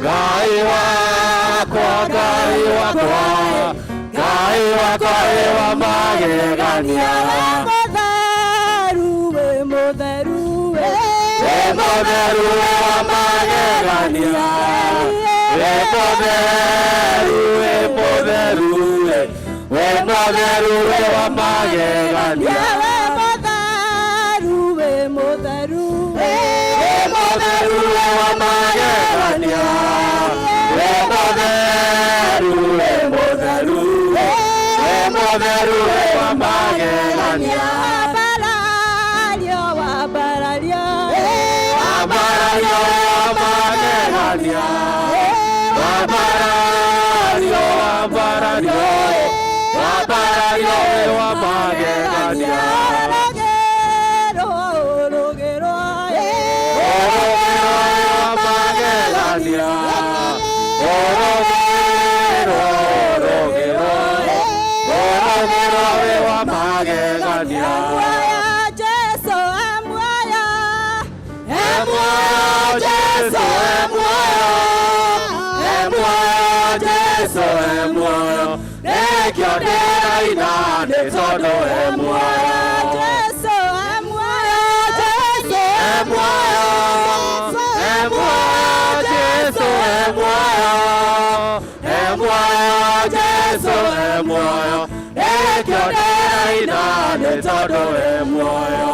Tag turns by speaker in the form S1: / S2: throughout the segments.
S1: Ngai wakwa, Ngai wakwa, Ngai wakwa wĩ wa magegania.
S2: Mũtheru, wĩ mũtheru, wĩ
S1: Wĩ mũtheru, wĩ wa magegania. Wĩ mũtheru, wĩ mũtheru, wĩ mũtheru, wĩ wa magegania.
S2: Wĩ mũtheru, wĩ mũtheru,
S1: Wĩ mũtheru, wĩ wa magegania. Wĩ mũtheru, wĩ mũtheru, wĩ mũtheru, wĩ wa magegania.
S2: Wambarario, wambarario,
S1: Wambarario, wĩ wa magegania. Wambarario, wambarario, wambarario, wĩ wa magegania.
S2: Rũgĩrwo, rũgĩrwo,
S1: Ũrũgĩro wĩ wa magegania. Ũrũgĩro, ũrũgĩro, ũrũgĩro wĩ wa magegania.
S2: Muoyo Jesu e muoyo,
S1: E muoyo Jesu, e muoyo, e muoyo Jesu, e muoyo, nĩkĩo ndĩraina nĩ tondũ e muoyo.
S2: Jesu e muoyo, Jesu
S1: E muoyo, e muoyo Jesu, e muoyo, e muoyo Jesu, e muoyo, nĩkĩo ndĩraina nĩ tondũ e muoyo.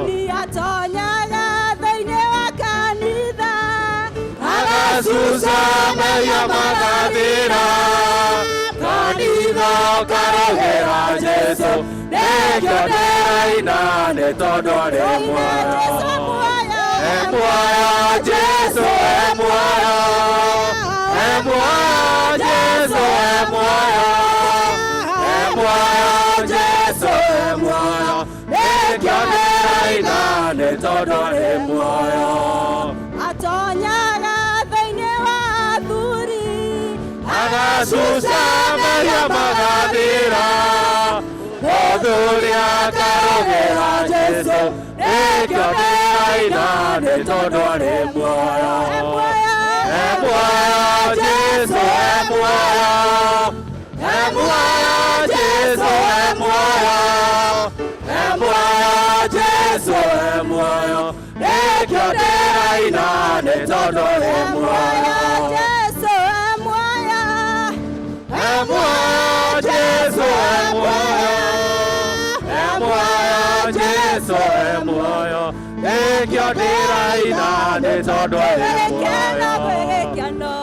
S2: Nĩatonyaga thĩinĩ wa kanitha,
S1: Agacuca mehia magathira, kanitha ũkarũgĩra Jesu, nĩkĩo ndĩraina nĩ tondũ arĩ muoyo.
S2: Jesu e muoyo,
S1: E muoyo Jesu, e muoyo, e muoyo Jesu, e muoyo, e muoyo Jesu, e muoyo, nĩkĩo ndĩraina nĩ tondũ arĩ muoyo.
S2: Atonyaga thĩinĩ wa athuri,
S1: Agacuca mehia magathira, mũthuri akarũgĩra Jesu, nĩkĩo ndĩraina nĩ tondũ arĩ muoyo.
S2: E muoyo,
S1: E muoyo Jesu, e muoyo, e muoyo Jesu, e muoyo, e muoyo Jesu, e muoyo, nĩkĩo ndĩraina nĩ tondũ arĩ muoyo.
S2: Jesu e muoyo,
S1: E muoyo Jesu, e muoyo, e muoyo Jesu, e muoyo, nĩkĩo ndĩraina nĩ tondũ arĩ
S2: gwĩ gĩkeno, gwĩ
S1: muoyo.
S2: gĩkeno.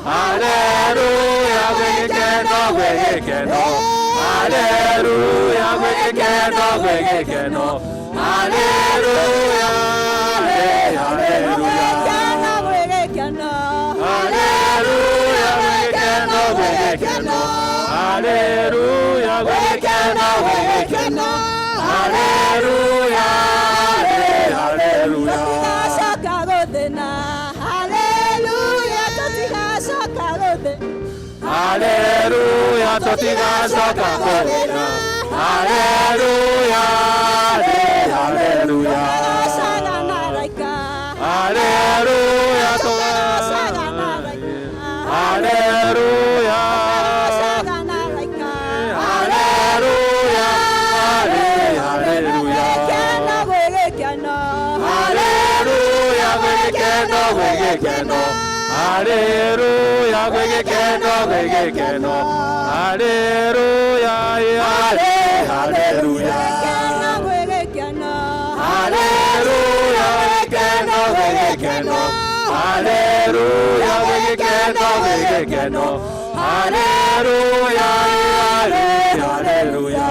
S1: Haleluya, gwĩ gĩkeno, gwĩ gĩkeno. Haleluya, gwĩ gĩkeno, gwĩ gĩkeno. Haleluya, haleluya.
S2: Gwĩ gĩkeno, gwĩ gĩkeno.
S1: Haleluya, gwĩ gĩkeno, gwĩ gĩkeno. Haleluya, gwĩ gĩkeno, gwĩ gĩkeno. Haleluya, haleluya.
S2: Tũtigacoka gũthĩna. Haleluya, tũtigacoka gũthĩna.
S1: Haleluya, tũtigacoka gũthĩna. Haleluya, haleluya.
S2: Tũkagocaga na araika.
S1: Haleluya,
S2: Tũkagocaga na araika.
S1: Haleluya.
S2: Tũkagocaga na araika.
S1: Haleluya, haleluya.
S2: Gwĩ gĩkeno, gwĩ gĩkeno.
S1: Haleluya, gwĩ gĩkeno, gwĩ gĩkeno. Haleluya, gwĩ gĩkeno, gwĩ gĩkeno. Haleluya, haleluya.
S2: Gwĩ gĩkeno, gwĩ gĩkeno.
S1: Haleluya, gwĩ gĩkeno, gwĩ gĩkeno. Haleluya, gwĩ gĩkeno, gwĩ gĩkeno. Haleluya, haleluya.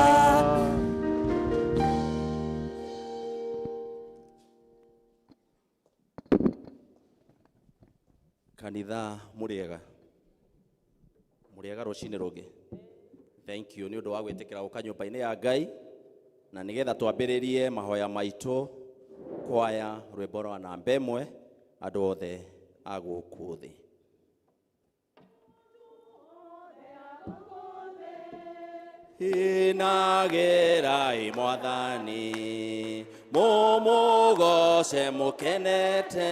S3: Kanitha, mũrĩega, mũrĩega rũcinĩ rũngĩ. Thank you nĩ ũndũ wa gwĩtĩkĩra gũka nyũmba-inĩ ya Ngai na nĩgetha twambĩrĩrie mahoya maitũ, kwaya rwĩmbo rwa namba 1, andũ othe a gũkũ thĩ. Inagĩrai Mwathani, mũmũgoce mũkenete.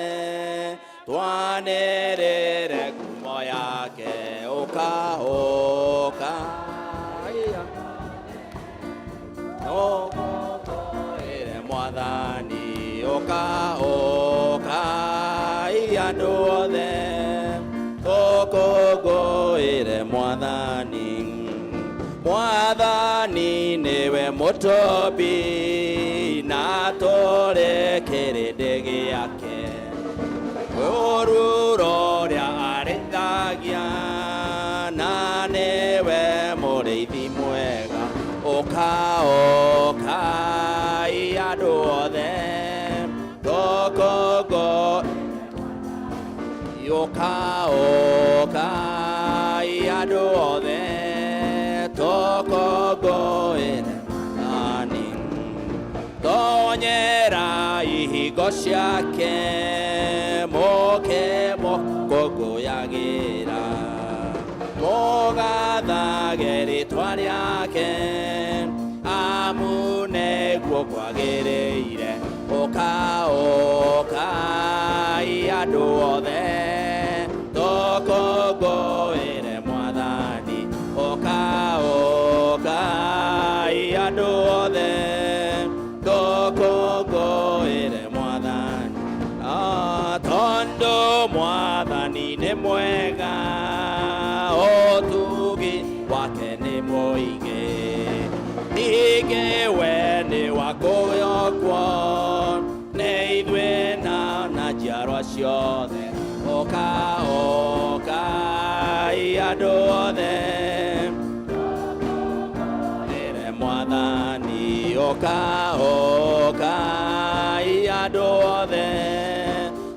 S3: Twanĩrĩre ngumo yake. Ũka ũka tũkũngũĩre Mwathani. Ũka ũkai andũ othe, tũkũngũĩre Mwathani. Mwathani nĩwe mũtũmbi, na tũrĩ kĩrĩndĩ gĩake. Rũũru rũrĩa arĩithagia, na nĩwe mũrĩithi mwega. Ũka ũkai andũ othe, tũkũngũ ũka ũkai andũ othe, tũkũngũĩre Mwathani. Tonyera ihingo ciake, mũke mũkũngũyagĩra, mũgathage rĩtwa rĩake, amu nĩguo kwagĩrĩire. Ũka ũkai andũ othe, tũkũngũĩre Mwathani. Ũka ũkai andũ othe, tũkũngũĩre Mwathani. Ah, tondũ Mwathani nĩ mwega, ũtugi wake nĩ mũingĩ, ningĩ we nĩ wa kwĩhokwo nĩ ithuĩ na njiarwa ciothe. Ũka ũkai andũ othe, ĩre Mwathani. Ũka ũkai andũ othe,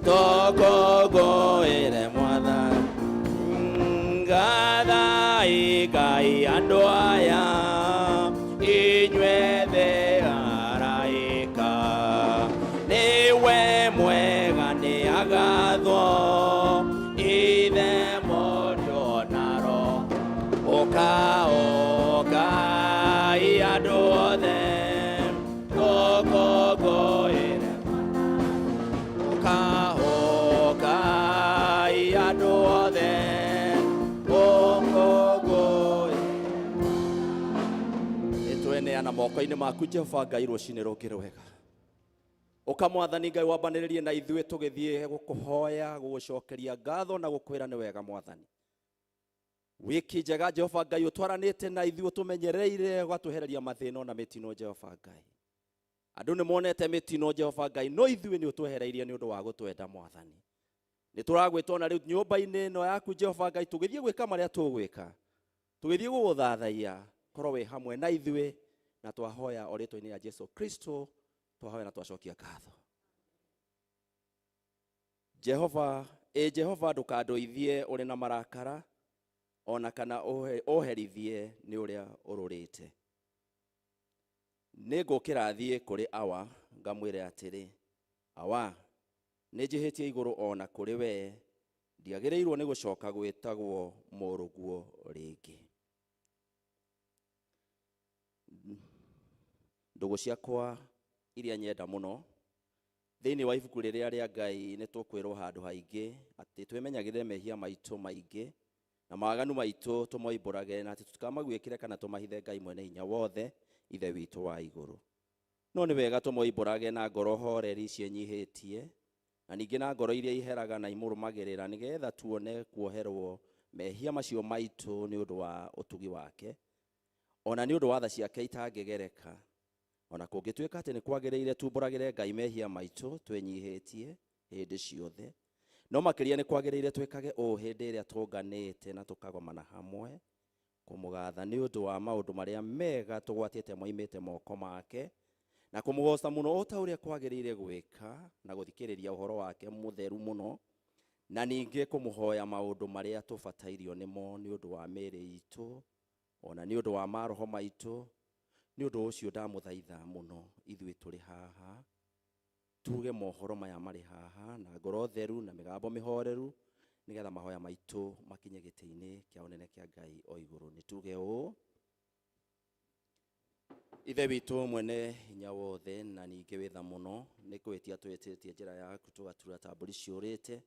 S3: tũkũngũĩre Mwathani. Ngathai Ngai andũ aya, inyuĩ thĩ araika, nĩwe mwega nĩ agathwo, Ithe, Mũriũ na Roho. Ũka ũkai andũ othe, tũkũngũĩre. Ũka ũkai andũ othe, tũkũngũĩre. Nĩtweneana moko-inĩ maku, Jehova Ngai, rũcinĩ rũngĩ rwega. Ũka Mwathani Ngai, wambanĩrĩrie na ithuĩ tũgĩthiĩ gũkũhoya, gũgũcokeria ngatho na gũkwĩra nĩ wega. Mwathani, wiki njega, Jehova Ngai, ũtwaranĩte na ithuĩ, ũtũmenyereire, ũgatwehereria mathĩna ona mĩtino. Jehova Ngai, andũ nĩ monete mĩtino, Jehova Ngai, no ithuĩ nĩ ũtwehereirie nĩ ũndũ wa gũtwenda. Mwathani, nĩ tũragwĩta ona rĩu nyũmba-inĩ ĩno yaku, Jehova Ngai, tũgĩthiĩ gwĩka marĩa tũgwĩka, tũgĩthiĩ gũgũthathaiya, korwo wĩ hamwe na ithuĩ, na twahoya o rĩtwa-inĩ ya Jesu Kristo twahoya na twacokia ngatho. Jehova, ĩ Jehova, ndũkandũithie ũrĩ na marakara, ona kana ũherithie nĩ ũrĩa ũrũrĩte. Nĩ ngũkĩra thiĩ kũrĩ awa, ngamwĩre atĩrĩ, 'Awa, nĩ njĩhĩtie igũrũ o na kũrĩ wee. Ndiagĩrĩirwo nĩ gũcoka gwĩtagwo mũrũguo rĩngĩ.' Ndũgũ ciakwa iria nyenda mũno, thĩinĩ wa ibuku rĩrĩa rĩa Ngai nĩ tũkwĩrwo handũ haingĩ atĩ twĩmenyagĩrĩre mehia maitũ maingĩ na mawaganu maitũ, tũmoimbũrage, na atĩ tũtikamaguĩkĩre kana tũmahithe Ngai mwene hinya wothe, Ithe witũ wa igũrũ. No nĩ wega tũmoimbũrage na ngoro horeri ciĩnyihĩtie, na ningĩ na ngoro iria iheraga na imũrũmagĩrĩra, nĩgetha tuone kuoherwo mehia macio maitũ nĩ ũndũ wa ũtugi wake, ona nĩ ũndũ wa tha ciake itangĩgereka. Ona kũngĩtuĩka atĩ nĩ kwagĩrĩire tumbũragĩre Ngai mehia maitũ twĩnyihĩtie hĩndĩ ciothe, no makĩria nĩ kwagĩrĩire twĩkage ũũ hĩndĩ ĩrĩa tũnganĩte na tũkagomana hamwe kũmũgatha nĩ ũndũ wa maũndũ marĩa mega tũgwatĩte moimĩte moko make, na kũmũgoca mũno o ta ũrĩa kwagĩrĩire gwĩka, na gũthikĩrĩria ũhoro wake mũtheru mũno, na ningĩ kũmũhoya maũndũ marĩa tũbatairio nĩmo nĩ ũndũ wa mĩĩrĩ itũ ona nĩ ũndũ wa maroho maitũ. Nĩ ũndũ ũcio ndamũthaitha mũno, ithuĩ tũrĩ haha tuge mohoro maya marĩ haha na ngoro theru na mĩgambo mĩhoreru, nĩgetha mahoya maitũ makinye gĩtĩ-inĩ kĩa ũnene kĩa Ngai o igũrũ. Nĩ tuge ũũ: Ithe witũ mwene hinya wothe na ningĩ wĩ tha mũno, nĩ kwĩtia twĩtĩtie njĩra yaku, tũgatura ta mbũri ciũrĩte.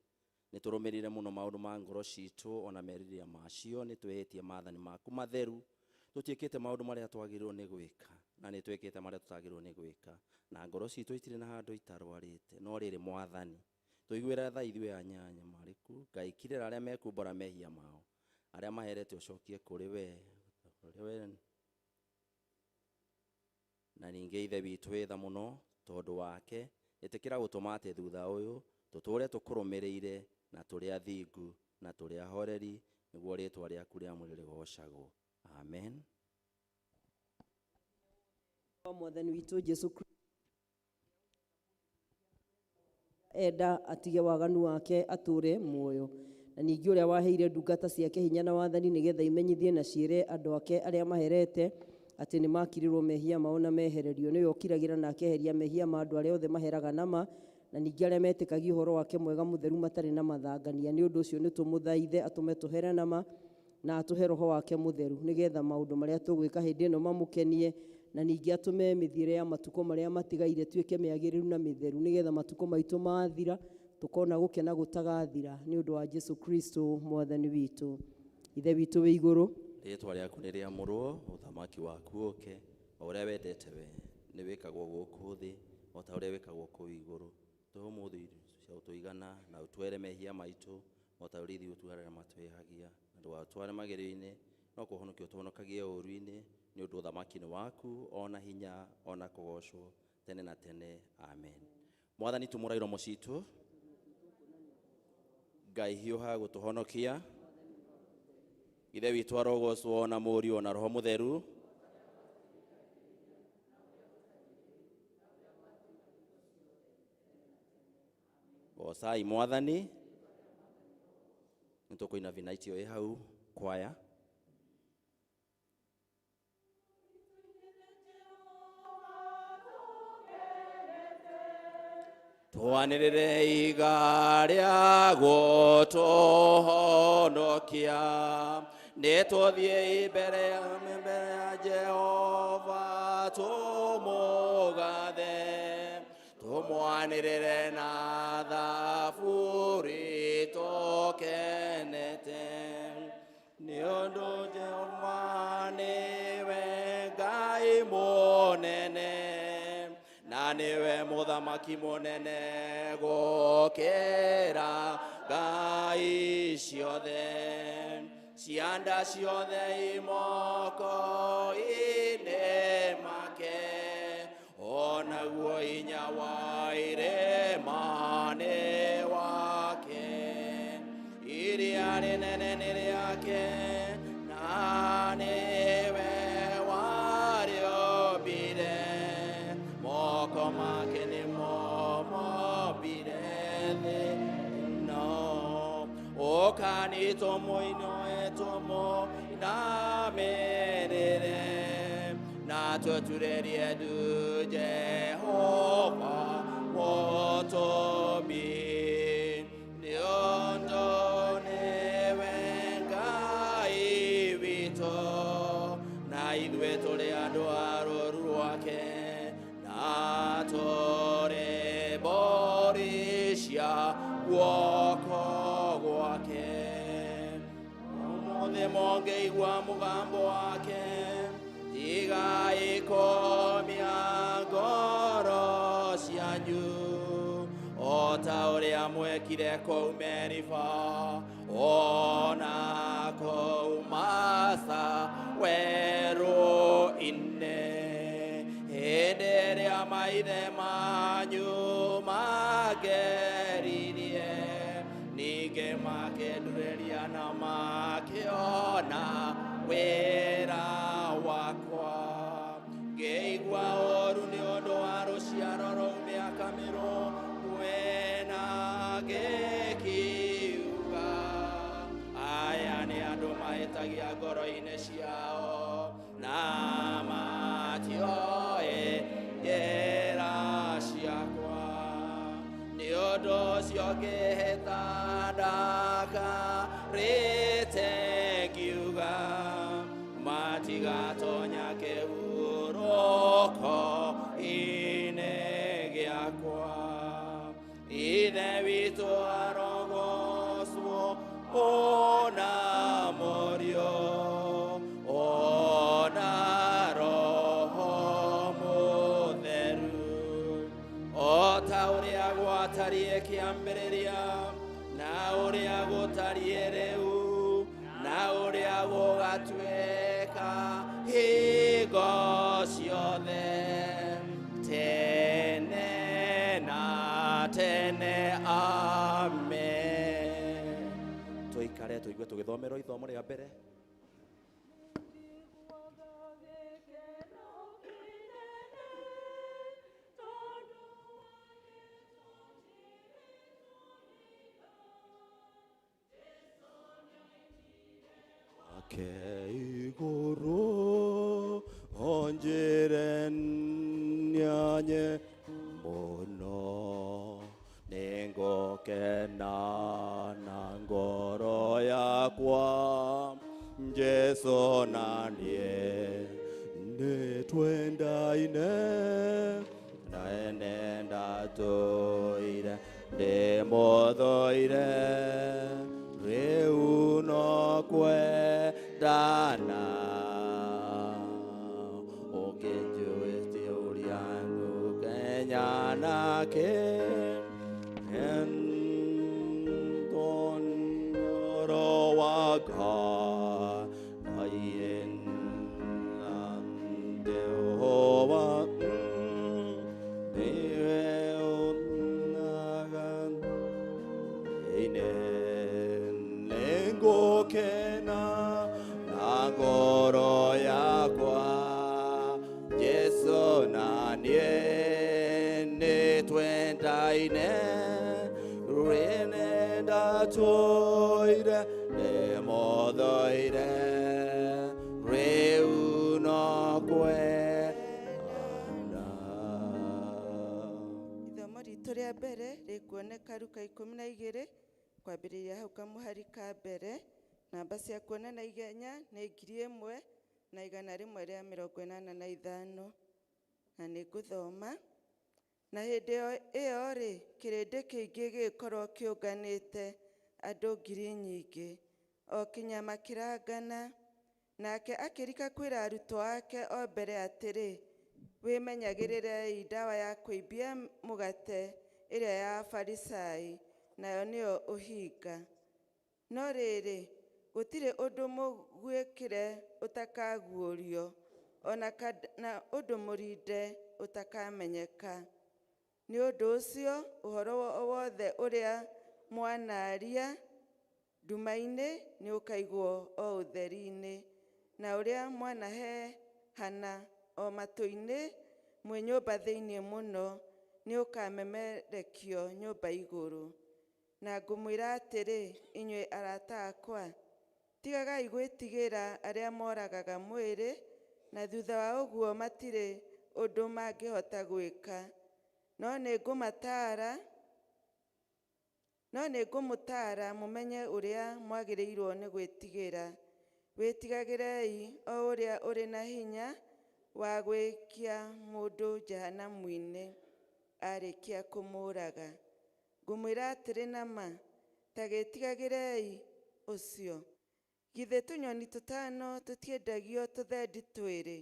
S3: Nĩ tũrũmĩrĩire mũno maũndũ ma ngoro citũ ona merirĩria macio. Nĩ twĩhĩtie maathani maku matheru, tũtiĩkĩte maũndũ marĩa twagĩrĩirwo nĩ gwĩka, na nĩ twĩkĩte marĩa tũtagĩrĩirwo nĩ gwĩka, na ngoro citũ itirĩ na handũ itarwarĩte. No rĩrĩ, Mwathani, tũiguĩre tha ithuĩ anyanya marĩku. Ngai, kirĩra arĩa mekumbũra mehia mao, arĩa maherete ũcokie kũrĩ we ũrĩa we. Na ningĩ Ithe witũ wĩ tha mũno, tondũ wake ĩtĩkĩra gũtũma atĩ thutha ũyũ tũtũũre tũkũrũmĩrĩire na tũrĩ athingu na tũrĩ ahoreri, nĩguo rĩtwa rĩaku rĩamũre rĩgocagwo. Amen.
S4: Wa Mwathani witũ Jesu Kristo enda atige waganu wake atũre muoyo, na ningĩ ũrĩa waheire ndungata ciake hinya na wathani nĩgetha imenyithie na ciĩre andũ ake arĩa maherete atĩ nĩ makirirwo mehia mao na mehererio. Nĩwe ũkiragĩra na akeheria mehia ma andũ arĩa othe maheraga nama, na ningĩ arĩa metĩkagia ũhoro wake mwega mũtheru matarĩ na mathangania. Nĩ ũndũ ũcio nĩ tũmũthaithe atũme tũhere nama na atũhe roho wake mũtheru, nĩgetha maũndũ marĩa tũgwĩka hĩndĩ ĩno mamũkenie, na ningĩ atũme mĩthiĩre ya matukũ marĩa matigaire tuĩke mĩagĩrĩru na mĩtheru, nĩgetha matukũ maitũ mathira tũkona gũkena gũtagathira, nĩ ũndũ wa Jesu Kristo Mwathani witũ. Ithe witũ wĩ igũrũ,
S3: rĩtwa rĩaku nĩ rĩamũrwo, ũthamaki waku ũke, o ũrĩa wendete we nĩ wĩkagwo gũkũ thĩ o ta ũrĩa wĩkagwo kũu igũrũ. Tũhe ũmũthĩ irio cia gũtũigana, na ũtwere mehia maitũ o ta ũrĩa ithuĩ tuarĩa matwĩhagia, na ndũgatware magerio-inĩ, no kũhonokia ũtũhonokagie ũũru-inĩ, nĩ ũndũ ũthamaki nĩ waku, ona hinya, ona kũgocwo tene na tene. Amen. Mwathani, tumũra iromo citũ. Ngai, hiũha gũtũhonokia. Ithe witũ arogocwo, na Mũriũ, na Roho Mũtheru. Gocai Mwathani. Nĩ tũkũina vinaitio ĩ hau kwaya. Twanĩrĩre iga rĩa gũtũhonokia, nĩ tũthiĩ mbere ya Jehova, tũmũgathe, tũmwanĩrĩre na thaburi tũkenete, nĩ ũndũ Jehova nĩwe Ngai mũnene na nĩwe mũthamaki mũnene gũkĩra ngai ciothe. Cianda ciothe imoko-inĩ make, onaguo hinya wa irĩma nĩ wake. Iria rĩnene nĩ rĩake, na nĩwe warĩũmbire. Moko make nĩmo mombire thĩ ĩno. Ũkani tũmũinũe, tũmũinamĩrĩre, na tũturĩrie ndu Jehova mũtũmbi, nĩ ũndũ nĩwe Ngai witũ, na ithuĩ tũrĩ andũ a rũũru rwake, na tũrĩ mbũri cia guoko gwake. Ũmũthĩ mũngĩigua mũgambo wake, tigai kũmia ngoro cianyu o ta ũrĩa mwekire kũu Meriba, ona kũu Masa werũ-inĩ, hĩndĩ ĩrĩa maithe manyu mangeririe, ningĩ makĩndurĩria na makĩona wĩra wakwa. Ngĩigua ũũru nĩ ũndũ wa rũciaro rũu mĩaka mĩrongo ĩna, ngĩkiuga, "Aya nĩ andũ mahĩtagia ngoro-inĩ ciao, na matioĩ njĩra ciakwa." Nĩ ũndũ ũcio ngĩhĩta ndakarĩte ngiuga, "Matigatonya kĩhurũko-inĩ gĩakwa." Ithe witũ arogocwo. Gwatariĩ kĩambĩrĩria na ũrĩa gũtariĩ rĩu na ũrĩa gũgatuĩka hingo ciothe tene na tene. Amen. Tũikare tũigue tũgĩthomerwo ithomo rĩa mbere. Ake igũrũ onjĩre nĩanye mũno nĩngũkena na ngoro yakwa Jesu na niĩ nĩtwendaine na nĩndatũire ndĩmũthũire rĩu no kwendana ũkĩnjũĩtie ũrĩa ngũkenya nake Ndoro waka Nĩngũkena na ngoro yakwa Jesu na niĩ nĩtwendaine rĩne ndatũire ndĩmũthũire rĩu no kwendana.
S5: Ithomo ritũ rĩa mbere rĩkuoneka Luka 12 kwambĩrĩria hau kamũhari ka mbere. Namba cia kuonana ihenya nĩ 1185 na nĩ ngũthoma. Na hĩndĩ ĩyo-rĩ, kĩrĩndĩ kĩingĩ gĩgĩkorwo kĩũnganĩte, andũ ngiri nyingĩ, o kinya makĩrangana. Nake akĩrika kwĩra arutwo ake o mbere atĩrĩ, wĩmenyagĩrĩrei ndawa ya kũimbia mũgate ĩrĩa ya Afarisai, nayo nĩyo ũhinga. No rĩrĩ, gũtirĩ ũndũ mũguĩkĩre ũtakaguũrio, ona kana ũndũ mũrinde ũtakamenyeka. Nĩ ũndũ ũcio ũhoro o wothe ũrĩa mwanaaria nduma-inĩ nĩũkaigwo o ũtheri-inĩ, na ũrĩa mwanahehana o matũ-inĩ mwĩ nyũmba thĩinĩ mũno nĩũkamemerekio nyũmba igũrũ. Na ngũmwĩra atĩrĩ, inyuĩ arata akwa, tigagai gwĩtigĩra arĩa moragaga mwĩrĩ, na thutha wa ũguo matirĩ ũndũ mangĩhota gwĩka. No nĩngũmũtaara mũmenye ũrĩa mwagĩrĩirwo nĩ gwĩtigĩra. Wĩtigagĩrei o ũrĩa ũrĩ na hinya wa gwĩkia mũndũ jehanamu-inĩ arĩkia kũmũũraga. Ngũmwĩra atĩrĩ na ma, ta gĩtigagĩrei ũcio. Githĩ tũnyoni tũtano tũtiendagio tũthendi twĩrĩ?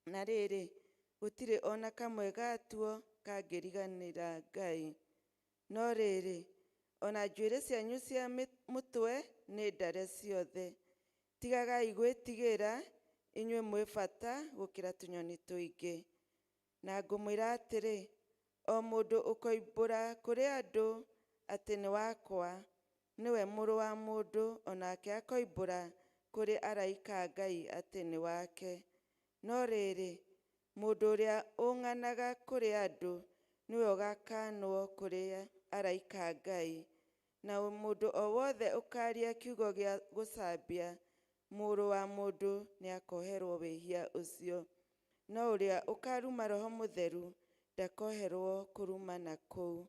S5: Na rĩrĩ, gũtirĩ ona kamwe gatuo kangĩriganĩra Ngai. No rĩrĩ, ona njuĩrĩ cianyu cia mũtwe nĩ ndare ciothe. Tigagai gwĩtigĩra, inyuĩ mwĩ bata gũkĩra tũnyoni tũingĩ. Na ngũmwĩra atĩrĩ, o mũndũ ũkoimbũra kũrĩ andũ atĩ nĩ wakwa, nĩwe Mũrũ wa Mũndũ, onake akoimbũra kũrĩ araika a Ngai atĩ nĩ wake. No rĩrĩ, mũndũ ũrĩa ũng'anaga kũrĩ andũ nĩwe ũgakanwo kũrĩ araika a Ngai. Na mũndũ o wothe ũkaaria kiugo gĩa gũcambia Mũrũ wa Mũndũ nĩakoherwo wĩhia ũcio. No ũrĩa ũkaruma Roho Mũtheru ndakoherwo kũrumana kũu.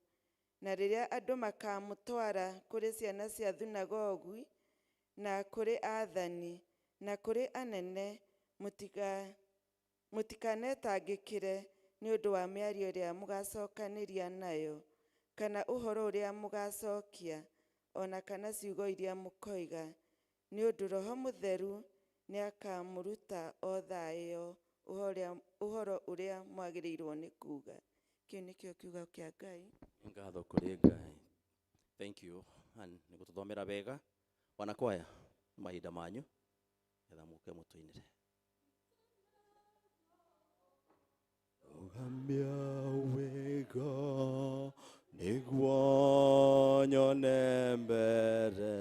S5: Na rĩrĩa andũ makamũtwara kũrĩ ciana cia thunagogi, na kũrĩ aathani, na kũrĩ anene, mũtikanetangĩkĩre nĩ ũndũ wa mĩario ĩrĩa mũgacokanĩria nayo, kana ũhoro ũrĩa mũgacokia, ona kana ciugo iria mũkoiga, nĩ ũndũ Roho Mũtheru nĩakamũruta o thaa ĩyo ũhoro ũrĩa mwagĩrĩirwo nĩ kuuga. Kĩu nĩkĩo kiugo kĩa Ngai.
S3: Ngatho kũrĩ Ngai. Thank you. Ann, nĩ gũtũthomera wega. Wanakwaya, nĩ mahinda manyu getha mũke mũtũinĩre.
S6: Rũgamia wega nĩguo nyone mbere,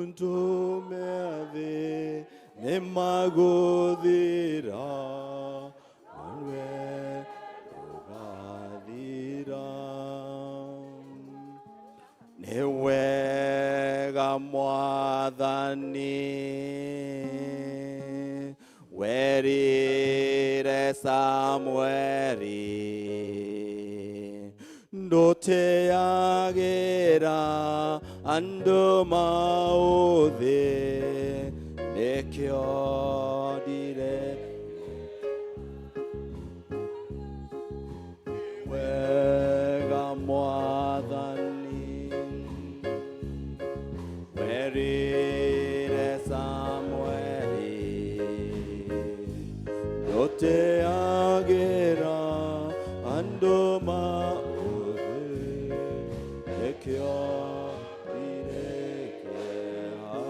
S6: ndũme thĩ nĩmagũthira, nawe ũgathira. Nĩ wega Mwathani werire Samueli, ndũtĩagĩra andũ maũthĩ, nĩkĩo ndire wega Mwathani werire Samueli, ndũtĩagĩra andũ maũthĩ, nĩkĩo ndire kĩeha.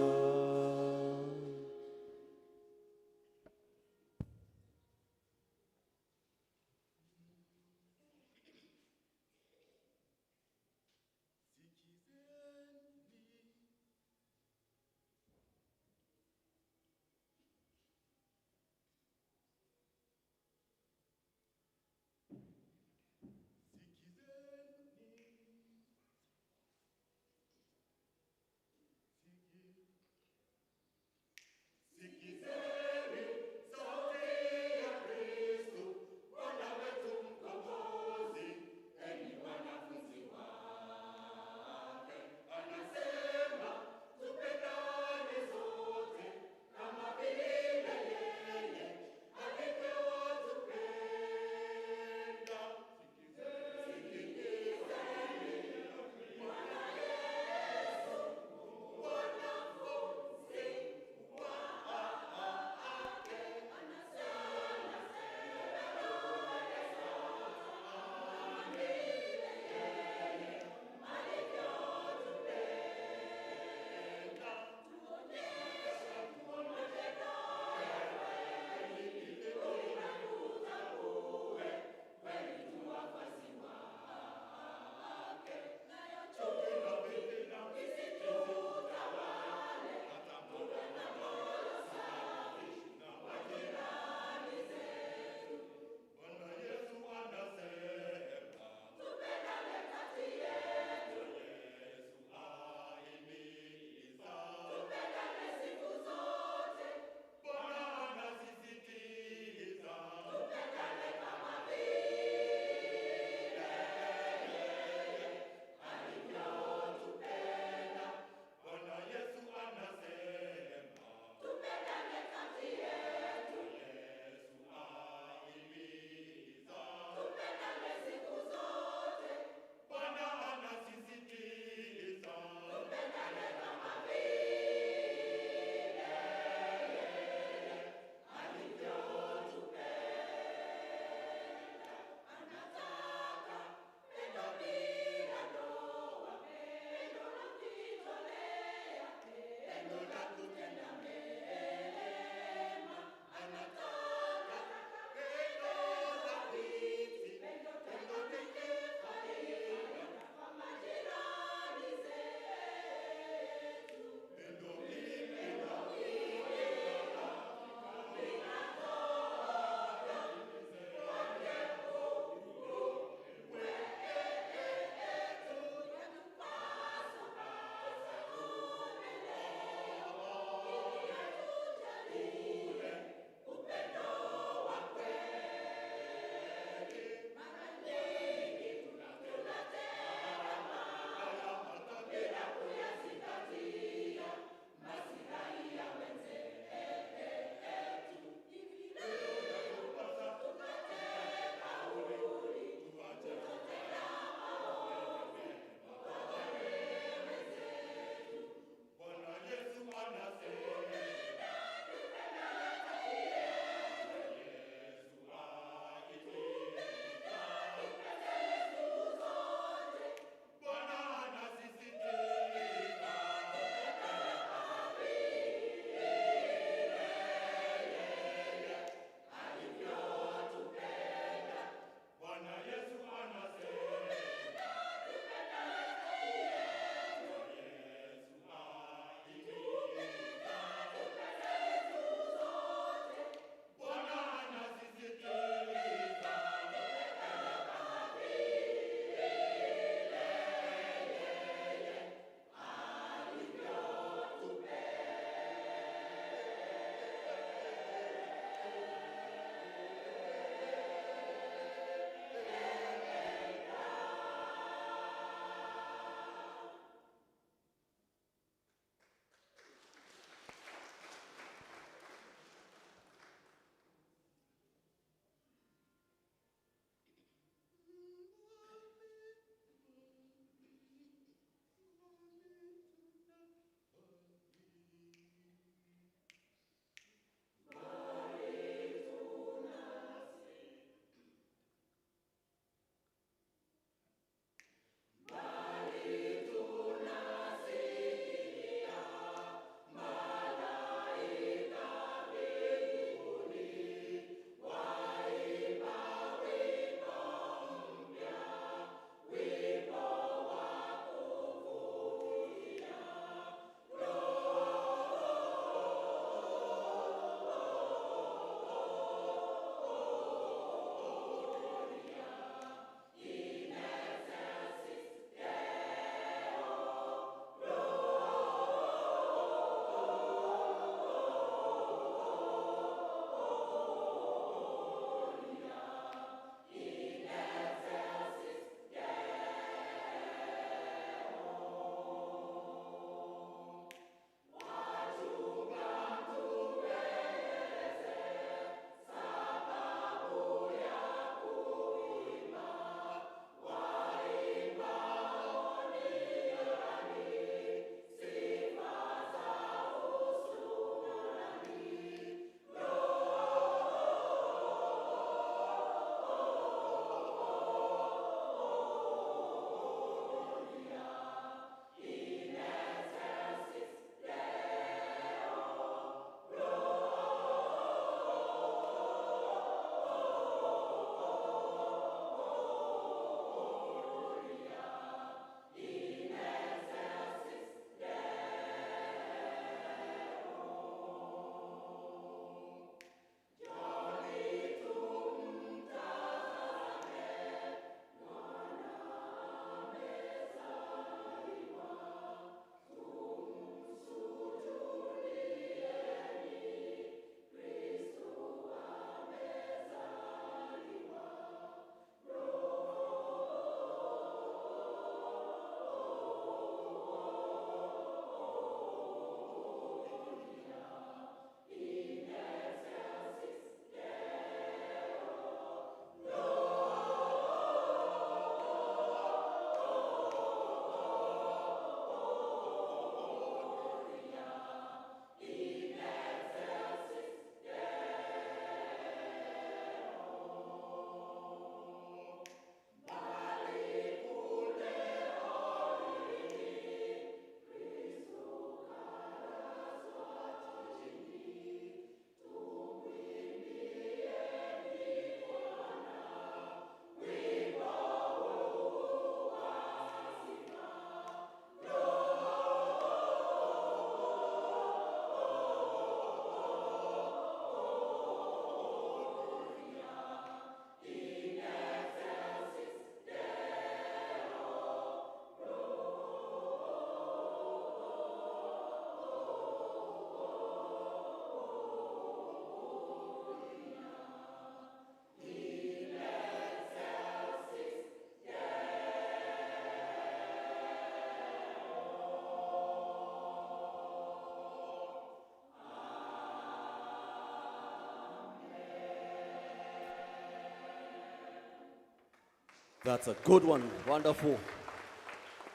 S3: That's a good one. Wonderful.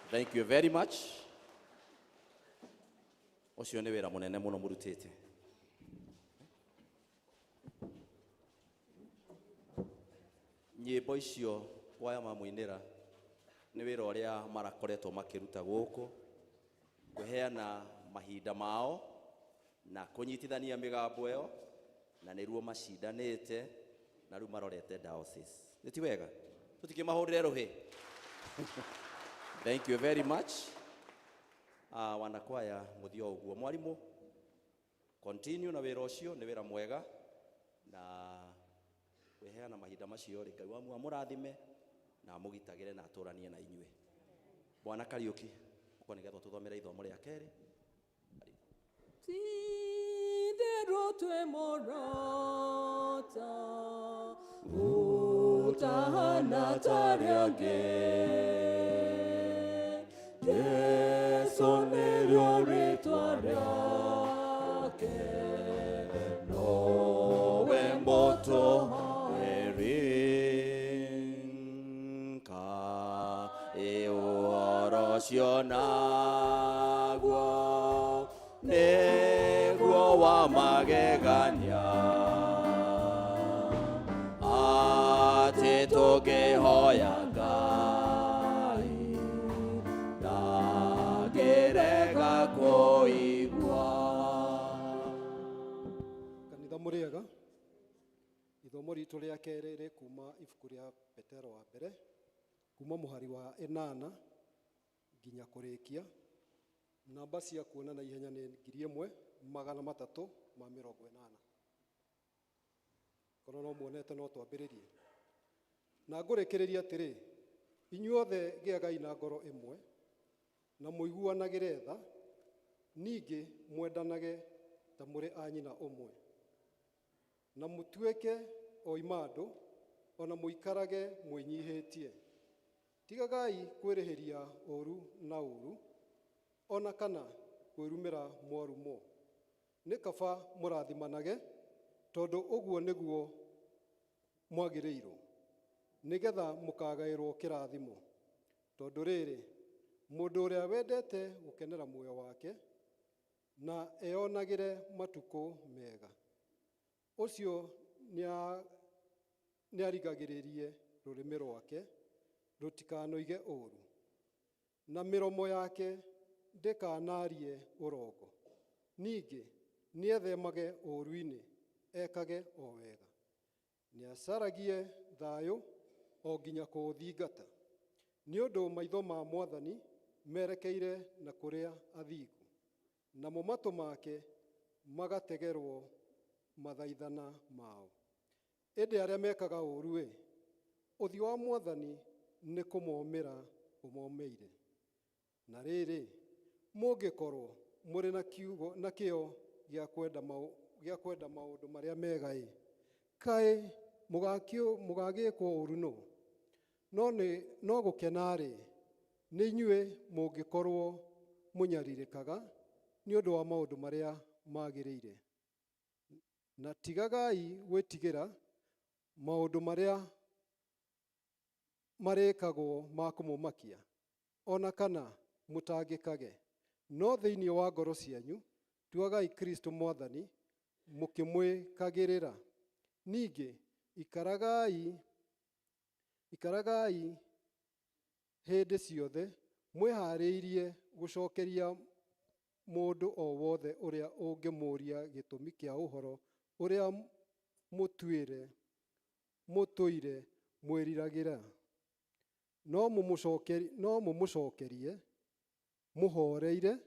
S3: Thank you very much. Ũcio nĩ wĩra mũnene mũno mũrutĩte. Nyĩmbo icio kwaya mamũinĩra nĩ wĩra ũrĩa marakoretwo makĩruta gũkũ, kũheana mahinda mao na kũnyitithania mĩgambo ĩyo, na nĩruo macindanĩte na rĩu marorete diocese. Nĩ ti wega? Tũtikĩmahũrĩre rũhĩ. Thank you very much. Wanakwaya mũthio ũguo. Mwarimũ, continue na wĩra ũcio, nĩ wĩra mwega na kwĩheana mahinda macio rĩ, Ngai wamu amũrathime na amũgitagĩre na atũranie na inyuĩ. Bwana Kariũki, ũko nĩgetha tũthomere ithomo rĩa kerĩ.
S7: Ti-itherũ twĩ mũrata ũtahana ta arĩa angĩ. Jesũ nĩrĩo rĩtwa rĩake,
S3: nowe mũtũheri Ngai ũhoro ũcio naguo nĩguo wa magegania, atĩ tũngĩhoya Ngai ndangĩrega kũigua.
S8: Kanitha mũrĩega, ithomo ritũ rĩa kerĩ rĩ kuma ibuku rĩa Petero wa mbere, kuma mũhari wa 8 nginya kũrĩkia. Namba cia kuona na ihenya nĩ 1380. Korwo no muonete no twambĩrĩrie. Na ngũrĩkĩrĩria atĩrĩ, inyuothe gĩagai na ngoro ĩmwe, na mũiguanagĩre tha, ningĩ mwendanage ta mũrĩ a nyina ũmwe, na mũtuĩke oimandũ, ona mũikarage mwĩnyihĩtie. Tigagai kwĩrĩhĩria ũũru na ũũru, ona kana kwĩrumĩra mwarumwo. Nĩ kaba mũrathimanage, tondũ ũguo nĩguo mwagĩrĩirwo, nĩgetha mũkagaĩrwo kĩrathimo. Tondũ rĩrĩ, mũndũ ũrĩa wendete gũkenera muoyo wake na eyonagĩre matukũ mega, ũcio nĩarigagĩrĩrie rũrĩmĩ rwake rũtikanoige ũũru, na mĩromo yake ndĩkanarie ũrongo. Ningĩ nĩethemage ũũru-inĩ, ekage o wega. Nĩacaragie thayũ o nginya kũũthingata. Nĩ ũndũ maitho ma Mwathani merekeire na kũrĩa athingu, namo matũ make magategerwo mathaithana mao. Ĩndĩ arĩa mekaga ũũru-ĩ, ũthiũ wa Mwathani nĩ kũmomĩra ũmomĩire. Na rĩrĩ, mũngĩkorwo mũrĩ na kiugo na kĩo gĩa kwenda maũndũ marĩa mega-ĩ, kaĩ mũgagĩkwo ũũru nũ? No gũkena-rĩ, nĩ inyuĩ mũngĩkorwo mũnyarirĩkaga nĩ ũndũ wa maũndũ marĩa magĩrĩire. Na tigagai gwĩtigĩra maũndũ marĩa marĩkagwo ma kũmũmakia, ona kana mũtangĩkage. No thĩinĩ wa ngoro cianyu tuagai Kristo Mwathani mũkĩmwĩkagĩrĩra. Ningĩ ikaragai hĩndĩ ciothe mwĩhaarĩirie gũcokeria mũndũ o wothe ũrĩa ũngĩmũũria gĩtũmi kĩa ũhoro ũrĩa mũtũire mwĩriragĩra. No mũmũcokerie mũhoreire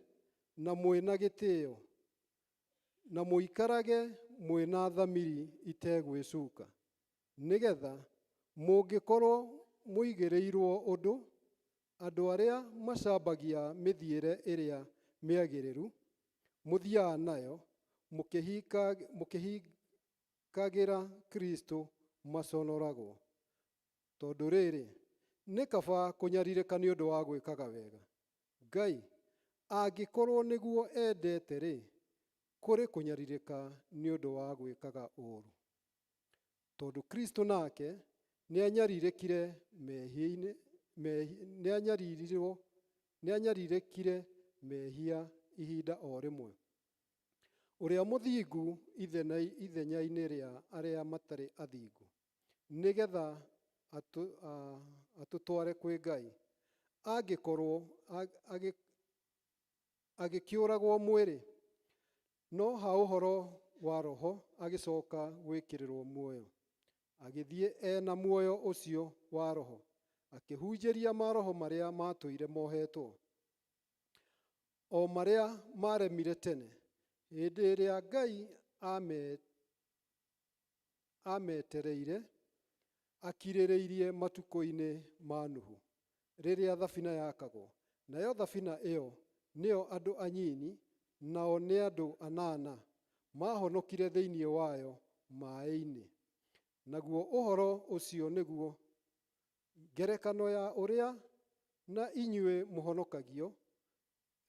S8: na mwĩna gĩtĩo, na mũikarage mwĩna thamiri itegwĩcuka, nĩgetha mũngĩkorwo mũigĩrĩirwo ũndũ, andũ arĩa macambagia mĩthiĩre ĩrĩa mĩagĩrĩru mũthiaga nayo mũkĩhingagĩra Kristo maconoragwo. Tondũ rĩrĩ, nĩ kaba kũnyarirĩka nĩ ũndũ wa gwĩkaga wega Ngai angĩkorwo nĩguo endete-rĩ, kũrĩ kũnyarirĩka nĩ ũndũ wa gwĩkaga ũũru. Tondũ Kristo nake Nĩanyarirĩkire mehia-inĩ, nĩanyarirĩkire mehia ihinda o rĩmwe, ũrĩa mũthingu ithenya-inĩ rĩa arĩa matarĩ athingu, nĩgetha atũtware kwĩ Ngai. Angĩkorwo agĩkĩũragwo mwĩrĩ, no ha ũhoro wa roho agĩcoka gwĩkĩrĩrwo muoyo, agĩthiĩ ena muoyo ũcio wa roho, akĩhunjĩria maroho marĩa matũire mohetwo, o marĩa maremire tene, hĩndĩ ĩrĩa Ngai ametereire akirĩrĩirie matukũ-inĩ ma Nuhu, rĩrĩa thabina yakagwo. Nayo thabina ĩyo nĩyo andũ anyinyi, nao nĩ andũ 8, mahonokire thĩinĩ wayo maaĩ-inĩ. Naguo ũhoro ũcio nĩguo ngerekano ya ũrĩa na inyuĩ mũhonokagio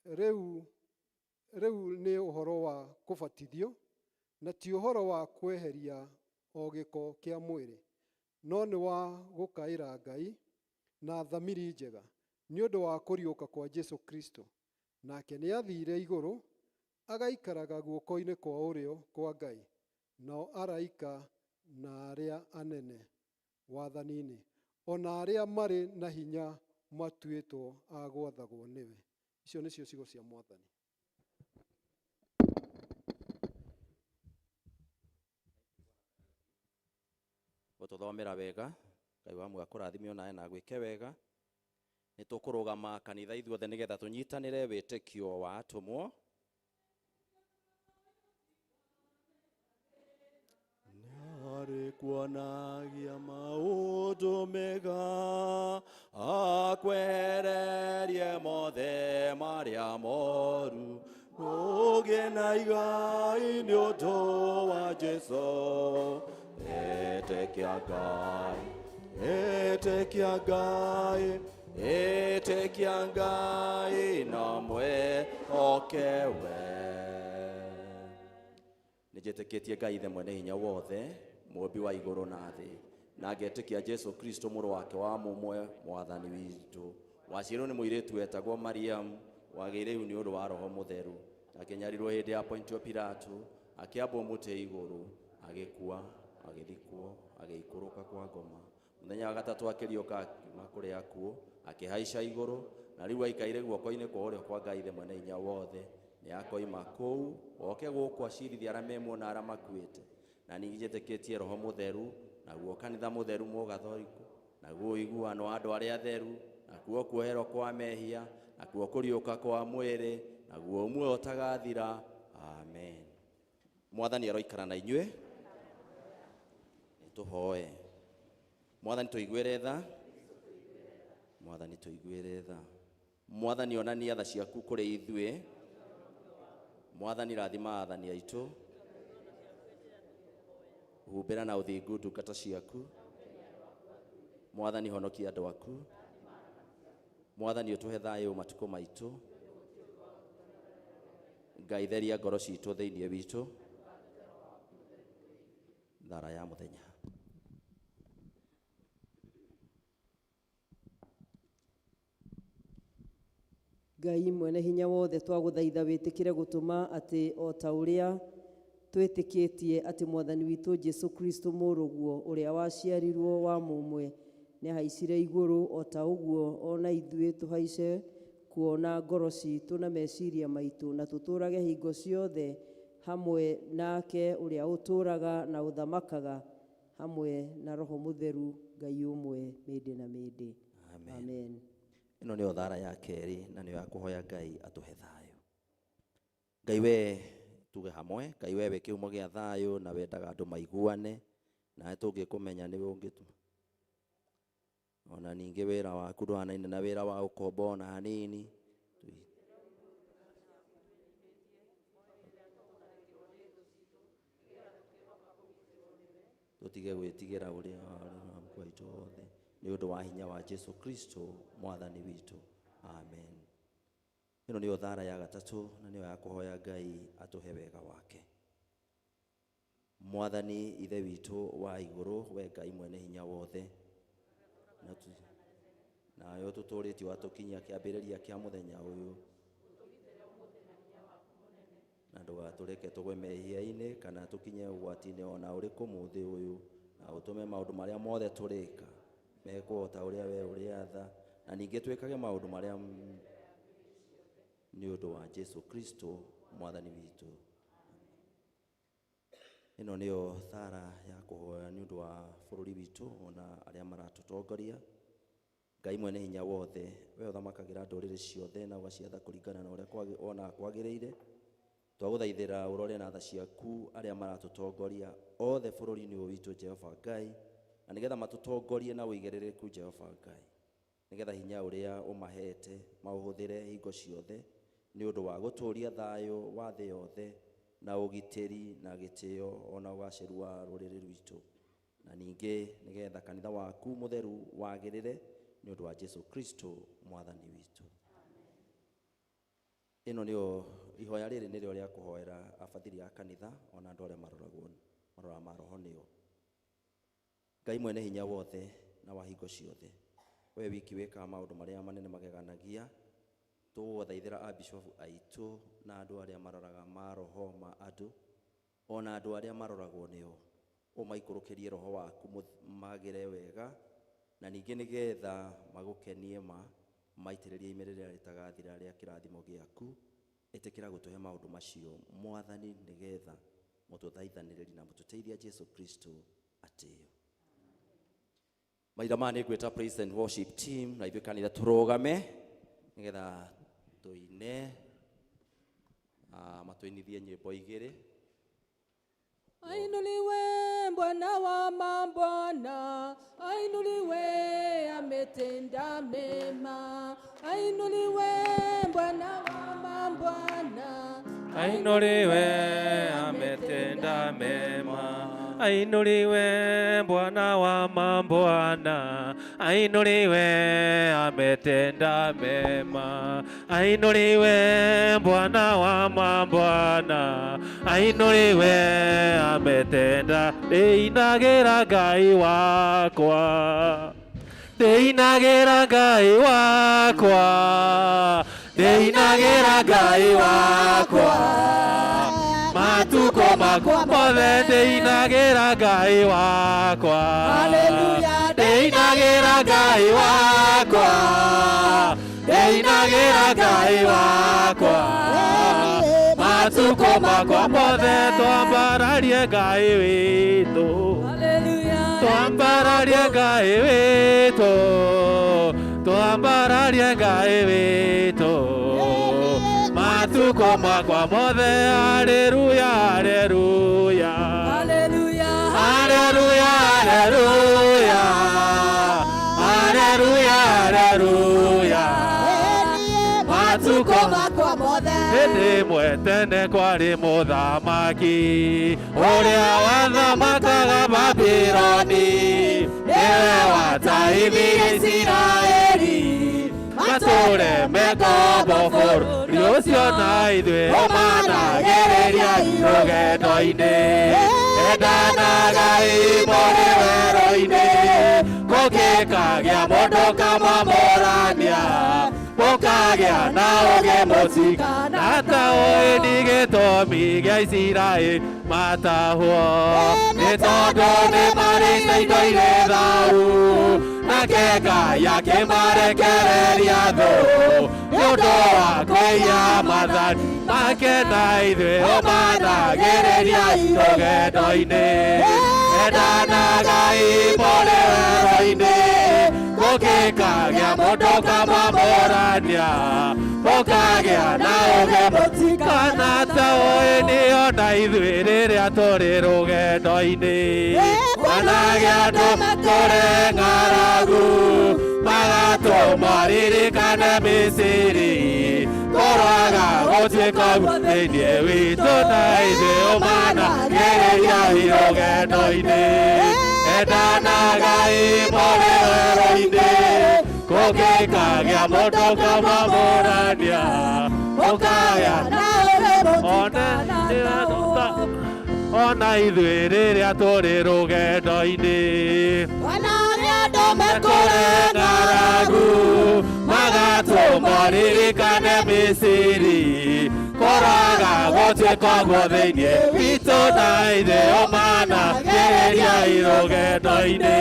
S8: rĩu nĩ ũhoro wa kũbatithio, na ti ũhoro wa kweheria o gĩko kĩa mwĩrĩ, no nĩ wa gũkaĩra Ngai na thamiri njega, nĩ ũndũ wa kũriũka kwa Jesu Kristo. Nake nĩathiire igũrũ, agaikaraga guoko-inĩ kwa ũrĩo kwa Ngai, nao araika na arĩa anene wathani-inĩ, o na arĩa marĩ na hinya matuĩtwo a gwathagwo nĩwe. Icio nĩcio ciugo cia Mwathani.
S3: Gũtũthomera wega, Ngai wa muoyo akũrathime onawe na agwĩke wega. Nĩ tũkũrũgama kanitha ithuothe nĩgetha tũnyitanĩre wĩtĩkio wa atũmwo.
S6: Nĩarĩ kuonagia maũndũ mega, akwehererie mothe marĩa moru, ũgĩe na igai nĩ ũndũ wa Jesũ. Ĩtĩkia Ngai, ĩtĩkia Ngai, ĩtĩkia Ngai na mwĩhoke we.
S3: Nĩnjĩtĩkĩtie Ngai Ithe mwene hinya wothe, mũũmbi wa igũrũ na thĩ, na ngetĩkia Jesu Kristo mũrũ wake wa mũmwe Mwathani witũ, waciarirwo nĩ mũirĩtu wetagwo Mariamu, wagĩire ihu nĩ ũndũ wa Roho Mũtheru, akĩnyarirwo hĩndĩ ya Pontio Pilato, akĩambwo mũtĩ igũrũ, agĩkua, agĩthikwo, agĩikũrũka kwa ngoma. Mũthenya wa gatatũ akĩriũka akiuma kũrĩ akuũ, akĩhaica igũrũ, na rĩu aikaire guoko-inĩ kwa ũrĩo kwa Ngai Ithe mwene hinya wothe. Nĩakoima kũu oke gũkũ acirithie arĩa me muoyo na arĩa makuĩte. Na ningĩ njĩtĩkĩtie Roho Mũtheru, naguo kanitha mũtheru mũgathoriku, naguo ũiguano wa andũ arĩa atheru, nakuo kuoherwo kwa mehia, nakuo kũriũka kwa mwĩrĩ, naguo muoyo ũtagathira. Amen. Mwathani aroikara na inyuĩ. Nĩtũhoe. Mwathani tũiguĩre tha. Mwathani tũiguĩre tha. Mwathani onania tha ciaku kũrĩ ithuĩ. Mwathani rathima athani aitũ. Humbĩra na ũthingu ndungata ciaku. Mwathani honokia andũ aku. Mwathani ũtũhe thayũ matukũ maitũ. Ngai theria ngoro citũ thĩinĩ witũ. Thara ya mũthenya.
S4: Ngai mwene hinya wothe, twagũthaitha wĩtĩkĩre gũtũma atĩ o ta ũrĩa twĩtĩkĩtie atĩ Mwathani witũ Jesu Kristo mũrũguo ũrĩa waciarirwo wa mũmwe nĩahaicire igũrũ, o ta ũguo ona ithuĩ tũhaice kuona ngoro citũ na meciria maitũ, na tũtũũrage hingo ciothe hamwe nake ũrĩa ũtũũraga na ũthamakaga hamwe na Roho Mũtheru, Ngai ũmwe mĩndĩ na mĩndĩ.
S3: Amen.
S4: Amen.
S3: Ĩno nĩyo thara ya kerĩ na nĩyo ya kũhoya Ngai atũhe thayũ. Ngai we tuge hamwe, Ngai we wĩ kĩhumo gĩa thayũ na wendaga andũ maiguane, nawe tũngĩkũmenya nĩwe ũngĩtũma. Ona ningĩ wĩra waku ndũhanaine na wĩra wa ũkombo ona hanini. Tũtige gwĩtigĩra ũrĩa waitũ wothe nĩ ũndũ wa hinya wa Jesu Kristo Mwathani witũ. Amen. Ĩno nĩyo thara ya gatatũ na nĩyo ya kũhoya Ngai atũhe wega wake. Mwathani Ithe witũ wa igũrũ, we Ngai mwene hinya wothe, Na nawe ũtũtũrĩtie watũkinyia kĩambĩrĩria kĩa mũthenya ũyũ, na ndũgatũreke tũgwe mehia-inĩ kana tũkinye ũgwati-inĩ ona ũrĩkũ mũthĩ ũyũ, na ũtũme maũndũ marĩa mothe tũrĩka mekwo ta ũrĩa we ũrĩatha, na ningĩ twĩkage maũndũ marĩa nĩ ũndũ wa Jesu Kristo mwathani witũ. Ĩno nĩyo thara ya kũhoya nĩ ũndũ wa bũrũri witũ ona arĩa maratũtongoria. Ngai mwene hinya wothe, we ũthamakagĩra ndũrĩrĩ ciothe na ũgaciatha kũringana na ũrĩa wonaga kwagĩrĩire, twagũthaithĩra ũrore na tha ciaku arĩa maratũtongoria othe bũrũri-inĩ ũyũ witũ, Jehova Ngai, na nĩgetha matũtongorie na ũigĩrĩrĩku, Jehova Ngai, nĩgetha hinya ũrĩa ũmahete maũhũthĩre hingo ciothe nĩ ũndũ wa gũtũũria thayũ wa thĩ yothe na ũgitĩri na gĩtĩo ona ũgacĩru wa rũrĩrĩ rwitũ, na ningĩ nĩgetha kanitha waku mũtheru wagĩrĩre nĩ ũndũ wa Jesu Kristo mwathani witũ. Ĩno nĩyo ihoya rĩrĩ nĩrĩo rĩa kũhoera abathiri a kanitha ona andũ arĩa maroragwo maroraga maroho nĩo. Ngai mwene hinya wothe na wa hingo ciothe, we wiki wĩkaga maũndũ marĩa manene mageganagia, tũgũgũthaithĩra abishofu aitũ na andũ arĩa maroraga maroho ma andũ ona andũ arĩa maroragwo nĩo, ũmaikũrũkĩrie roho waku magĩre wega, na ningĩ nĩgetha magũkenie ma maitĩrĩrie ime rĩrĩa rĩtagathira rĩa kĩrathimo gĩaku. Ĩtĩkĩra gũtũhe maũndũ macio mwathani, nĩgetha mũtũthaithanĩrĩri na mũtũteithia Jesu Kristo atĩo. Maitha maya nĩ ngwĩta praise and worship team na ithuĩ kanitha tũrũgame nĩgetha tũine, matũinithie nyĩmbo igĩrĩ.
S7: Ainuliwe Bwana wa mabwana, ainuliwe ametenda mema. Ainuliwe Bwana wa mabwana,
S1: Ainuliwe ametenda mema. Ainuliwe Bwana wa mabwana, ainuliwe ametenda mema. Ainuliwe Bwana wa mabwana, ainuliwe ametenda. Ndĩinagĩra Ngai wakwa, ndĩinagĩra Ngai wakwa, ndĩinagĩra Ngai wakwa, matukũ makwa mothe ndĩinagĩra Ngai wakwa.
S7: Haleluya.
S1: Ndĩinagĩra Ngai wakwa, ndĩinagĩra Ngai wakwa, matukũ makwa mothe twambararie Ngai witũ.
S7: Haleluya.
S1: Twambararie Ngai witũ, twambararie Ngai witũ, matukũ makwa mothe. Haleluya, haleluya.
S7: Haleluya.
S1: Haleluya, haleluya. Haleluya, haleluya. Matukũ
S2: makwa mothe.
S1: Hĩndĩ ĩmwe tene kwarĩ mũthamaki ũrĩa wathamakaga Babiloni, nĩwe wataithirie Isiraeli matũre mekombo bũrũri ũcio, na ithuĩ ũmanagĩrĩria rũgendo-inĩ. Endanagai mũrĩ werũ-inĩ, gũgĩkagĩa mũndũ kamamũrania, mũkagĩa na ũgĩ mũtigana ta ũĩ nĩ gĩtũmi gĩa Isiraeli matahwo, nĩ tondũ nĩ marĩte indo irĩ thau, nake Ngai akĩmarekereria thũ nĩ ũndũ wa kwĩia maathani make, na ithuĩ ũmanagĩrĩria rũgendo-inĩ. Endanagai mũrĩ werũ-inĩ, gũgĩkagĩa mũndũ kamamũrania, mũkagĩa na ũgĩ mũtigana ta ũĩ nĩo, na ithuĩ rĩrĩa tũrĩ rũgendo-inĩ kwanagĩa andũ kũrĩ ng'aragu, magatũma ririkane Misiri, kũroaga gũtuĩka ũguo thĩinĩ witũ, na ithuĩ ũmanagĩrĩria rũgendo-inĩ. Endanagai mũrĩ werũ-inĩ, gũgĩkagĩa mũndũ kamamũrania, mũkagĩa ona ithuĩ rĩrĩa tũrĩ rũgendo-inĩ
S2: Kwanagĩa andũ
S1: kũrĩ Ndatũma ririkane Misiri koraga gũtuĩka guo thĩinĩ witũ na itheo mana gereria rũgendo-inĩ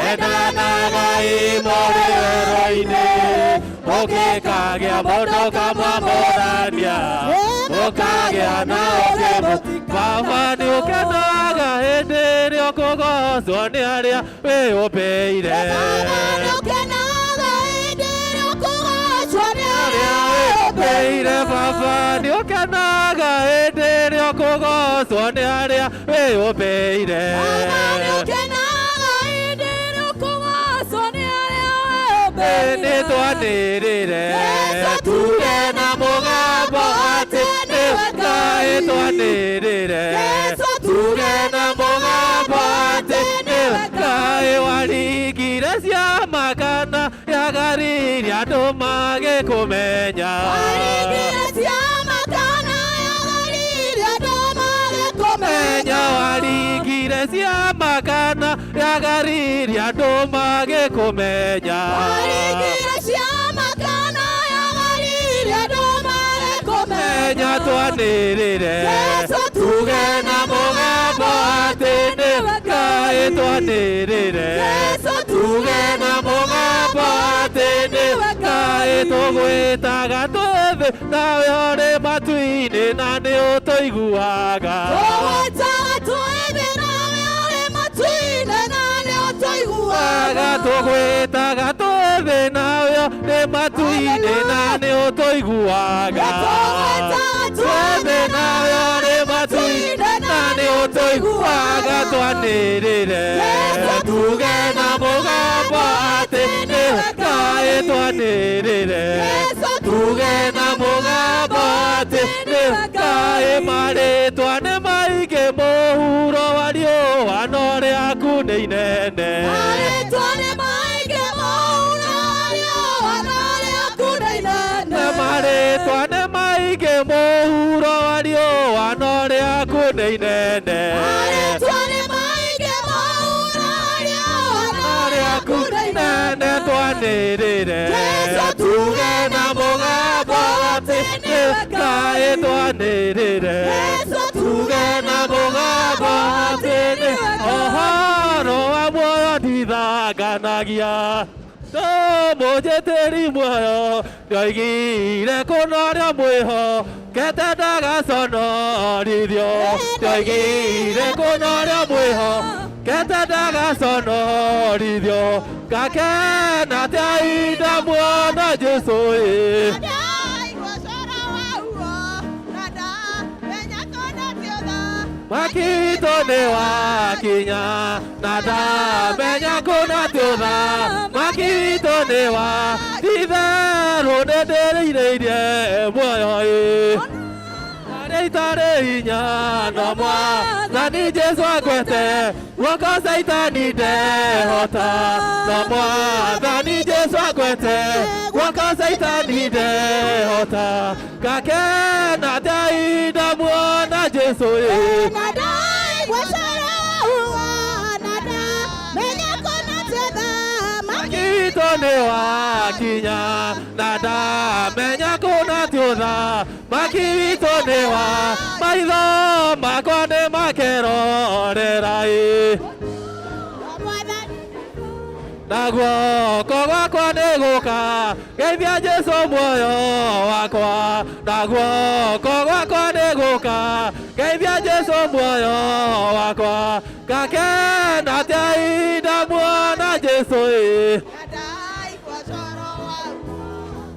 S1: endanagai mũrĩ werũ-inĩ mũngĩkagĩa mũndũ kamwamũrania mũkagĩa na ũkĩ Baba nĩ ũkenaga hĩndĩ ĩrĩa ũkũgocwo nĩ arĩa wĩyũmbĩire wĩyũmbĩire Baba nĩ ũkenaga hĩndĩ ĩrĩa ũkũgocwo nĩ arĩa wĩyũmbĩire nĩ twanĩrĩre tuge na mũgambo atĩ nĩ Ngai twanĩrĩre tuge na mũgambo atĩ nĩ Ngai waringire ciama kana ya Galili andũ magĩkũmenya menya waringire ciama kana ya Galili andũ magĩkũmenya menya twanĩrĩre tuge na mũgambo atĩ nĩ Ngai twanĩrĩre tuge na mũgambo atĩ nĩ Ngai tũgwĩtaga twĩ thĩ nawe ũrĩ matu-inĩ na nĩ ũtũiguaga tũgwĩtaga twĩ thĩ nawe ũrĩ matu-inĩ na nĩ ũtũiguaga twĩ thĩ nawe ũrĩ matu-inĩ na nĩ ũtũiguaga twanĩrĩre tuge na mũgambo atĩ nĩ Ngai twanĩrĩre tuge na mũgambo atĩ nĩ Ngai marĩtwa nĩ maingĩ mũhuro wa riũa no rĩaku nĩ inene marĩtwa nĩ maingĩ mũhuro wa riũa no rĩaku nĩ inene nene twanĩrĩre tuge na mũgambo atĩ nĩ Ngai twanĩrĩre tuge na mũgambo atĩ nĩ ũhoro wa muoyo ndithanganagia mũnjĩtĩri muoyo ndoigire kũna ũrĩa mwĩho kete ndagaconorithio ndoigire kũna ũrĩa mwĩho kete ndagaconorithio ngakena atĩa ihinda muona Jesũ ĩ Makito nĩ wakinya na ndamenya kũna tũtha Makito nĩ wa itherũ nĩ ndĩrirĩirie muoyo ĩ arĩa itarĩ hinya no Mwathani Jesũ angwete guoko Caitani ndehota no Mwathani Jesũ angwete guoko Caitani ndehota ngakena atĩa ihinda muona Jesũ ĩ Makito nĩ wakinya na ndamenya kũna tũtha Makito nĩ wa maitho makwa nĩ makerorera ĩ na guoko gwakwa nĩ gũka geithia Jesũ muoyo wakwa na guoko gwakwa nĩ gũka geithia Jesũ muoyo wakwa ngakena atĩa ihinda muona Jesũ ĩ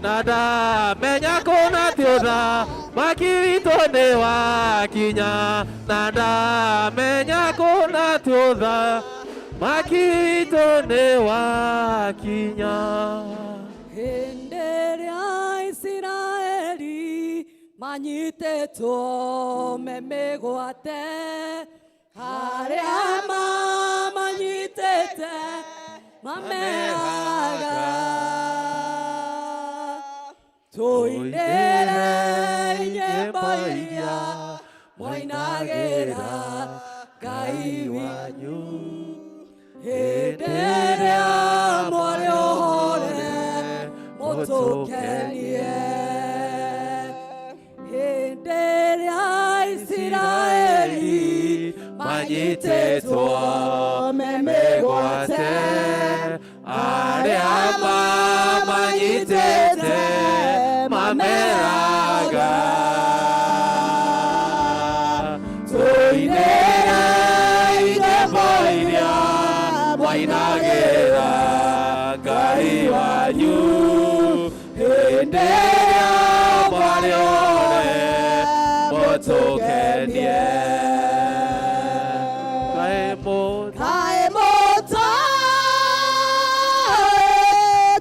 S1: na ndamenya kũna tũtha Makito nĩ wakinya na ndamenya kũna tũtha Makito nĩ wakinya
S7: Hĩndĩ ĩrĩa Isiraeli manyitĩtwo me mĩgwate arĩa mamanyitĩte mameraga tũinĩre nyĩmbo iria mwainagĩra Ngai wanyu hĩndĩ ĩrĩa mwarĩ ũhore mũtũũre Mũtũkenie. Hĩndĩ ĩrĩa Isiraeli
S1: manyitĩtwo me mĩgwate, arĩa mamanyitĩte mameraga, tũinĩre nyĩmbo iria mwainagĩra Ngai wanyu hĩndĩ ĩrĩa mwarĩ one mũtũkenie. Kaĩ mũtũ
S7: Kaĩ mũtũ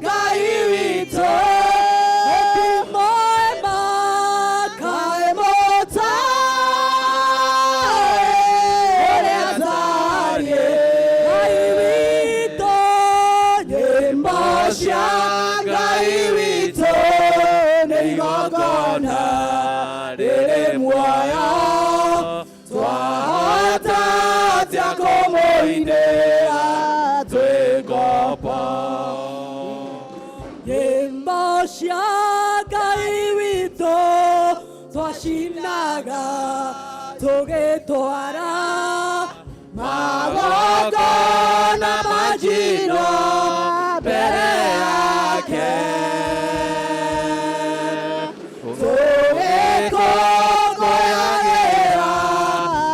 S7: Ngai witũ mwema, kaĩ mũtũ ũrĩa tariĩ, Ngai witũ, nyĩmbo cia Ngai witũ nĩ igongona rĩrĩ muoyo, twahota atĩa kũmũinĩra twĩ ngombo? Nyĩmbo cia Ngai witũ twacinaga tũgĩtwara
S1: magongona ma njino mbere yake, tũgĩkũngũyagĩra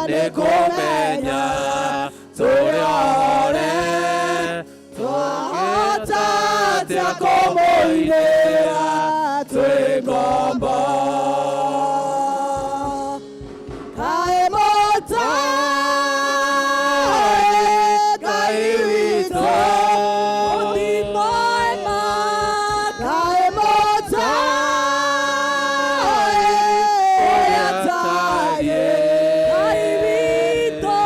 S1: nĩ kũmenya tũrĩ ohore, twahota atĩa kũmũinĩra twĩ ngombo?
S7: Kaĩ mũtũ Ngai witũ mwema, kaĩ mũtũ ũrĩa tariĩ, Ngai witũ,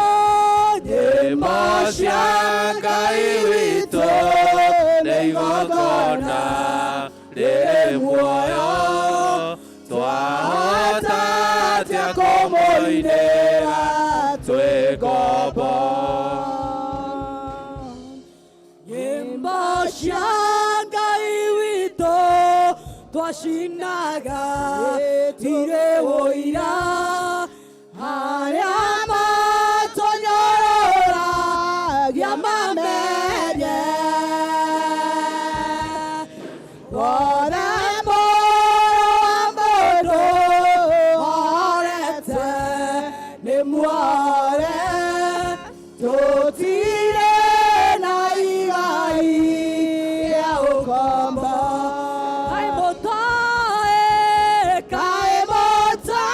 S7: nyĩmbo cia
S1: Ngai witũ nĩ igongona rĩrĩ muoyo, twahota atĩa kũmũinĩra twĩ ngombo?
S7: Nyĩmbo cia Ngai witũ twacinaga irĩ ũira, arĩa matũnyororagia mamenye wothe mũrũ wa mũndũ orete nĩ muore, tũtirĩ na igai rĩa ũkombo. Kaĩ mũtoĩ, kaĩ mũtoĩ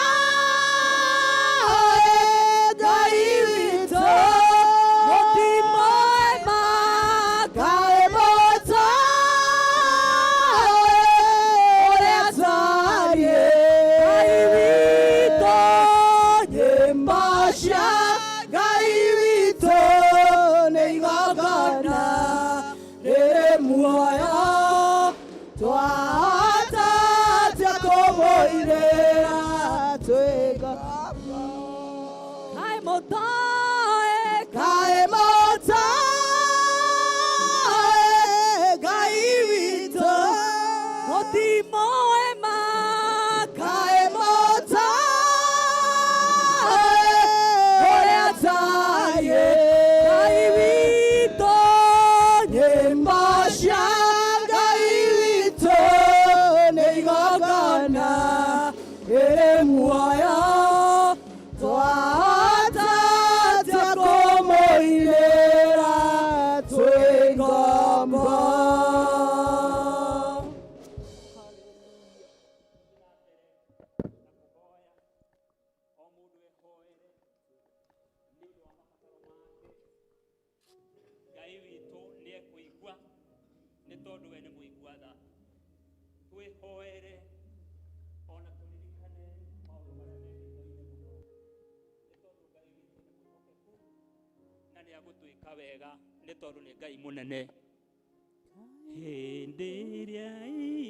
S7: Ngai witũ mũtimwema, kaĩ mũtoĩ ũrĩa tariĩ, Ngai witũ, nyĩmbo cia Ngai witũ nĩ igongona rĩrĩ muoyo, twahota atĩa kũmũinĩra twĩ ngombo? Kaĩ mũtoĩ, kaĩ mũtoĩ Ngai witũ mũtimwema, kaĩ mũtoĩ ũrĩa tariĩ, Ngai witũ, nyĩmbo cia Ngai witũ nĩ igongona rĩrĩ muoyo, twahota atĩa kũmũinĩra twĩ ngombo?
S9: O mũndũ ehoere nĩ ũndũ wa mabataro make. Ngai witũ nĩ ekũigua nĩ tondũ we nĩ mũigua tha. Twĩhoere ona tũririkane maũndũ marĩa me hitho-inĩ mũno, nĩ tondũ Ngai witũ nĩ mwĩhokeku na nĩ agũtwĩka wega nĩ tondũ nĩ Ngai mũnene. Hĩndĩ ĩrĩa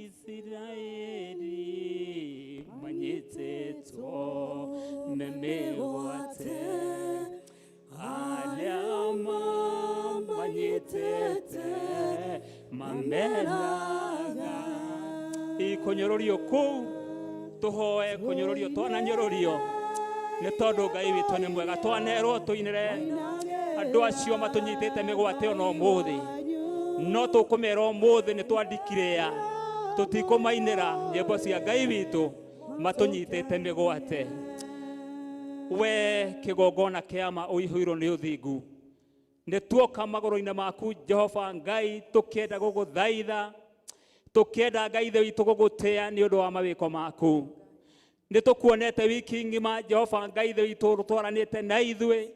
S9: Isiraeli manyitĩtwo me mĩgwate, arĩa mamanyitĩte mameraga, Ikũnyũrũrio kũu tũhoe kũnyũrũrio twananyũrũrio nĩ tondũ Ngai witũ nĩ mwega. Twanerwo tũinĩre andũ acio matũnyitĩte mĩgwate ona ũmũthĩ, no tũkũmera ũmũthĩ nĩ twandikirĩa tũtikũmainĩra nyĩmbo cia Ngai witũ matũnyitĩte mĩgwate. We kĩgongona kĩama ũihũirwo nĩ ũthingu, nĩ tuoka magũrũ-inĩ maku Jehova Ngai, tũkĩenda gũgũthaitha, tũkĩenda Ngai ithe witũ gũgũtĩa nĩ ũndũ wa mawĩko maku. Nĩ tũkuonete wiki ng'ima Jehova Ngai ithe witũ ũtwaranĩte na ithuĩ,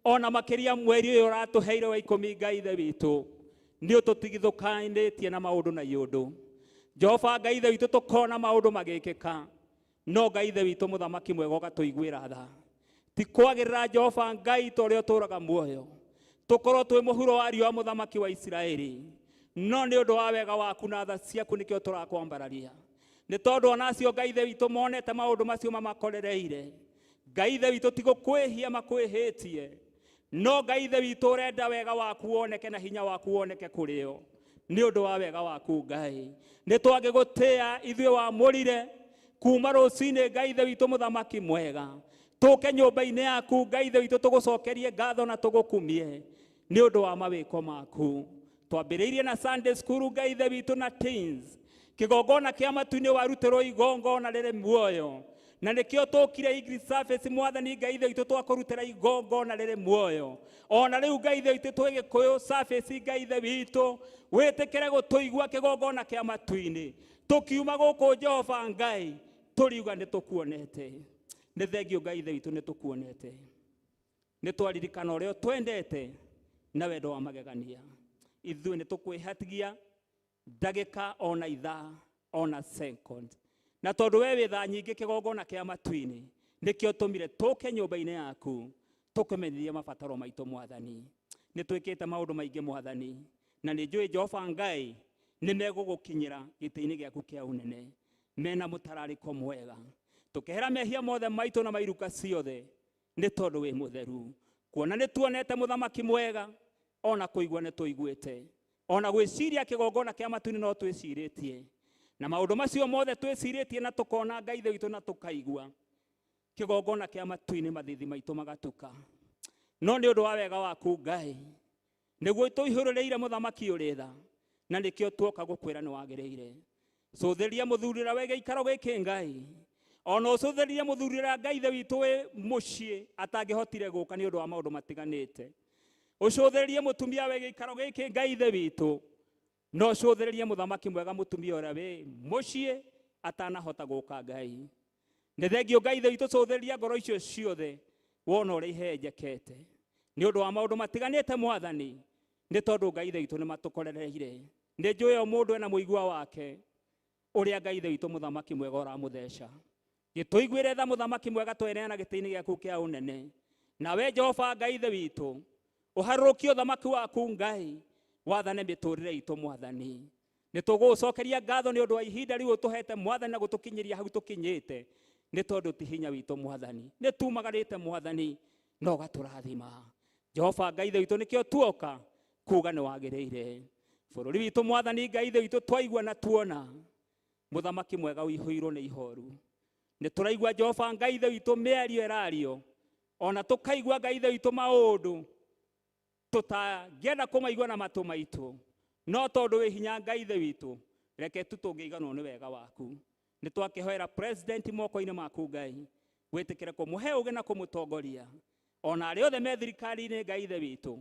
S9: ona makĩria mweri ũyũ ũratũheire wa 10 Ngai ithe witũ nĩ ũtũtigithũkanĩtie na maũndũ na iũndũ. Jehova Ngai ithe witũ tũkona maũndũ magĩkĩka, no Ngai ithe witũ mũthamaki mwega ũgatũiguĩra tha. Ti kwagĩrĩra Jehova Ngai ta ũrĩa ũtũũraga muoyo tũkorwo twĩ mũhuro wa riũa mũthamaki wa Isiraeli, no nĩ ũndũ wa wega waku na tha ciaku nĩkĩo tũrakwambararia. Nĩ tondũ ona acio Ngai ithe witũ monete maũndũ macio mamakorereire, Ngai ithe witũ ti gũkwĩhia makwĩhĩtie, no Ngai ithe witũ ũrenda wega waku woneke na hinya waku woneke kũrĩ o nĩ ũndũ wa wega waku Ngai. Nĩ twangĩgũtĩa ithuĩ wamũrire kuma rũcinĩ Ngai ithe witũ mũthamaki mwega, tũke nyũmba-inĩ yaku Ngai ithe witũ tũgũcokerie ngatho na tũgũkumie nĩ ũndũ wa mawĩko maku. Twambĩrĩirie na Sunday school Ngai ithe witũ na teens, kĩgongona kĩa matu-inĩ warutĩrwo igongona rĩrĩ muoyo, na nĩkĩo tũkire English service mwathani Ngai ithe witũ twakũrutĩra igongona rĩrĩ muoyo. Ona rĩu Ngai ithe witũ twĩ Gĩkũyũ service Ngai ithe witũ wĩtĩkĩre gũtũigua kĩgongona kĩa matu-inĩ. Tũkiuma gũkũ Jehova Ngai tũriuga nĩ tũkuonete. Nĩ thengio Ngai ithe witũ nĩ tũkuonete, nĩ twaririkana ũrĩa twendete na wendo wa magegania. Ithuĩ nĩ tũkwĩhatigia ndagĩka ona ithaa ona second, na tondũ we wĩ thaa nyingĩ kĩgongona kĩa matu-inĩ nĩkĩo tũmire tũke nyũmba-inĩ yaku tũkũmenyithie mabataro maitũ mwathani. Nĩ twĩkĩte maũndũ maingĩ mwathani, na nĩ njũĩ Jehova Ngai nĩ megũgũkinyĩra gĩtĩ-inĩ gĩaku kĩa ũnene mena mũtararĩko mwega. Tũkehera mehia mothe maitũ na mairuka ciothe nĩ tondũ wĩ mũtheru. Kuona nĩ tuonete mũthamaki mwega, ona kũigua nĩ tũiguĩte, ona gwĩciria kĩgongona kĩa matu-inĩ no twĩcirĩtie, na maũndũ macio mothe twĩcirĩtie na tũkona Ngai ithe witũ na tũkaigua kĩgongona kĩa matu-inĩ mathithi maitũ magatuka. No nĩ ũndũ wa wega waku Ngai nĩguo tũihũrĩrĩire mũthamaki ũrĩ tha, na nĩkĩo tuoka gũkwĩra nĩ wagĩrĩire. Cũthĩria mũthuri ũrĩa wĩ gĩikaro gĩkĩ Ngai, ona ũcũthĩrie mũthuri ũrĩa Ngai ithe witũ wĩ mũciĩ atangĩhotire gũka nĩ ũndũ wa maũndũ matiganĩte. Ũcũthĩrĩrie mũtumia wĩ gĩikaro gĩkĩ Ngai ithe witũ, no ũcũthĩrĩrie mũthamaki mwega mũtumia ũrĩa wĩ mũciĩ atanahota gũka Ngai. Nĩ thengio Ngai ithe witũ, cũthĩrĩria ngoro icio ciothe wona ũrĩa ihenjekete nĩ ũndũ wa maũndũ matiganĩte mwathani, nĩ tondũ Ngai ithe witũ nĩ matũkorereire. Nĩ njũĩ o mũndũ ena mũigua wake ũrĩa Ngai ithe witũ mũthamaki mwega ũramũtheca. Gĩtũiguĩre tha mũthamaki mwega, tweneana gĩtĩ-inĩ gĩaku kĩa ũnene. Nawe Jehova Ngai ithe witũ ũharũrũkie ũthamaki waku Ngai, wathane mĩtũrĩre itũ mwathani. Nĩ tũgũgũcokeria ngatho nĩ ũndũ wa ihinda rĩu ũtũhete mwathani na gũtũkinyĩria hau tũkinyĩte, nĩ tondũ ti hinya witũ mwathani, nĩ tumagarĩte mwathani na ũgatũrathima. Jehova Ngai ithe witũ nĩkĩo tuoka kuga nĩ wagĩrĩire. Bũrũri witũ mwathani Ngai ithe witũ twaigua na tuona mũthamaki mwega ũihũirwo nĩ ihoru. Nĩ tũraigua Jehova Ngai ithe witũ mĩario ĩrario, ona tũkaigua Ngai ithe witũ maũndũ tũtangĩenda kũmaigua na matũ maitũ, no tondũ wĩ hinya Ngai ithe witũ reke tu tũngĩiganwo nĩ wega waku. Nĩ twakĩhoera president moko-inĩ maku Ngai, wĩtĩkĩre kũmũhe ũũgĩ na kũmũtongoria, ona arĩa othe me thirikari-inĩ Ngai ithe witũ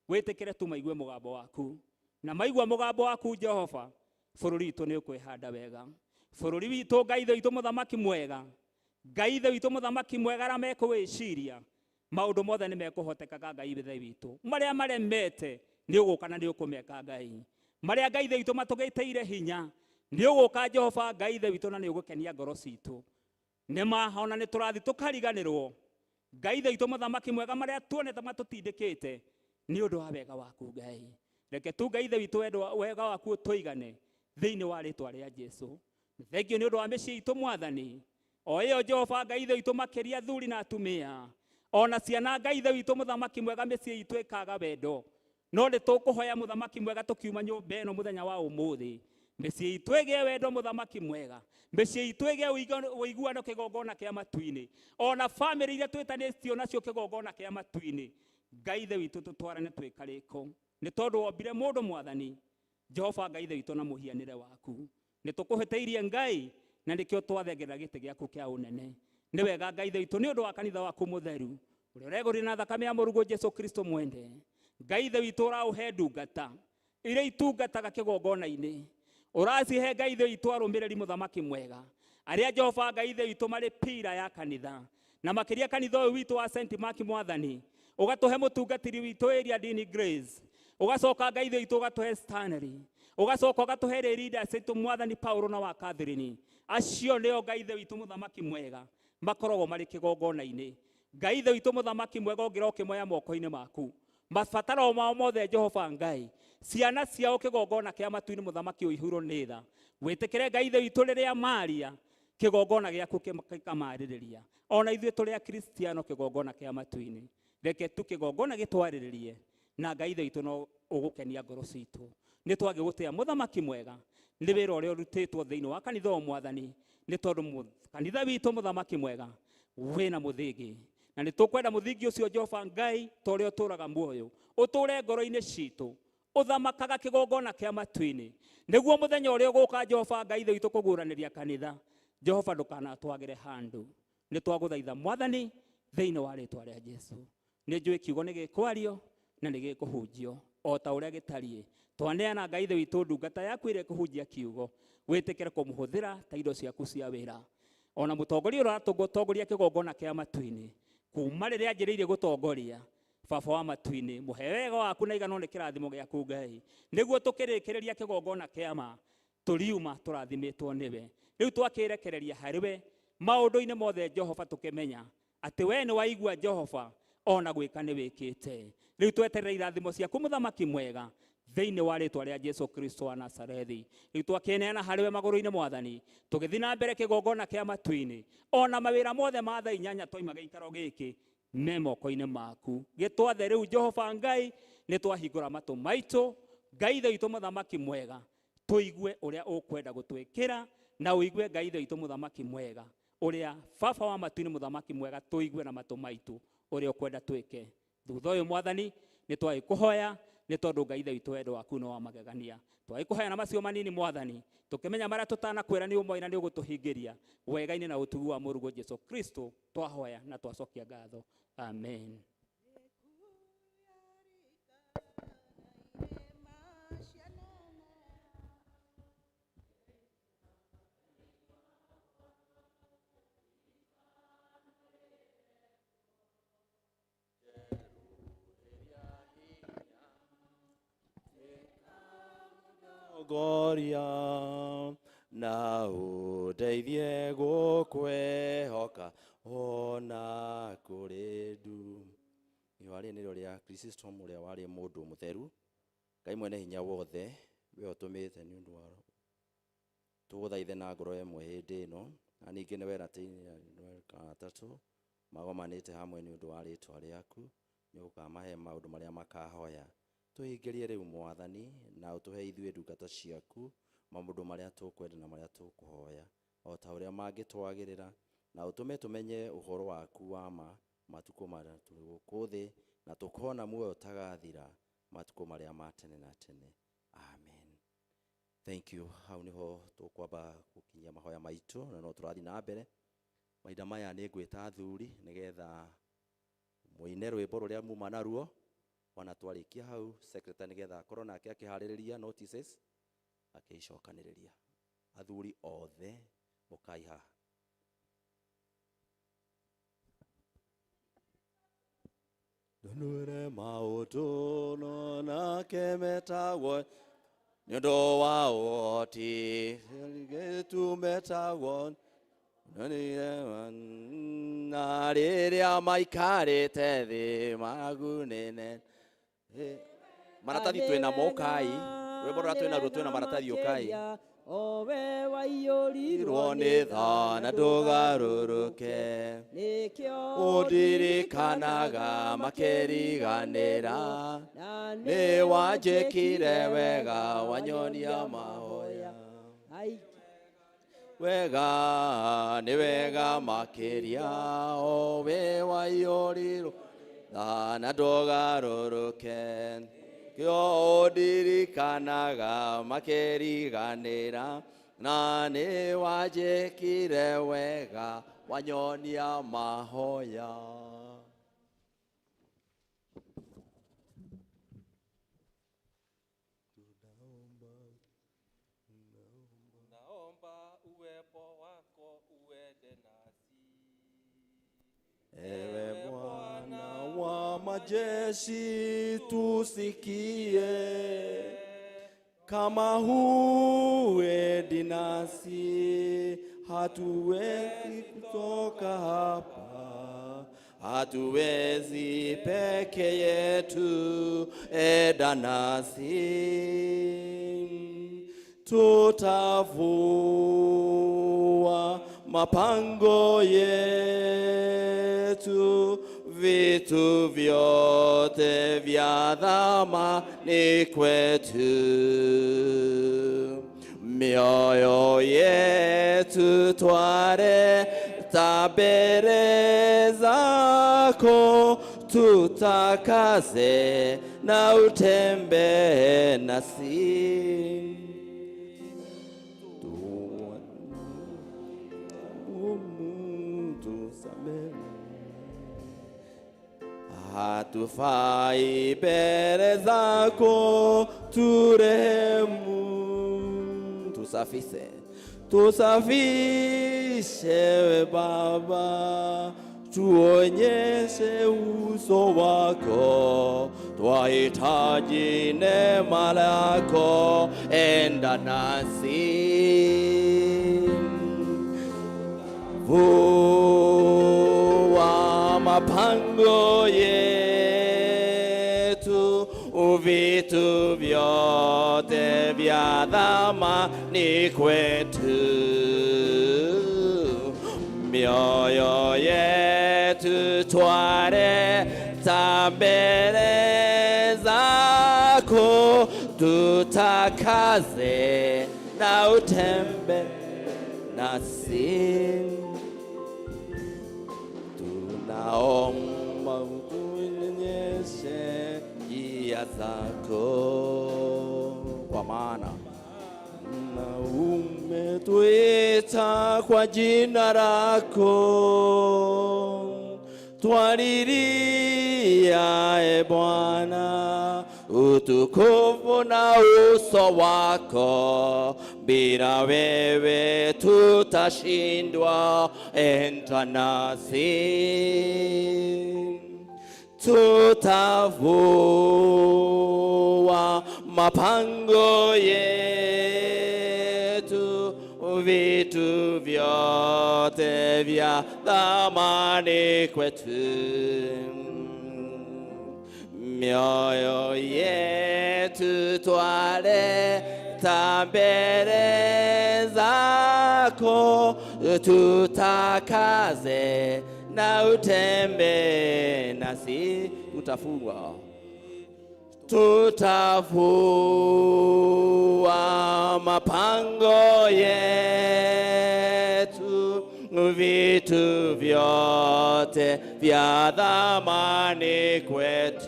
S9: wĩtĩkĩre tu maigue mũgambo waku, na maigua mũgambo waku Jehova bũrũri witũ nĩ ũkwĩhanda wega. Bũrũri witũ Ngai ithe witũ mũthamaki mwega, Ngai ithe witũ mũthamaki mwega, arĩa mekũwĩciria maũndũ mothe nĩ mekũhotekaga Ngai ithe witũ. Marĩa maremete nĩ ũgũka na nĩ ũkũmeka Ngai. Marĩa Ngai ithe witũ matũgĩtĩire hinya nĩ ũgũka Jehova Ngai ithe witũ na nĩ ũgũkenia ngoro citũ. Nĩ ma ona nĩ tũrathi tũkariganĩrwo Ngai ithe witũ mũthamaki mwega, marĩa tuonete matũtindĩkĩte nĩ ũndũ wa wega waku Ngai. Reke tu Ngai ithe witũ wega waku ũtũigane thĩinĩ wa rĩtwa rĩa Jesu. Thengio nĩ ũndũ wa mĩciĩ itũ mwathani, o ĩyo Jehova Ngai ithe witũ makĩria athuri na atumia ona ciana Ngai ithe witũ mũthamaki mwega, mĩciĩ itũ ĩkaga wendo. No nĩ tũkũhoya mũthamaki mwega tũkiuma nyũmba ĩno mũthenya wa ũmũthĩ, Mĩciĩ itũ ĩgĩe wendo mũthamaki mwega, mĩciĩ itũ ĩgĩe ũiguano kĩgongona kĩa matu-inĩ, ona bamĩrĩ iria twĩtanĩtio nacio kĩgongona kĩa matu-inĩ. Ngai ithe witũ tũtwarane twĩ karĩko, nĩ tondũ wombire mũndũ mwathani Jehova Ngai ithe witũ na mũhianĩre waku. Nĩ tũkũhĩtĩirie Ngai na nĩkĩo twathengerera gĩtĩ gĩaku kĩa ũnene. Nĩ wega Ngai ithe witũ nĩ ũndũ wa kanitha waku mũtheru ũrĩa ũregũrire na thakame ya mũrũguo Jesu Kristo mwende. Ngai ithe witũ ũraũhe ndungata iria itungataga kĩgongona-inĩ, ũracihe Ngai ithe witũ arũmĩrĩri mũthamaki mwega arĩa Jehova Ngai ithe witũ marĩ pira ya kanitha, na makĩria kanitha ũyũ witũ wa St. Mark mwathani, ũgatũhe mũtungatĩri witũ area Dini Grace, ũgacoka Ngai ithe witũ ũgatũhe Stanley, ũgacoka ũgatũhe leaders aitũ mwathani Paulo na wa Catherine. Acio nĩo Ngai ithe witũ mũthamaki mwega makoragwo marĩ kĩgongona-inĩ. Ngai ithe witũ mũthamaki mwega ũngĩra ũkĩmoya moko-inĩ maku mabataro mao mothe Jehova Ngai, ciana ciao kĩgongona kĩa matu-inĩ mũthamaki ũihũirwo nĩ tha. Wĩtĩkĩre Ngai ithe witũ rĩrĩa maria kĩgongona gĩaku gĩkamarĩrĩria. Ona ithuĩ tũrĩ Akristiano kĩgongona kĩa matu-inĩ, reke tu kĩgongona gĩtwarĩrĩrie na Ngai ithe witũ no ũgũkenia ngoro citũ. Nĩ twagĩgũtĩa mũthamaki mwega nĩ wĩra ũrĩa ũrutĩtwo thĩinĩ wa kanitha wa mwathani, nĩ tondũ kanitha witũ mũthamaki mwega wĩna mũthingi, na nĩ tũkwenda mũthingi ũcio Jehova Ngai ta ũrĩa ũtũũraga muoyo ũtũũre ngoro-inĩ citũ, ũthamakaga kĩgongona kĩa matu-inĩ, nĩguo mũthenya ũrĩa ũgũka Jehova Ngai ithe witũ kũguũranĩria kanitha, Jehova ndũkanatwagĩre handũ. Nĩ twagũthaitha mwathani thĩinĩ wa rĩtwa rĩa Jesu. Nĩ njũĩ kiugo nĩ gĩkwario na nĩ gĩkũhunjio o ta ũrĩa gĩtariĩ. Twaneana Ngai ithe witũ ndungata yaku ĩrĩa ĩkũhunjia kiugo, wĩtĩkĩre kũmũhũthĩra ta indo ciaku cia wĩra. Ona mũtongoria ũrĩa ũratongoria kĩgongona kĩa matu-inĩ, kuma rĩrĩa anjĩrĩirie gũtongoria, Baba wa matu-inĩ, mũhe wega waku na igano nĩ kĩrathimo gĩaku Ngai, nĩguo tũkĩrĩkĩrĩria kĩgongona kĩa ma tũriuma tũrathimĩtwo nĩwe. Rĩu twakĩrekereria harĩ we maũndũ-inĩ mothe Jehova, tũkĩmenya atĩ we nĩ waigua Jehova ona gwĩka nĩ wĩkĩte. Rĩu tweterera irathimo ciaku mũthamaki mwega thĩinĩ wa rĩtwa rĩa Jesu Kristo wa Nazarethi. Rĩu twakĩneana harĩ we magũrũ-inĩ mwathani, tũgĩthiĩ na mbere kĩgongona kĩa matu-inĩ, ona mawĩra mothe ma thaa inyanya twaima gĩikaro gĩkĩ me moko-inĩ maku. Gĩtwathe rĩu Jehova Ngai, nĩ twahingũra matũ maitũ Ngai ithe witũ mũthamaki mwega, tũigue ũrĩa ũkwenda gũtwĩkĩra, na ũigue Ngai ithe witũ mũthamaki mwega ũrĩa Baba wa matu-inĩ mũthamaki mwega, tũigue na matũ maitũ ũrĩa ũkwenda twĩke. Thutha ũyũ mwathani nĩ twagĩkũhoya, nĩ tondũ Ngai ithe witũ wendo waku nĩ wa magegania. Twagĩkũhoya na macio manini mwathani, tũkĩmenya marĩa tũtanakwĩra nĩ ũmoĩ na nĩ ũgũtũhingĩria wega-inĩ na ũtugi wa mũrũguo Jesu Kristo, twahoya na twacokia ngatho. Amen.
S6: Goria na ũndeithie gũkwĩhoka ona kũrĩ ndu. Ihũa rĩrĩ nĩrĩo rĩa Chrysostom ũrĩa warĩ mũndũ mũtheru. Ngai mwene hinya wothe, we ũtũmĩte nĩ ũndũ wa tũgũthaithe na ngoro ĩmwe hĩndĩ ĩno, na ningĩ nĩ wera atatũ magomanĩte hamwe nĩ ũndũ wa rĩtwa rĩaku, nĩ ũkamahe maũndũ marĩa makahoya. Tũhingĩrie rĩu mwathani, na ũtũhe ithuĩ ndungata ciaku maũndũ marĩa tũkwenda na marĩa tũkũhoya o ta ũrĩa mangĩtwagĩrĩra, na ũtũme tũmenye ũhoro waku wa ma matukũ marĩa tũrĩ gũkũ thĩ, na tũkona muoyo ũtagathira matukũ marĩa ma tene na tene. Amen. Thank you. Hau nĩho tũkwamba gũkinyia mahoya maitũ, na no tũrathiĩ na mbere. Mahinda maya nĩ ngwĩta athuri nĩgetha mũine rwĩmbo rũrĩa muma naruo. Wana twarĩkia hau secretary nĩgetha akorwo nake akĩharĩrĩria notices akĩicokanĩrĩria. Athuri othe mũkai haha. Ndonire maũndũ no nake metagwo nĩ ũndũ wa ũhoti gĩtumetagwo na rĩrĩa maikarĩte thĩ magunĩne. Maratathi twĩna mo ũkai, rwĩmbo rũrĩa twĩna ruo twĩna maratathi ũkai.
S4: Owe waiyũrirwo
S6: Irwo nĩ tha na ndũgarũrũke,
S4: nĩkĩo
S6: ũndirikanaga makĩriganĩra, nĩ wanjĩkire wega wanyonia mahoya.
S4: Hai.
S6: Wega nĩ wega makĩria o we waiyũrirwo tha na ndũgarũrũke kĩo ũndirikanaga makĩriganĩra na nĩ wanjĩkire wega wanyonia mahoya.
S1: Naomba uwepo wako uende nasi.
S6: Ewe Bwana wa majeshi, tusikie kama huendi nasi, hatuwezi kutoka hapa, hatuwezi peke yetu, enda nasi. Tutavua mapango yetu, vitu vyote vya thamani kwetu. Mioyo yetu twaleta mbele zako, tutakaze na utembee nasi. Tusamehe, hatufai mbele zako, turehemu, tusafishe, tusafishe we Baba, tuonyeshe uso wako, twahitaji neema lako, enda nasi. Vua mapango yetu, vitu vyote vya thamani kwetu. Mioyo yetu twaleta mbele zako, tutakaze na utembe nasi. Tunaomba utuonyeshe njia zako, kwa maana na umetuita kwa jina lako. Twalilia e Bwana utukufu na uso wako, bila wewe tutashindwa, enda nasi. Tutavua mapango yetu, vitu vyote vya thamani kwetu. Mioyo yetu twaleta mbele zako, tutakaze na utembee nasi. Tutafungwa, tutavua mapango yetu, vitu vyote vya thamani kwetu.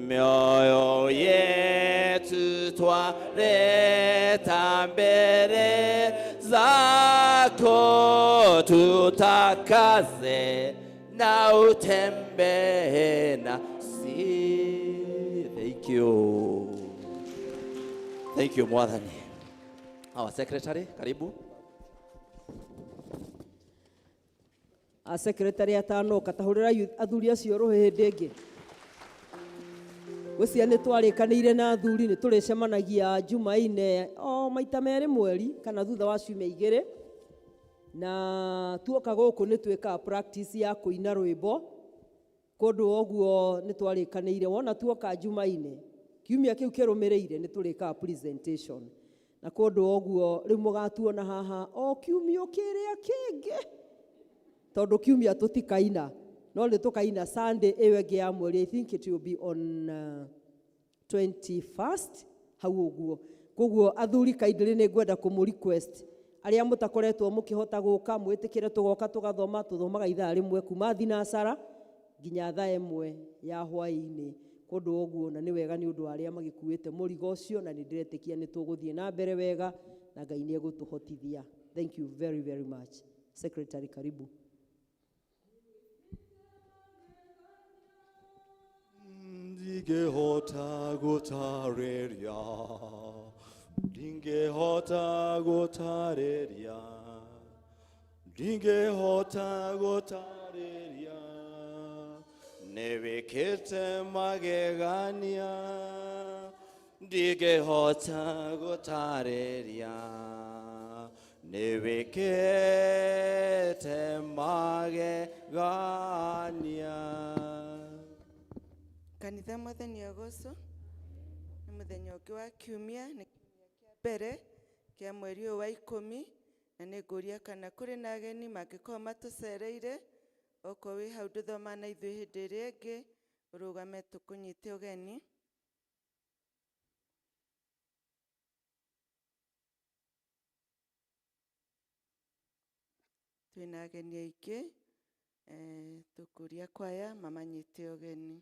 S6: Mioyo yetu twaleta mbele zako, tutakaze na utembee nasi. Thank you. Thank you, Mwathani. Our secretary, karibu.
S4: A secretary atanoka tahũrĩra athuri acio rũhĩ hĩndĩ ĩngĩ. Gwĩciria nĩ twarĩkanĩire na athuri nĩ tũrĩcemanagia Jumaine o maita merĩ mweri kana thutha wa ciumia igĩrĩ, na tuoka gũkũ nĩ twĩkaga practice ya kũina rwĩmbo kũndũ ũguo nĩ twarĩkanĩire wona tuoka Jumaine kiumia kĩu kĩrũmĩrĩire nĩ tũrĩkaga presentation na kũndũ ũguo rĩu mũgatuona haha o kiumia kĩrĩa kĩngĩ tondũ kiumia tũtikaina no nĩ tũkaina Sunday ĩyo ĩngĩ ya mweri. I think it will be on 21st hau ũguo. Koguo athuri kaindĩrĩ nĩ ngwenda kũmũ request arĩa mũtakoretwo mũkĩhota gũka mwĩtĩkĩre tũgoka tũgathoma, tũthomaga ithaa rĩmwe kuma thinacara nginya thaa 1 ya hwaĩ-inĩ kũndũ ũguo, na nĩ wega nĩ ũndũ wa arĩa magĩkuĩte mũrigo ũcio, na nĩ ndĩretĩkia nĩ tũgũthiĩ na mbere wega na Ngai nĩ egũtũhotithia. Thank you very very much. Secretary, karibu.
S6: Ndingĩhota gũtarĩria, ndingĩhota gũtarĩria, ndingĩhota gũtarĩria, nĩwĩkĩte magegania, ndingĩhota gũtarĩria, nĩwĩkĩte magegania.
S5: Kanitha mwathani agocwo. Nĩ mũthenya ũngĩ wa kiumia, nĩ kiumia kĩa mbere kĩa mweri ũyũ wa 10, na nĩ ngũria kana kũrĩ na ageni mangĩkorwo matũcereire. Okorwo wĩ hau ndũthoma na ithuĩ hĩndĩ ĩrĩa ĩngĩ, ũrũgame tũkũnyite ũgeni. Twĩna ageni aingĩ, tũkũria kwaya mamanyite ũgeni.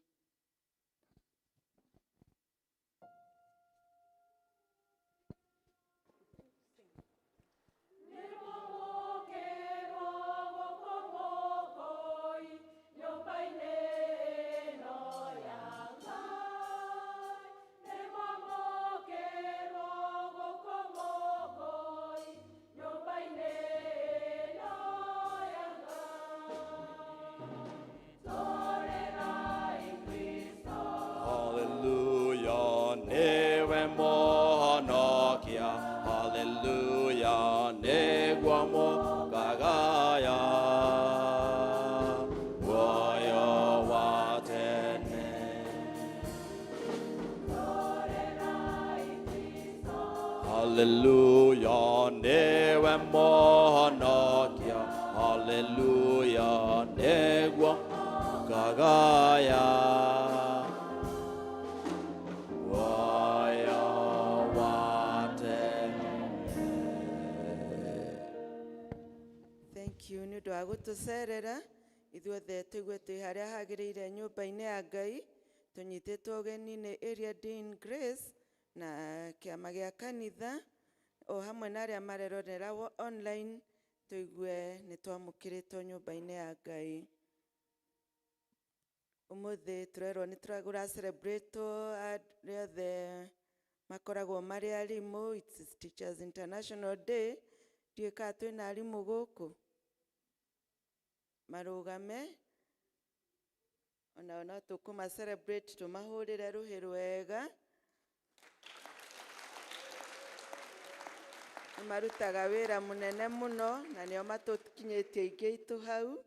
S6: Hallelujah, newe mohonokia. Hallelujah, negwamo kagaya. Woyo watene. Hallelujah, newe mohonokia. Hallelujah, negwa kagaya. Woyo watene.
S5: Thank you nĩ ũndũ wa gũtũcerera. Ithuothe tũigue twĩ harĩa hagĩrĩire nyũmba-inĩ ya Ngai, tũnyitĩtwo ũgeni nĩ Area Dean Grace na kĩama gĩa kanitha o hamwe na arĩa marerorera online, tũigue nĩ twamũkĩrĩtwo nyũmba-inĩ ya Ngai. Ũmũthĩ tũrerwo nĩ tũragũra celebrate arĩa othe makoragwo marĩ arimũ. It's Teachers International Day. Ndiũĩ kana twĩna arimũ gũkũ, marũgame onao no tũkũma celebrate, tũmahũrĩre rũhĩ rwega. Nĩ marutaga wĩra mũnene mũno na nĩo matũkinyĩtie aingĩ aitũ hau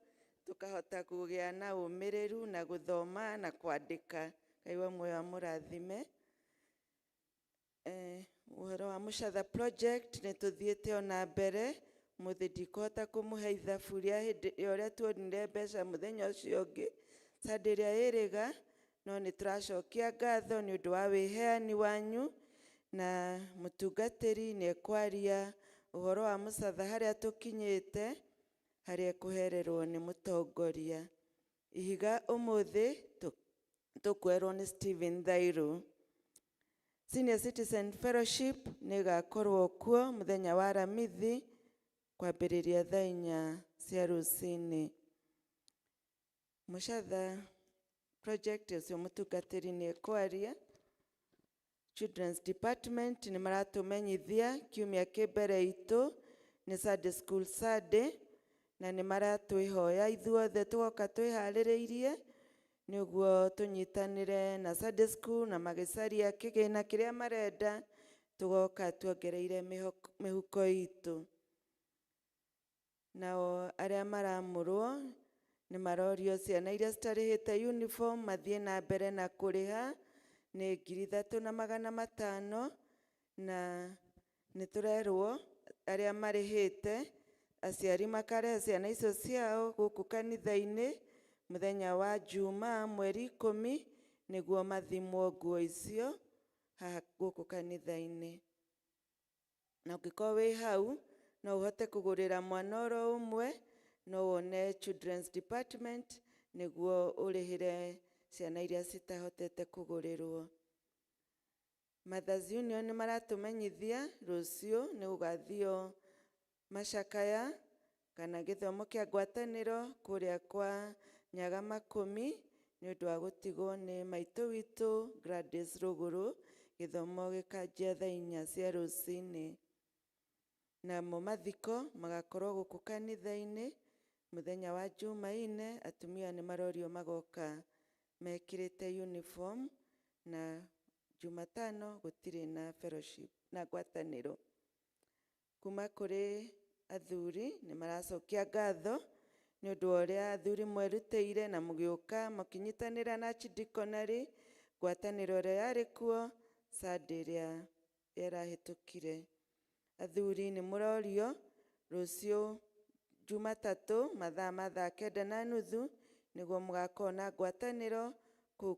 S5: tũkahota kũgĩa na ũmĩrĩru na gũthoma na kwandĩka. Ngai wa muoyo amũrathime. Ũhoro wa Mũcatha project nĩ tũthiĩte ona mbere. Mũthĩ ndikũhota kũmũhe ithabu rĩa hĩndĩ ya ũrĩa tuonire mbeca mũthenya ũcio ũngĩ Sunday ĩrĩa ĩrĩga, no nĩ tũracokia ngatho nĩ ũndũ wa wĩheani wanyu, na mũtungatĩri nĩ ekwaria ũhoro wa Mũcatha harĩa tũkinyĩte, harĩa ekũhererwo nĩ mũtongoria. Ihiga ũmũthĩ tũkwerwo nĩ Stephen Thairu. Senior Citizen Fellowship nĩ ĩgakorwo kuo mũthenya wa Aramithi kwambĩrĩria thaa 4 cia rũcinĩ. Mũcatha project ũcio mũtungatĩri nĩ ekwaria. Children's Department nĩ maratũmenyithia kiumia kĩ mbere itũ nĩ Sunday School Sunday, na nĩ maratwĩhoya ithuothe tũgoka twĩharĩrĩirie nĩguo tũnyitanĩre na Sunday School na magĩcaria kĩgĩna kĩrĩa marenda, tũgoka tuongereire mĩhuko itũ. Nao arĩa maramũrwo nĩ marorio ciana iria citarĩhĩte uniform mathiĩ na mbere na kũrĩha nĩ 3,500, na nĩ tũrerwo arĩa marĩhĩte aciari makarehe ciana icio ciao gũkũ kanitha-inĩ mũthenya wa Juma mweri 10 nĩguo mathimwo nguo icio haha gũkũ kanitha-inĩ. Na ũngĩkorwo wĩ hau no ũhote kũgũrĩra mwana oro ũmwe, no wone children's department nĩguo ũrĩhĩre ciana iria citahotete kũgũrĩrwo. Mothers Union nĩ maratũmenyithia rũciũ nĩ gũgathio macakaya kana gĩthomo kĩa ngwatanĩro kũrĩa kwa Nyaga Makũmi nĩ ũndũ wa gũtigwo nĩ maitũ witũ Gladys Rũgũrũ. Gĩthomo gĩkanjia thaa 4 cia rũcinĩ. Namo mathiko magakorwo gũkũ kanitha-inĩ mũthenya wa Jumaine. Atumia nĩ marorio magoka mekĩrĩte uniform, na Jumatano gũtirĩ na fellowship na ngwatanĩro. Kuma kũrĩ athuri nĩ maracokia ngatho nĩ ũndũ wa ũrĩa athuri mwerutĩire na mũgĩũka mũkĩnyitanĩra na archdeaconry ngwatanĩro ĩrĩa yarĩ kuo Sunday ĩrĩa ĩrahĩtũkire. Athuri nĩ mũrorio rũciũ Jumatatũ mathaa ma thaa 9:30 nĩguo mũgakorwo na ngwatanĩro kũu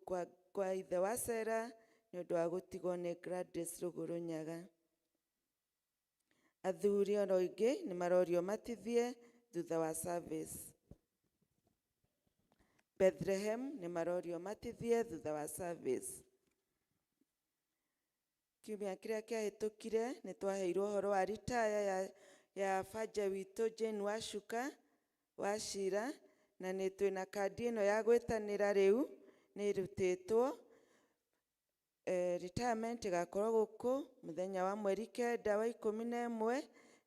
S5: kwa ithe wa Sera nĩ ũndũ wa gũtigwo nĩ Gladys Rũgũrũ Nyaga. Athuri oro ingĩ nĩ marorio matithie thutha wa service. Bethlehem nĩ marorio matithie thutha wa service. Kiumia kĩrĩa kĩahĩtũkire nĩ twaheirwo ũhoro wa ritaya ya banja witũ Jane Wacuka wa Cira, na nĩ twĩna kandi ĩno ya gwĩtanĩra rĩu nĩ ĩrutĩtwo. Retirement ĩgakorwo gũkũ mũthenya wa mweri 9 wa 11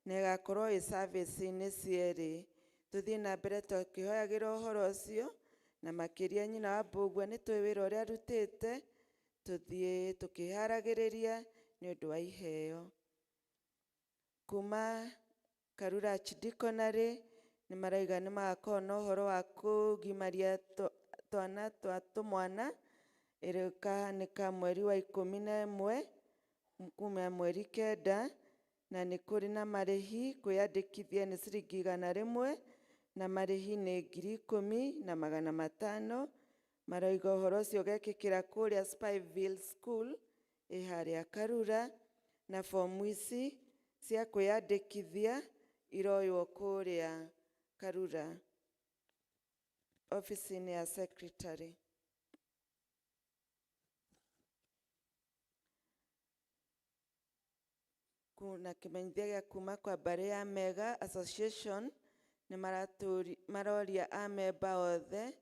S5: na ĩgakorwo ĩ service-inĩ cierĩ. Tũthiĩ na mbere tũkĩhoyagĩra ũhoro ũcio, na makĩria nyina wa Mbũgua nĩ tũĩ wĩra ũrĩa arutĩte, tũthiĩ tũkĩharagĩrĩria nĩ ũndũ wa iheo. Kuma Karura Archdeaconry nĩ marauga nĩ magakorwo na ũhoro wa kũgimaria twana twa tũmwana ĩrĩa ĩkahanĩka mweri wa 11 kuma mweri 9, na nĩ kũrĩ na marĩhi kwĩyandĩkithia nĩ ciringi 100 na marĩhi nĩ 10,500. Marauga ũhoro ũcio ũgekĩkĩra kũrĩa Spyville School ĩ harĩa Karura, na fomu ici cia kwĩyandĩkithia iroywo kũrĩa Karura ofici-inĩ ya secretary. Kuna kĩmenyithia gĩa kuma kwa mbarĩ ya Mega Association nĩ maroria amemba othe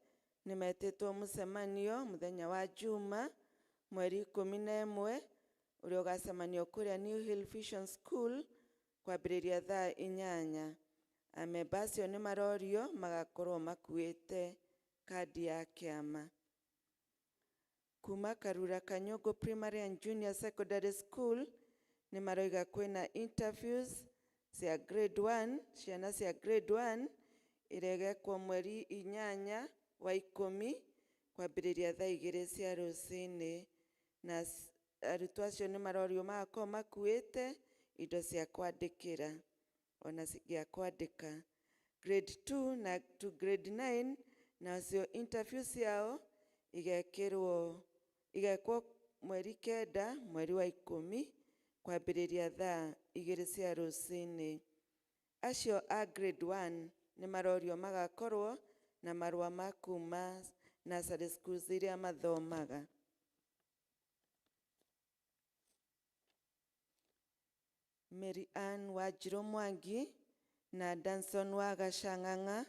S5: nĩ metĩtwo mũcemanio mũthenya wa Juma mweri 11 ũrĩa ũgacemanio kũrĩa New Hill Vision School kwambĩrĩria thaa 8. Amemba acio nĩ marorio magakorwo makuĩte kandi ya kĩama. Kuma Karura Kanyũngũ Primary and Junior Secondary School nĩ maroiga kwĩna interviews cia grade 1, ciana cia grade 1 ĩrĩa ĩgekwo mweri 8 wa 10 kwambĩrĩria thaa 2 cia rũcinĩ, na arutwo acio nĩ marorio magakorwo makuĩte indo cia kwandĩkĩra ona cia kwandĩka. Grade 2 na to grade 9 nacio interview ciao igekwo mweri 9 mweri wa 10 kwambĩrĩria thaa 2 cia rũcinĩ. Acio a grade 1 nĩ marorio magakorwo na marũa ma kuma nursery schools iria mathomaga. Mary Ann Wanjirũ Mwangi na Danson wa Gacang'ang'a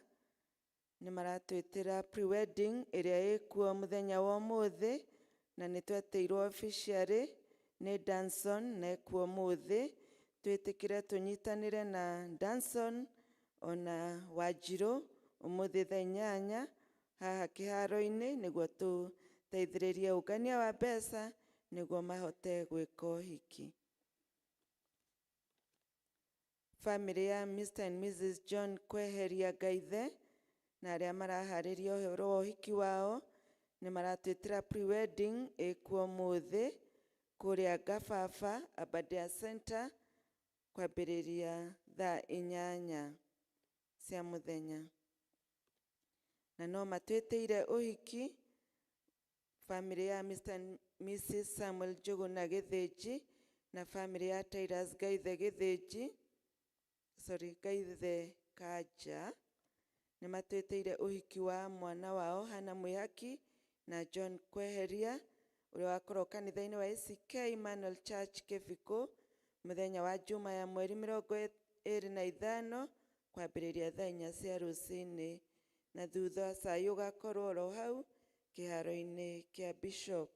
S5: nĩ maratwĩtĩra pre-wedding ĩrĩa ĩkuo mũthenya wa ũmũthĩ, na nĩ twetĩirwo officially nĩ Danson na ĩkuo ũmũthĩ. Twĩtĩkĩre tũnyitanĩre na Danson ona Wanjirũ ũmũthĩ thaa 8 haha kĩharo-inĩ nĩguo tũteithĩrĩrie ũngania wa mbeca nĩguo mahote gwĩka ũhiki. Family ya Mr and Mrs John Kweheria Ngaithe na arĩa maraharĩria ũhoro wa ũhiki wao nĩ maratwĩtĩra pre-wedding ĩkuo ũmũthĩ kũrĩa Gababa Aberdare Center kwambĩrĩria thaa 8 cia mũthenya. Na no matwĩtĩire ũhiki family ya Mr and Mrs Samuel Njuguna Gĩthĩnji Na bamĩrĩ ya Titus Gaithe Gĩthĩnji, sorry, Gaithe Kanja, nĩ matwĩtĩire ũhiki wa mwana wao Hannah Mwihaki na John Kweheria ũrĩa wakorwo kanitha-inĩ wa ACK Emmanuel Church Kĩbikũ mũthenya wa Juma ya mweri 25 kwambĩrĩria thaa 4 cia rũcinĩ, na thutha cai ũgakorwo oro hau kĩharo-inĩ kĩa Bishop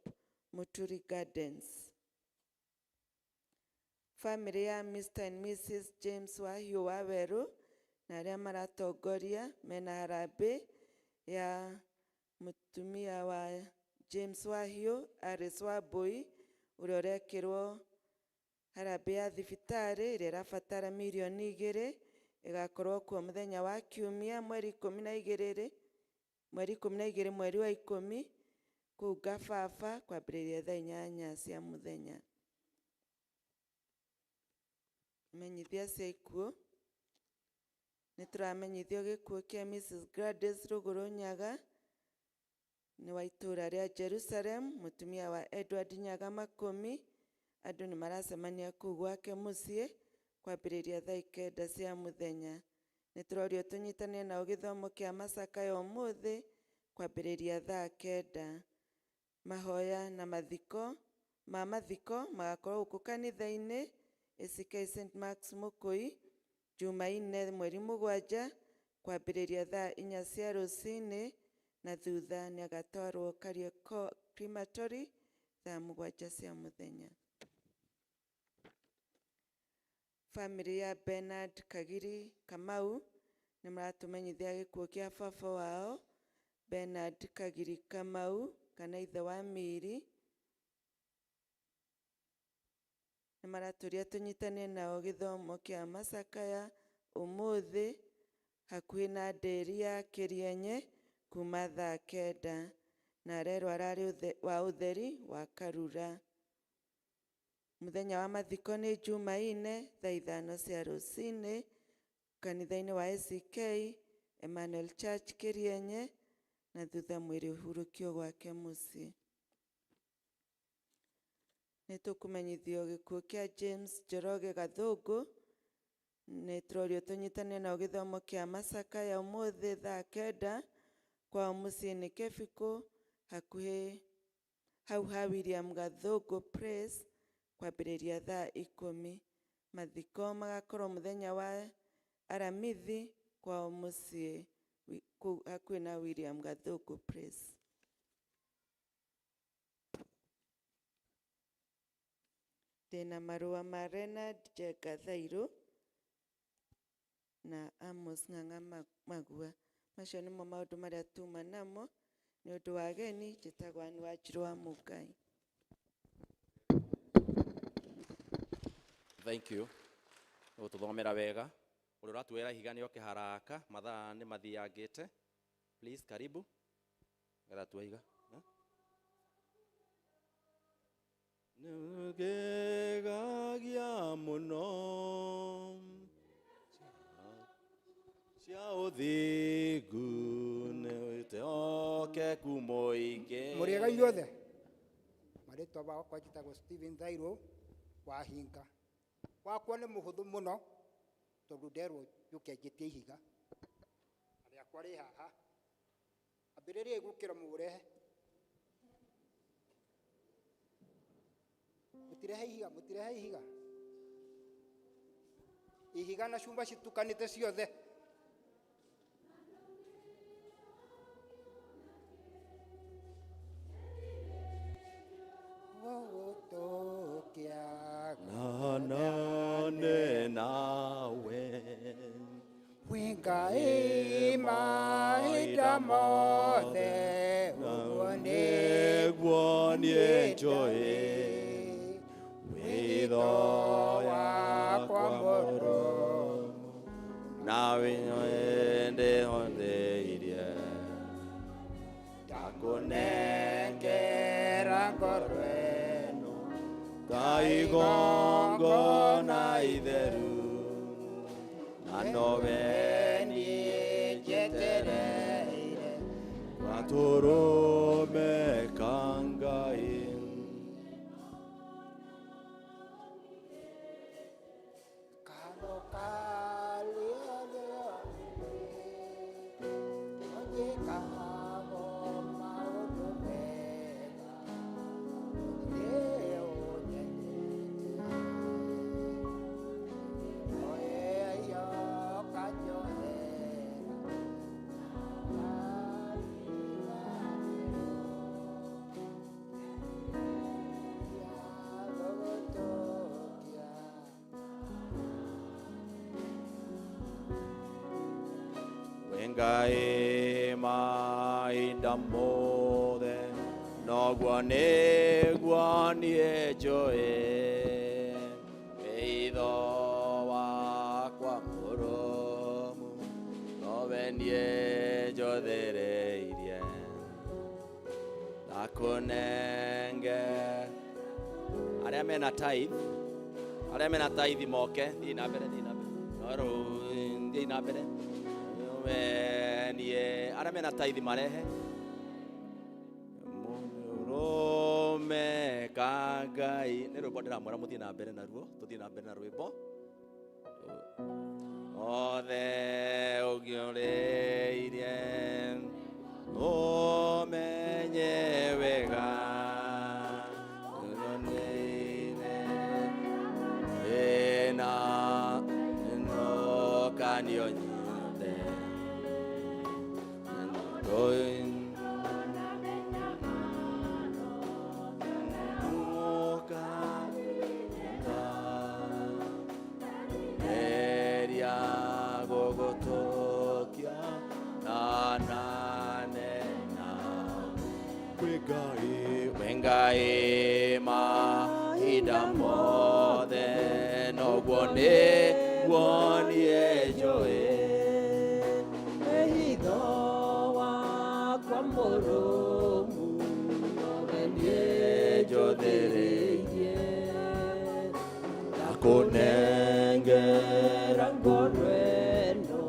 S5: Muturi Gardens. Famĩlĩ ya Mr and Mrs James Wahiũ wa Werũ na arĩa maratongoria mena harambĩ ya mũtumia wa James Wahiũ Alice Wambui ũrĩa ũrekĩrwo harambĩ ya thibitarĩ ĩrĩa ĩrabatara mirioni 2, ĩgakorwo kuo mũthenya wa Kiumia mweri 12, mweri 12 mweri wa 10 kũu Gababa kwambĩrĩria thaa 8 cia mũthenya. Menyithia cia ikuũ. Nĩ tũramenyithio gĩkuũ kĩa Mrs Gladys Rũgũrũ Nyaga, nĩ wa itũũra rĩa Jerusalem, mũtumia wa Edward Nyaga Makũmi. Andũ nĩ maracemania kũu gwake mũciĩ kwambĩrĩria thaa 9 cia mũthenya. Nĩ tũrorio tũnyitane nao gĩthomo kĩa macakaya ũmũthĩ kwambĩrĩria thaa 9. Mahoya na mathiko ma mathiko magakorwo gũkũ kanitha-inĩ ACK St Mark's Mũkũi Jumaine mweri 7 kwambĩrĩria thaa 4 cia rũcinĩ, na thutha nĩ agatwarwo Karioko Crematory thaa 7 cia mũthenya. Famĩlĩ ya Bernard Kagiri Kamau nĩ maratũmenyithia gĩkuũ kĩa baba wao Bernard Kagiri Kamau kana ithe wa Miri. Nĩ maratũria tũnyitane nao gĩthomo kĩa macakaya ũmũthĩ hakuhĩ na ndĩri ya Kĩrienye kuma thaa 9, na arerwo ararĩ wa ũtheri wa Karura. Mũthenya wa mathiko nĩ Jumaine thaa 5 cia rũcinĩ kanitha-inĩ wa ACK Emmanuel Church Kĩrienye, na thutha mwĩrĩ ũhurũkio gwake mũciĩ. Nĩ tũkũmenyithio gĩkuũ kĩa James Njoroge Gathũngũ. Nĩ tũrorio tũnyitane nao gĩthomo kĩa macakaya ũmũthĩ thaa 9 kwao mũciĩ nĩ Kĩbikũ hakuhĩ hau ha William Gathũngũ Place kwambĩrĩria thaa 10. Mathiko magakorwo mũthenya wa Aramithi kwao mũciĩ hakuhĩ na William Gathũngũ Place. Ndĩna marũa ma Leonard Njenga Thairũ na Amos Ng'ang'a Magua. Macio nĩmo maũndũ marĩa tuma namo. Nĩ ũndũ wa ageni, njĩtagwo Ann Wanjirũ wa Mũngai.
S3: Thank you. Ũgũtũthomera wega. Ũrĩa ũratuoera ihiga nĩ oke haraka, mathaa nĩ mathiangĩte. Please, karibu. Getha tuoe ihiga. Nĩngegagia mũno cia ũthingu nĩwĩhokeku mũingĩ.
S10: Mũrĩega inyuothe. Marĩtwa makwa njĩtagwo Stephen Thairũ wa Hinga. Wakwa nĩ mũhũthũ mũno tondũ nderwo njũke njĩtie ihiga. Na rĩakwa rĩ haha. Ambĩrĩriai gũkĩra mũrehe. Mũtirehe ihiga, mũtirehe ihiga. Ihiga na cumba citukanĩte ciothe.
S3: Nane nawe
S10: Ngai mahinda mothe ũguo
S3: nĩguo niĩ njũĩ witho wakwa mũrũmu na wĩndĩhondeirie
S10: ndakũnengera ngoro ĩno
S3: ta igongona itheru na nowe niĩ njetereire gatũrũme ka Ngai.
S6: Ngai mahinda mothe noguo nĩguo niĩ njũĩ wĩitho wakwa mũrũmu nowe niĩ njũthĩrĩirie ndakũnenge arĩa mena tithe arĩa mena tithe moke thiĩ na mbere thiĩ na mbere no rĩu thiĩ na mbere we niĩ arĩa mena tithe marehe mũrũme ka Ngai nĩ rwĩmbo ndĩramwĩra mũthiĩ na mbere naruo tũthiĩ na mbere na rwĩmbo othe ũngĩũrĩirie ũmenye wega nĩire ĩna nũkanio nyothe Eria gũgũtũkia na nane na kwĩ Ngai kwĩ Ngai mahinda mothe noguo nĩguo niĩ njũĩ
S4: Wĩhitho wakwa mũrũmu nowe niĩ njũthĩrĩirie
S6: ndakũnengera
S4: ngoro ĩno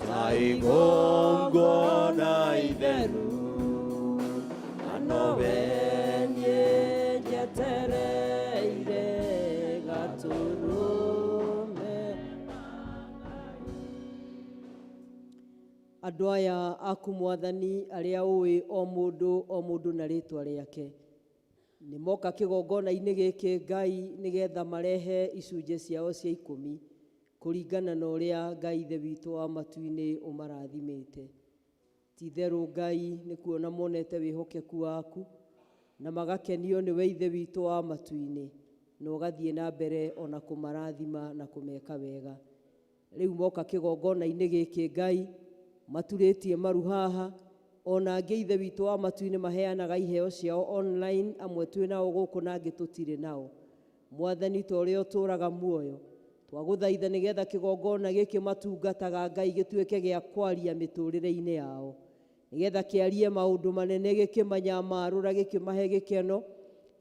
S6: ta igongona itheru na nowe
S4: niĩ njetereire gatũrũme andũ aya aku mwathani arĩa ũĩ o mũndũ o mũndũ na rĩtwa rĩake nĩ moka kĩgongona-inĩ gĩkĩ Ngai nĩgetha marehe icunjĩ ciao cia ikũmi kũringana na ũrĩa Ngai ithe witũ wa matu-inĩ ũmarathimĩte. Ti itherũ Ngai nĩ kuona monete wĩhokeku waku na magakenio nĩwe ithe witũ wa matu-inĩ na ũgathiĩ na mbere ona kũmarathima na kũmeka wega. Rĩu moka kĩgongona-inĩ gĩkĩ Ngai maturĩtie maru haha ona angĩ ithe witũ wa matu-inĩ maheanaga iheo ciao online amwe twĩ nao gũkũ na angĩ tũtirĩ nao. Mwathani ta ũrĩa ũtũũraga muoyo twagũthaitha nĩgetha kĩgongona gĩkĩ matungataga Ngai gĩtuĩke gĩa kwaria mĩtũrĩre-inĩ yao nĩgetha kĩarie maũndũ manene gĩkĩmanyamarũra gĩkĩmahe gĩkeno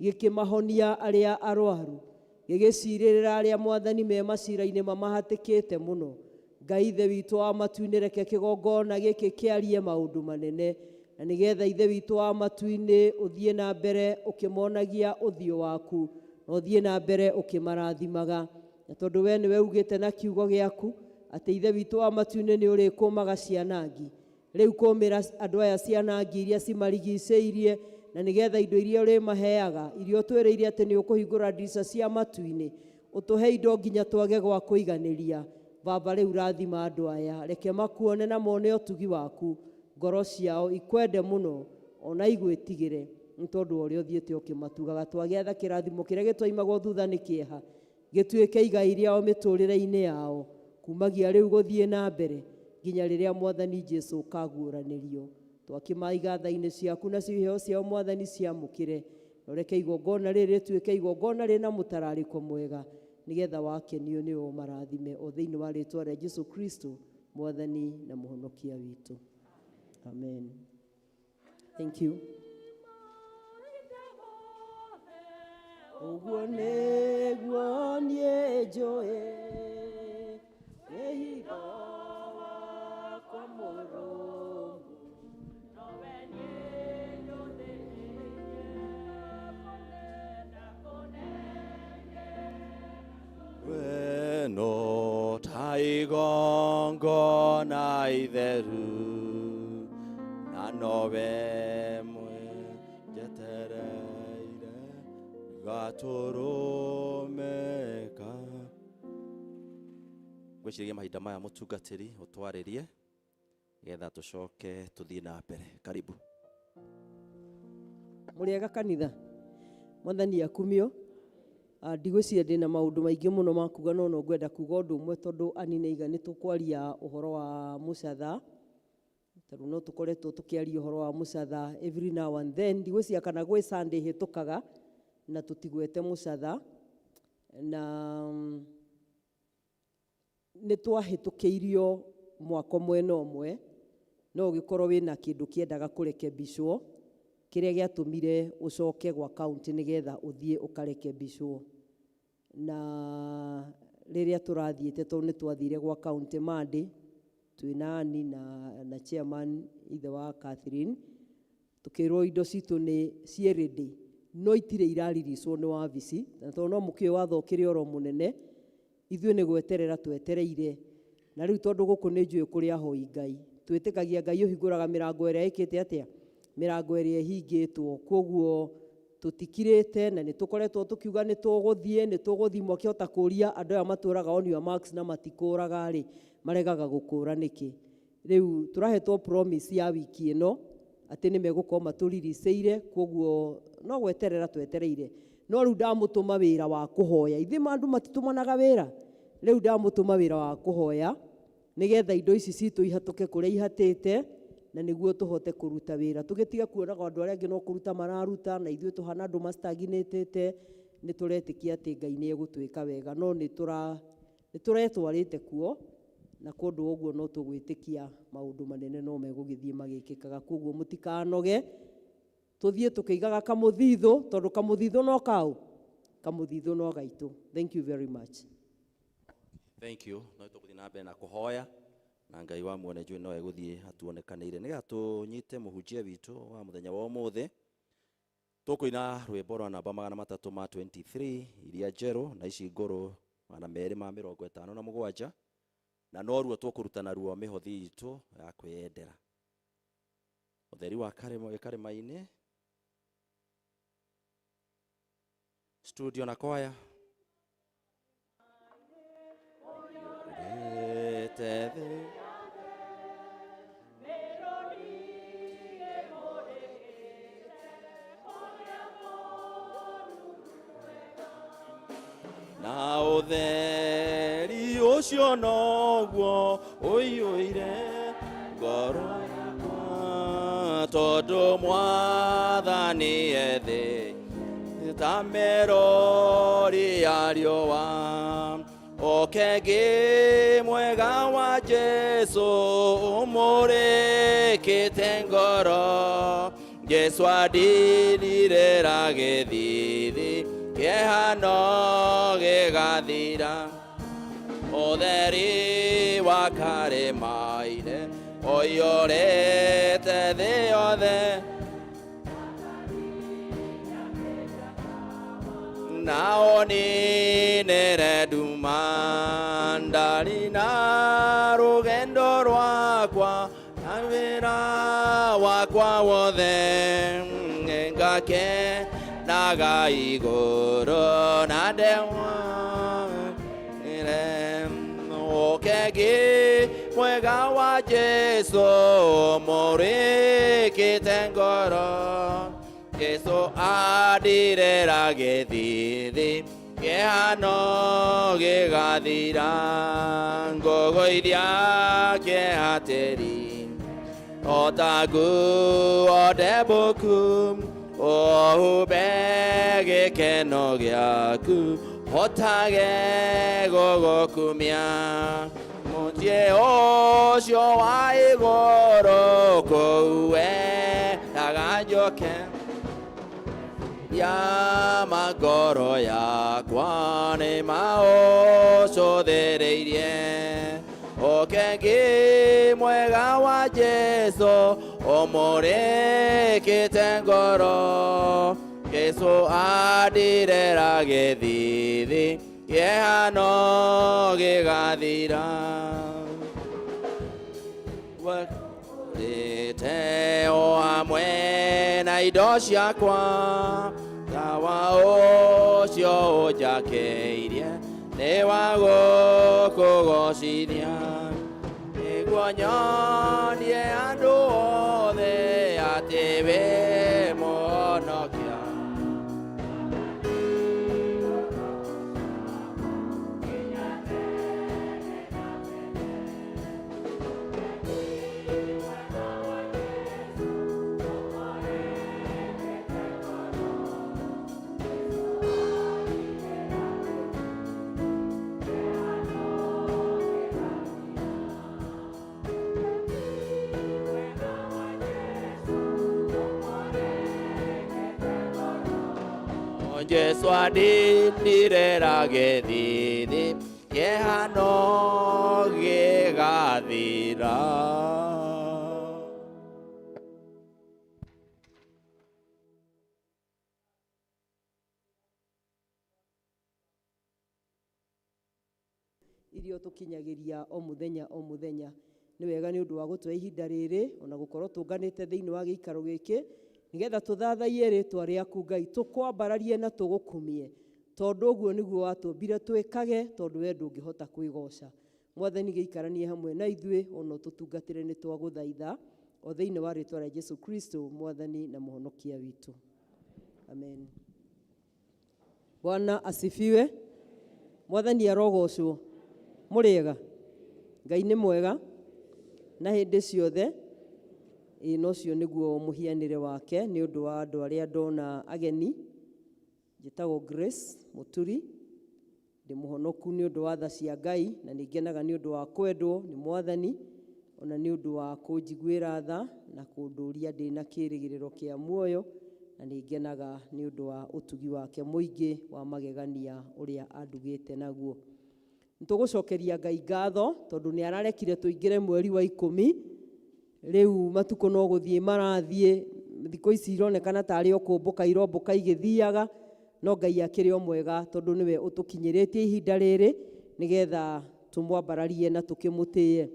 S4: gĩkĩmahonia arĩa arwaru gĩgĩcirĩrĩra arĩa mwathani me macira-inĩ mamahatĩkĩte mũno. Ngai ithe witũ wa matu-inĩ reke kĩgongona gĩkĩ kĩarie maũndũ manene na nĩgetha ithe witũ wa matu-inĩ ũthiĩ na mbere ũkĩmonagia ũthiũ waku na ũthiĩ na mbere ũkĩmarathimaga na tondũ we nĩwe ugĩte na kiugo gĩaku atĩ ithe witũ wa matu-inĩ nĩ ũrĩkũmaga ciana ngi rĩu kũmĩra andũ aya ciana ngi iria cimarigicĩirie na nĩgetha indo iria ũrĩmaheaga iria ũtwĩrĩire atĩ nĩ ũkũhingũra ndirica cia matu-inĩ ũtũhe indo nginya twage gwa kũiganĩria. Baba rĩu rathima andũ aya reke makuone na mone ũtugi waku ngoro ciao ikwende mũno ona igwĩtigĩre nĩ tondũ wa ũrĩa ũthiĩte ũkĩmatugaga. Twagĩatha kĩrathimo kĩrĩa gĩtwaimagwo thutha nĩ kĩeha gĩtuĩke igai rĩao mĩtũrĩre-inĩ yao kumagia rĩu gũthiĩ na mbere nginya rĩrĩa mwathani Jesu ũkaguũranĩrio. Twakĩmaiga tha-inĩ ciaku nacio iheo ciao mwathani ciamũkĩre na ũreke igongona rĩrĩ rĩtuĩke igongona rĩna mũtararĩko mwega nĩgetha wakenio nĩwe ũmarathime o thĩinĩ wa rĩtwa rĩa Jesu Kristo mwathani na mũhonokia witũ. Amen. Thank you. Ũguo nĩguo niĩ njũĩ wĩhitho wakwa mũrũmu nowe niĩ njũthĩrĩirie
S6: Weno ta igongona itheru na nowe mwe njetereire gatũrũmeka. Ngwĩciria mahinda maya mũtungatĩri ũtwarĩrie nĩgetha tũcoke tũthiĩ na mbere. Karibu.
S4: Mũrĩega kanitha mwathani akumio. Ndigwĩciria ndĩna maũndũ maingĩ mũno ma kuga no no ngwenda kuga ũndũ ũmwe tondũ ani nĩ aiga nĩ tũkwaria ũhoro wa mũcatha. Tondũ no tũkoretwo tũkĩaria ũhoro wa mũcatha every now and then, ndigwĩciria kana gwĩ Sunday hĩtũkaga na tũtigwete mũcatha. Na nĩ twahĩtũkĩirio mwako mwena ũmwe, no ũgĩkorwo wĩna kĩndũ kĩendaga kũrekebicwo kĩrĩa gĩatũmire ũcoke gwa kaunti nĩgetha ũthiĩ ũkarekebicwo. Na rĩrĩa tũrathiĩte, tondũ nĩ twathire gwa kaunti Monday twĩna Annie na chairman ithe wa Catherine, tukĩrwo indo citũ nĩ ciĩ ready no itirĩ iraririswo nĩ wabici, na tondũ no mũkĩũĩ watho ũkĩrĩ oro mũnene, ithuĩ nĩ gweterera twetereire. Na rĩu tondũ gũkũ nĩ njũĩ kũrĩ ahoi Ngai, twĩtĩkagia Ngai ũhingũraga mĩrango ĩrĩa ĩkĩte atĩa, mĩrango ĩrĩa ĩhingĩtwo. Koguo tũtikirĩte na nĩ tũkoretwo tũkiuga nĩ tũgũthiĩ, nĩ tũgũthiĩ. Mwakĩhota kũria andũ aya matũraga on your marks na matikũraga rĩ, maregaga gũkũra nĩkĩ? Rĩu tũrahetwo promise ya wiki ĩno atĩ nĩ megũkorwo matũriricĩire, koguo no gweterera twetereire. No rĩu ndamũtũma wĩra wa kũhoya, ithuĩ andũ matitũmanaga wĩra, rĩu ndamũtũma wĩra wa kũhoya nĩgetha indo ici citũ ihatũke kũrĩa ihatĩte, na nĩguo tũhote kũruta wĩra, tũgĩtiga kuonaga andũ arĩa angĩ no kũruta mararuta na ithuĩ tũhana andũ mastaginĩtĩte. Nĩ tũretĩkia atĩ Ngai nĩ egũtwĩka wega, no nĩ tũretwarĩte kuo, na kũndũ ũguo no tũgwĩtĩkia maũndũ manene no megũgĩthiĩ magĩkĩkaga. Koguo mũtikanoge, tũthiĩ tũkĩigaga kamũthithũ, tondũ kamũthithũ no kaũ, kamũthithũ no gaitũ. Thank you very much.
S3: Thank you. No tũgũthiĩ na mbere na kũhoya, na Ngai wa muone njũĩ no egũthiĩ atuonekanĩire nĩgetha tũnyite mũhunjia witũ wa mũthenya wa ũmũthĩ. Tũkũina rwĩmbo rwa namba 323 iria njerũ na ici ngũrũ 257, na noruo tũkũruta naruo mĩhothi itũ ya kwĩyendera. Ũtheri wa karĩma-inĩ, studio na kwaya. Na ũtheri ũcio noguo ũiyũire ngoro yakwa, tondũ Mwathani ethĩ ta merori ya riũa. Ũkengi mwega wa Jesũ ũmũrĩkĩte ngoro, Jesũ andindirĩra gĩthithi kĩeha no gĩgathira. Ũtheri wa karĩma-inĩ ũiyũrĩte thĩ yothe, na ũninĩre nduma ndari na rũgendo rwakwa na wĩra wakwa wothe, ngakenaga igũrũ na ndemwa ũkengi mwega wa Jesũ ũmũrĩkĩte ngoro, Jesũ andirĩra gĩthithi kĩeha no gĩgathira. Ngũgũithia kĩeha tĩri o ta nguo ndembũku, ũhumbe gĩkeno gĩaku, hotage gũgũkumia. Mũciĩ ũcio wa igũrũ kũu wendaga njoke, ya magoro yakwa nĩ maũcũthĩrĩirie. Ũkengi mwega wa Jesũ ũmũrĩkĩte ngoro, Jesũ andirĩra gĩthithi kĩeha no gĩgathira. Ndĩte o hamwe na indo ciakwa, tawa ũcio ũnjakĩirie nĩ wa gũkũgocithia, nĩguo nyonie andũ othe atĩ wĩ Mũhonokia.
S6: Jesu andinire gĩthithi kĩeha no gĩgathira.
S4: Iria tũkinyagĩria o mũthenya o mũthenya. Nĩ wega nĩ ũndũ wa gũtua ihinda rĩrĩ ona gũkorwo tũnganĩte thĩinĩ wa gĩikaro gĩkĩ nĩgetha tũthathaiye rĩtwa rĩaku Ngai, tũkwambararie na tũgũkumie, tondũ ũguo nĩguo watũmbire twĩkage, tondũ we ndũngĩhota kwĩgoca. Mwathani gĩikaranie hamwe na ithuĩ ona ũtũtungatĩre, nĩ twagũthaitha o thĩinĩ wa rĩtwa rĩa Jesu Kristo Mwathani na Mũhonokia witũ, amen. Bwana asifiwe. Mwathani arogocwo. Mũrĩega? Ngai nĩ mwega na hĩndĩ ciothe. Ĩĩ, na ũcio nĩguo mũhianĩre wake. Nĩ ũndũ wa andũ arĩa ndona ageni, njĩtagwo Grace Mũturi, ndĩ mũhonoku nĩ ũndũ wa tha cia Ngai, na nĩ ngenaga nĩ ũndũ wa kwendwo nĩ Mwathani, ona nĩ ũndũ wa kũnjiguĩra tha na kũndũria ndĩna kĩrĩgĩrĩro kĩa muoyo, na nĩ ngenaga nĩ ũndũ wa ũtugi wake mũingĩ wa magegania ũrĩa andugĩte naguo. Nĩtũgũcokeria Ngai ngatho tondũ nĩ ararekire tũingĩre mweri wa 10. Rĩu matukũ no gũthiĩ marathiĩ, thikũ ici ironekana tarĩ o kũmbũka irombũka igĩthiaga, no Ngai akĩrĩ o mwega tondũ nĩwe ũtũkinyĩrĩtie ihinda rĩrĩ nĩgetha tũmwambararie na tũkĩmũtĩe.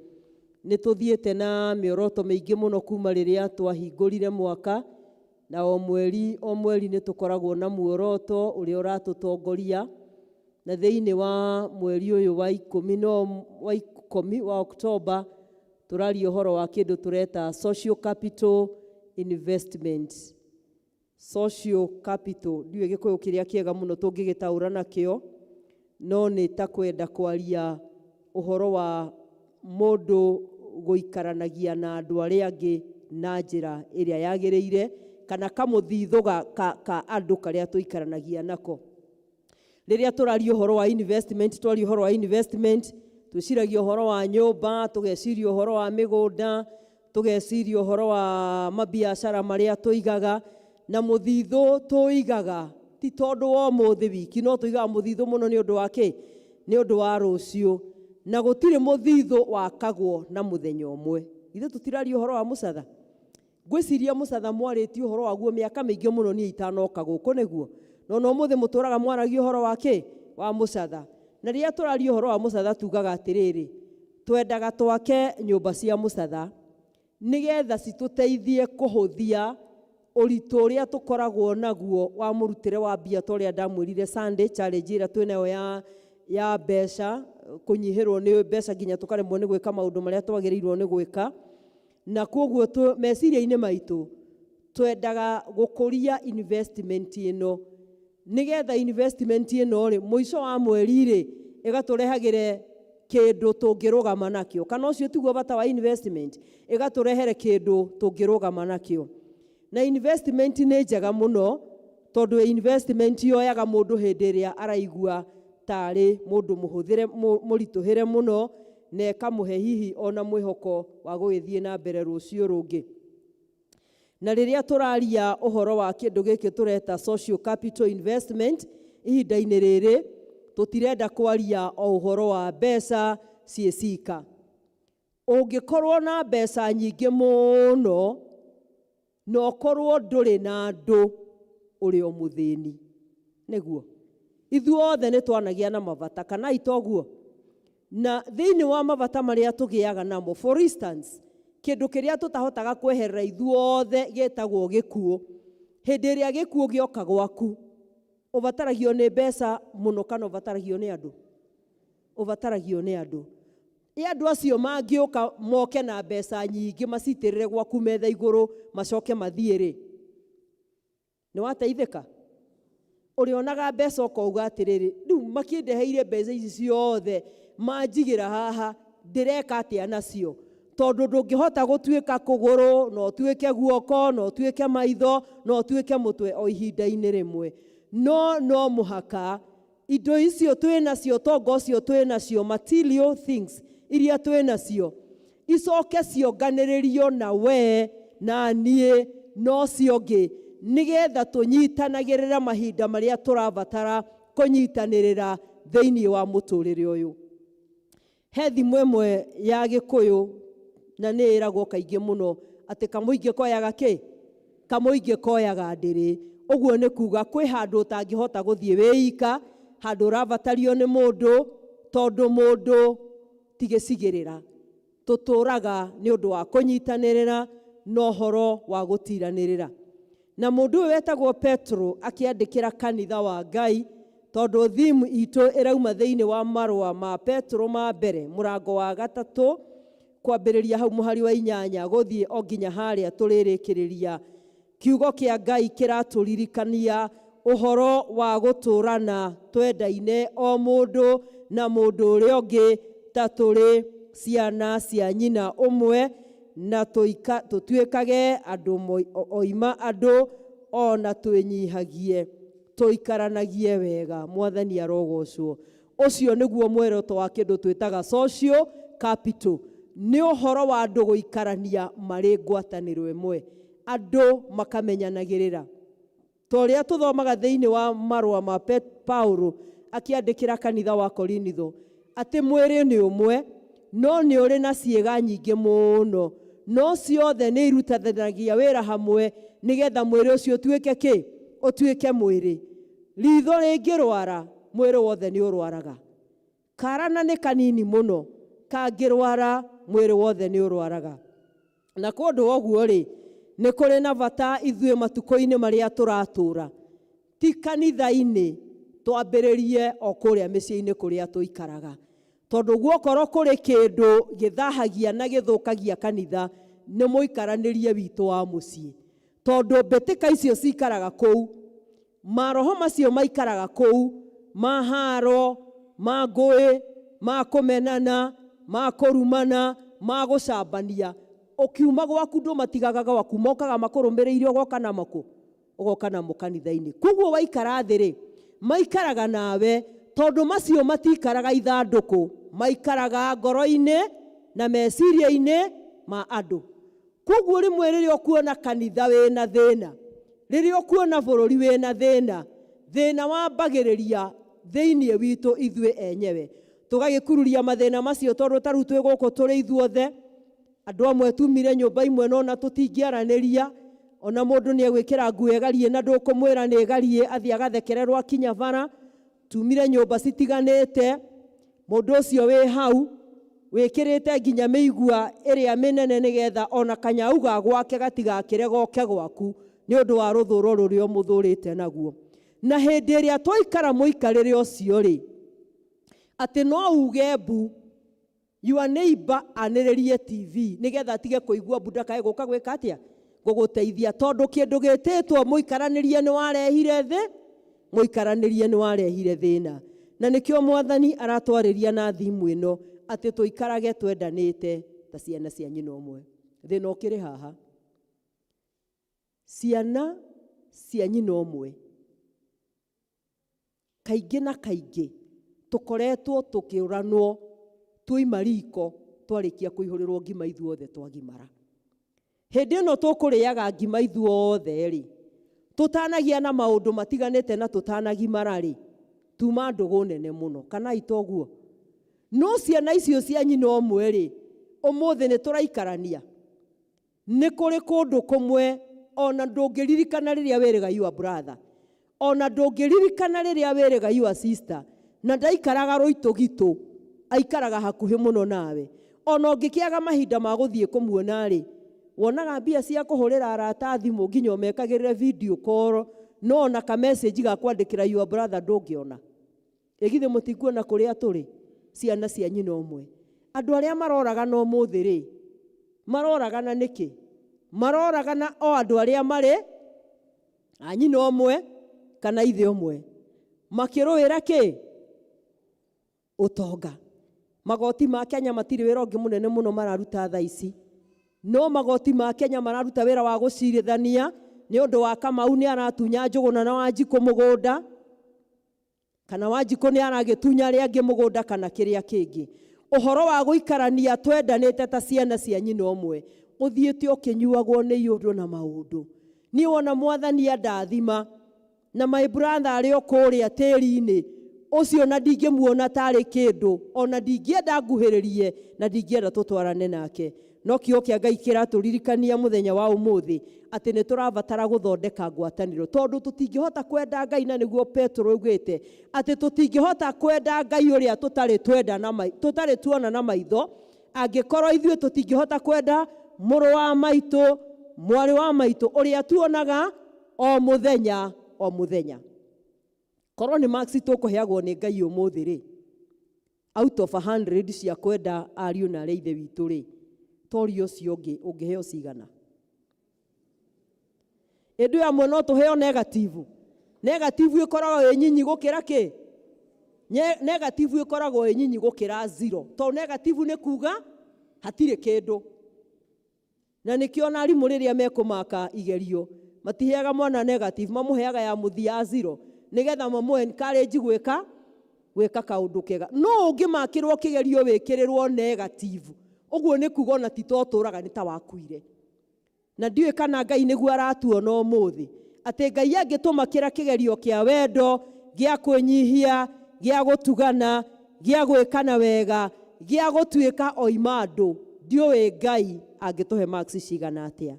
S4: Nĩ tũthiĩte na mĩoroto mĩingĩ mũno kuma rĩrĩa twahingũrire mwaka, na o mweri o mweri nĩ tũkoragwo na muoroto ũrĩa ũratũtongoria. Na thĩinĩ wa mweri ũyũ wa ikũmi no wa ikũmi wa Oktoba tũraria ũhoro wa kĩndũ tũreta social capital investment. Social capital ndiũĩ gĩkũyũ kĩrĩa kĩega mũno tũngĩgĩtaũra nakĩo, no nĩ ta kwenda kwaria ũhoro wa mũndũ gũikaranagia na andũ arĩa angĩ na njĩra ĩrĩa yagĩrĩire, kana kamũthithũ ka andũ karĩa tũikaranagia nako. Rĩrĩa tũraria ũhoro wa investment, twaria ũhoro wa investment twĩciragia ũhoro wa nyũmba, tũgeciria ũhoro wa mĩgũnda, tũgeciria ũhoro wa mabiacara marĩa tũigaga, na mũthithũ tũigaga ti tondũ wa ũmũthĩ wiki, no tũigaga mũthithũ mũno nĩ ũndũ wa kĩ? Nĩ ũndũ wa rũciũ. Na gũtirĩ mũthithũ wakagwo na mũthenya ũmwe. Ithuĩ tũtiraria ũhoro wa mũcatha. Ngwĩciria mũcatha mwarĩtie ũhoro waguo mĩaka mĩingĩ mũno niĩ itanoka gũkũ, nĩguo? No no ũmũthĩ mũtũraga mwaragia ũhoro wa kĩ? Wa mũcatha. Na rĩrĩa tũraria ũhoro wa mũcatha tugaga atĩrĩrĩ, twendaga twake nyũmba cia mũcatha nĩgetha citũteithie kũhũthia ũritũ ũrĩa tũkoragwo naguo wa mũrutĩre wa mbia, ta ũrĩa ndamwĩrire Sunday challenge ĩrĩa twĩnayo ya mbeca, kũnyihĩrwo nĩ mbeca nginya tũkaremwo nĩ gwĩka maũndũ marĩa twagĩrĩirwo nĩ gwĩka. Na koguo meciria-inĩ maitũ twendaga gũkũria investment ĩno, nĩgetha investment ĩno rĩ, mũico wa mweri rĩ, ĩgatũrehagĩre kĩndũ tũngĩrũgama nakĩo. Kana ũcio tiguo bata wa investment? Ĩgatũrehere kĩndũ tũngĩrũgama nakĩo. Na investment nĩ njega mũno tondũ investment yoyaga mũndũ hĩndĩ ĩrĩa araigua tarĩ mũndũ mũhũthĩre, mũritũhĩre mũno, na ĩkamũhe hihi ona mwĩhoko wa gũgĩthiĩ na mbere rũciũ rũngĩ. Na rĩrĩa tũraria ũhoro wa kĩndũ gĩkĩ tũreta social capital investment ihinda-inĩ rĩrĩ, tũtirenda kwaria o ũhoro wa mbeca ciĩ cika. Ũngĩkorwo na mbeca nyingĩ mũno na ũkorwo ndũrĩ na andũ, ũrĩ o mũthĩni. Nĩguo ithuothe nĩ twanagĩa na mabata, kana itoguo? Na thĩinĩ wa mabata marĩa tũgĩaga namo, for instance, kĩndũ kĩrĩa tũtahotaga kweherera ithuothe gĩtagwo gĩkuũ. Hĩndĩ ĩrĩa gĩkuũ gĩoka gwaku, ũbataragio nĩ mbeca mũno kana ũbataragio nĩ andũ? Ũbataragio nĩ andũ. Ĩ andũ acio mangĩũka moke na mbeca nyingĩ macitĩrĩre gwaku metha igũrũ macoke mathiĩ rĩ, nĩ wateithĩka? Ũrĩonaga mbeca ũkauga atĩrĩrĩ, rĩu makĩndeheire mbeca ici ciothe manjigĩra haha, ndĩreka atĩa nacio? Tondũ ndũngĩhota gũtuĩka kũgũrũ, no ũtuĩke guoko, no ũtuĩke maitho, no ũtuĩke mũtwe o ihinda-inĩ rĩmwe. No no mũhaka indo icio twĩ nacio, tonga ũcio twĩ nacio, material things iria twĩ nacio, icoke cionganĩrĩrio na we na niĩ na ũcio ũngĩ, Nĩgetha tũnyitanagĩrĩra mahinda marĩa tũrabatara kũnyitanĩrĩra thĩinĩ wa mũtũrĩre ũyũ. He thimo ĩmwe ya Gĩkũyũ na nĩ ĩragwo kaingĩ mũno atĩ kamũingĩ koyaga kĩ? Kamũingĩ koyaga ndĩrĩ. Ũguo nĩ kuga kwĩ handũ ũtangĩhota gũthiĩ wĩ ika, handũ ũrabatario nĩ mũndũ, tondũ mũndũ ti gĩcigĩrĩra. Tũtũraga nĩ ũndũ wa kũnyitanĩrĩra na ũhoro wa gũtiranĩrĩra. Na mũndũ ũyũ wetagwo Petro akĩandĩkĩra kanitha wa Ngai, tondũ theme itũ ĩrauma thĩinĩ wa marũa ma Petro ma mbere mũrango wa 3 kwambĩrĩria hau mũhari wa 8 gũthiĩ o nginya harĩa tũrĩrĩkĩrĩria. Kiugo kĩa Ngai kĩratũririkania ũhoro wa gũtũrana twendaine o mũndũ na mũndũ ũrĩa ũngĩ ta tũrĩ ciana cia nyina ũmwe, na tũtuĩkage andũ oima andũ ona twĩnyihagie, tũikaranagie wega. Mwathani arogocwo. Ũcio nĩguo mworoto wa kĩndũ twĩtaga social capital, nĩ ũhoro wa andũ gũikarania marĩ ngwatanĩro ĩmwe, andũ makamenyanagĩrĩra. Ta ũrĩa tũthomaga thĩinĩ wa marũa ma Paulo akĩandĩkĩra kanitha wa Korinitho atĩ mwĩrĩ nĩ ũmwe no nĩ ũrĩ na ciĩga nyingĩ mũno, no ciothe nĩ irutithanagia wĩra hamwe nĩgetha mwĩrĩ ũcio ũtuĩke kĩ? Ũtuĩke mwĩrĩ. Ritho rĩngĩrwara, mwĩrĩ wothe nĩ ũrwaraga. Karana nĩ kanini mũno, kangĩrwara mwĩrĩ wothe nĩ ũrwaraga. Na kũndũ ũguo rĩ, nĩ kũrĩ na bata ithuĩ matukũ-inĩ marĩa tũratũra, ti kanitha-inĩ, twambĩrĩrie o kũrĩa mĩciĩ-inĩ kũrĩa tũikaraga. Tondũ guokorwo kũrĩ kĩndũ gĩthahagia na gĩthũkagia kanitha, nĩ mũikaranĩrie witũ wa mũciĩ. Tondũ mbĩtĩka icio cikaraga kũu, maroho macio maikaraga kũu, ma haro, ma ngũĩ, ma kũmenana, ma kũrumana, ma gũcambania. Ũkiuma gwaku ndũmatigaga gwaku, mokaga makũrũmĩrĩire ũgoka namo kũ? Ũgoka namo kanitha-inĩ. Koguo waikara thĩ rĩ, maikaraga nawe, tondũ macio matikaraga ithandũkũ, maikaraga ngoro-inĩ na meciria-inĩ ma andũ. Koguo rĩmwe rĩrĩa ũkuona kanitha wĩna thĩna, rĩrĩa ũkuona bũrũri wĩna thĩna, thĩna wambagĩrĩria thĩinĩ witũ ithuĩ enyewe. Tũgagĩkururia mathĩna macio tondũ ta rĩu twĩ gũkũ tũrĩ ithuothe, andũ amwe tumire nyũmba imwe no na tũtingĩaranĩria, ona mũndũ nĩ egwĩkĩra nguo ĩgariĩ na ndũkũmwĩra nĩ ĩgariĩ, athiĩ agathekererwo akinya bara. Tumire nyũmba citiganĩte, mũndũ ũcio wĩ hau wĩkĩrĩte nginya mĩigua ĩrĩa mĩnene nĩgetha ona kanyau ga gwake gatigakĩre goke gwaku nĩ ũndũ wa rũthũro rũrĩa ũmũthũrĩte naguo. Na hĩndĩ ĩrĩa twaikara mũikarĩre ũcio rĩ, atĩ no uge mbu your neighbor anĩrĩrie TV nĩgetha atige kũigua mbu ndakae gũka gwĩka atĩa? Gũgũteithia. Tondũ kĩndũ gĩtĩtwo mũikaranĩrie nĩ warehire thĩ, mũikaranĩrie nĩ warehire thĩna. Na nĩkĩo Mwathani aratwarĩria na thimu ĩno atĩ tũikarage twendanĩte ta ciana cia nyina ũmwe. Thĩna ũkĩrĩ haha, ciana cia nyina ũmwe kaingĩ na kaingĩ tũkoretwo tũkĩũranwo tuoima riko twarĩkia kũihũrĩrwo ngima ithuothe twagimara. Hĩndĩ ĩno tũkũrĩaga ngima ithuothe rĩ, tũtanagia na maũndũ matiganĩte na tũtanagimara rĩ, tuma ndũgũ nene mũno, kana itoguo? No ciana icio cia nyina ũmwe rĩ, ũmũthĩ nĩ tũraikarania. Nĩ kũrĩ kũndũ kũmwe ona ndũngĩririkana rĩrĩa wĩrĩga your brother, ona ndũngĩririkana rĩrĩa wĩrĩga your sister, na ndaikaraga rũitũ gitũ, aikaraga hakuhĩ mũno nawe. Ona ũngĩkĩaga mahinda ma gũthiĩ kũmuona rĩ, wonaga mbia cia kũhũrĩra arata thimũ nginya ũmekagĩrĩre video call, no ona ka message ga kwandĩkĩra your brother ndũngĩona. Ĩgithĩ mũtikuona kũrĩa tũrĩ ciana cia nyina ũmwe? Andũ arĩa maroragana ũmũthĩ rĩ, maroragana nĩkĩ? Maroragana o andũ arĩa marĩ a nyina ũmwe kana ithe ũmwe, makĩrũĩra kĩ? Ũtonga. Magoti ma Kenya matirĩ wĩra ũngĩ mũnene mũno mararuta thaa ici, no magoti ma Kenya mararuta wĩra wa gũcirithania nĩ ũndũ wa Kamau nĩ aratunya Njũgũna na Wanjikũ mũgũnda, kana Wanjikũ nĩ aragĩtunya arĩa angĩ mũgũnda kana kĩrĩa kĩngĩ. Ũhoro wa gũikarania twendanĩte ta ciana cia nyina ũmwe ũthiĩte ũkĩnyuagwo nĩ iũndũ na maũndũ. Niĩ wona Mwathani andathima na my brother arĩ o kũrĩa tĩri-inĩ ũcio, na ndingĩmuona tarĩ kĩndũ, ona ndingĩenda nguhĩrĩrie na ndingĩenda tũtwarane nake. No kiugo kĩa Ngai kĩratũririkania mũthenya wa ũmũthĩ atĩ nĩ tũrabatara gũthondeka ngwatanĩro, tondũ tũtingĩhota kwenda Ngai, na nĩguo Petero augĩte atĩ tũtingĩhota kwenda Ngai ũrĩa tũtarĩ twenda na tũtarĩ tuona na maitho, angĩkorwo ithuĩ tũtingĩhota kwenda mũrũ wa maitũ, mwarĩ wa maitũ ũrĩa tuonaga o mũthenya o mũthenya. Korwo nĩ marks tũkũheagwo nĩ Ngai ũmũthĩ rĩ, out of 100 cia kwenda ariũ na arĩa ithe witũ rĩ, toria ũcio ũngĩ ũngĩheo cigana? Ĩndĩ amwe no tũheo negative. Negative ĩkoragwo ĩ nyinyi gũkĩra kĩ? Negative ĩkoragwo ĩ nyinyi gũkĩra zero, tondũ negative nĩ kuga hatirĩ kĩndũ. Na nĩkĩo ona arimũ rĩrĩa mekũmaka igerio matiheaga mwana negative, mamũheaga ya mũthia zero, nĩgetha mamũ encourage gwĩka kaũndũ kega. No ũngĩmakĩrwo kĩgerio wĩkĩrĩrwo negative, ũguo nĩ kuga ona ti totũraga, nĩ ta wakuire. Na ndiũĩ kana Ngai nĩguo aratuona ũmũthĩ, atĩ Ngai angĩtũmakĩra kĩgerio kĩa wendo, gĩa kwĩnyihia, gĩa gũtugana, gĩa gwĩkana wega, gĩa gũtuĩka oima andũ, ndiũĩ Ngai angĩtũhe marks cigana atĩa.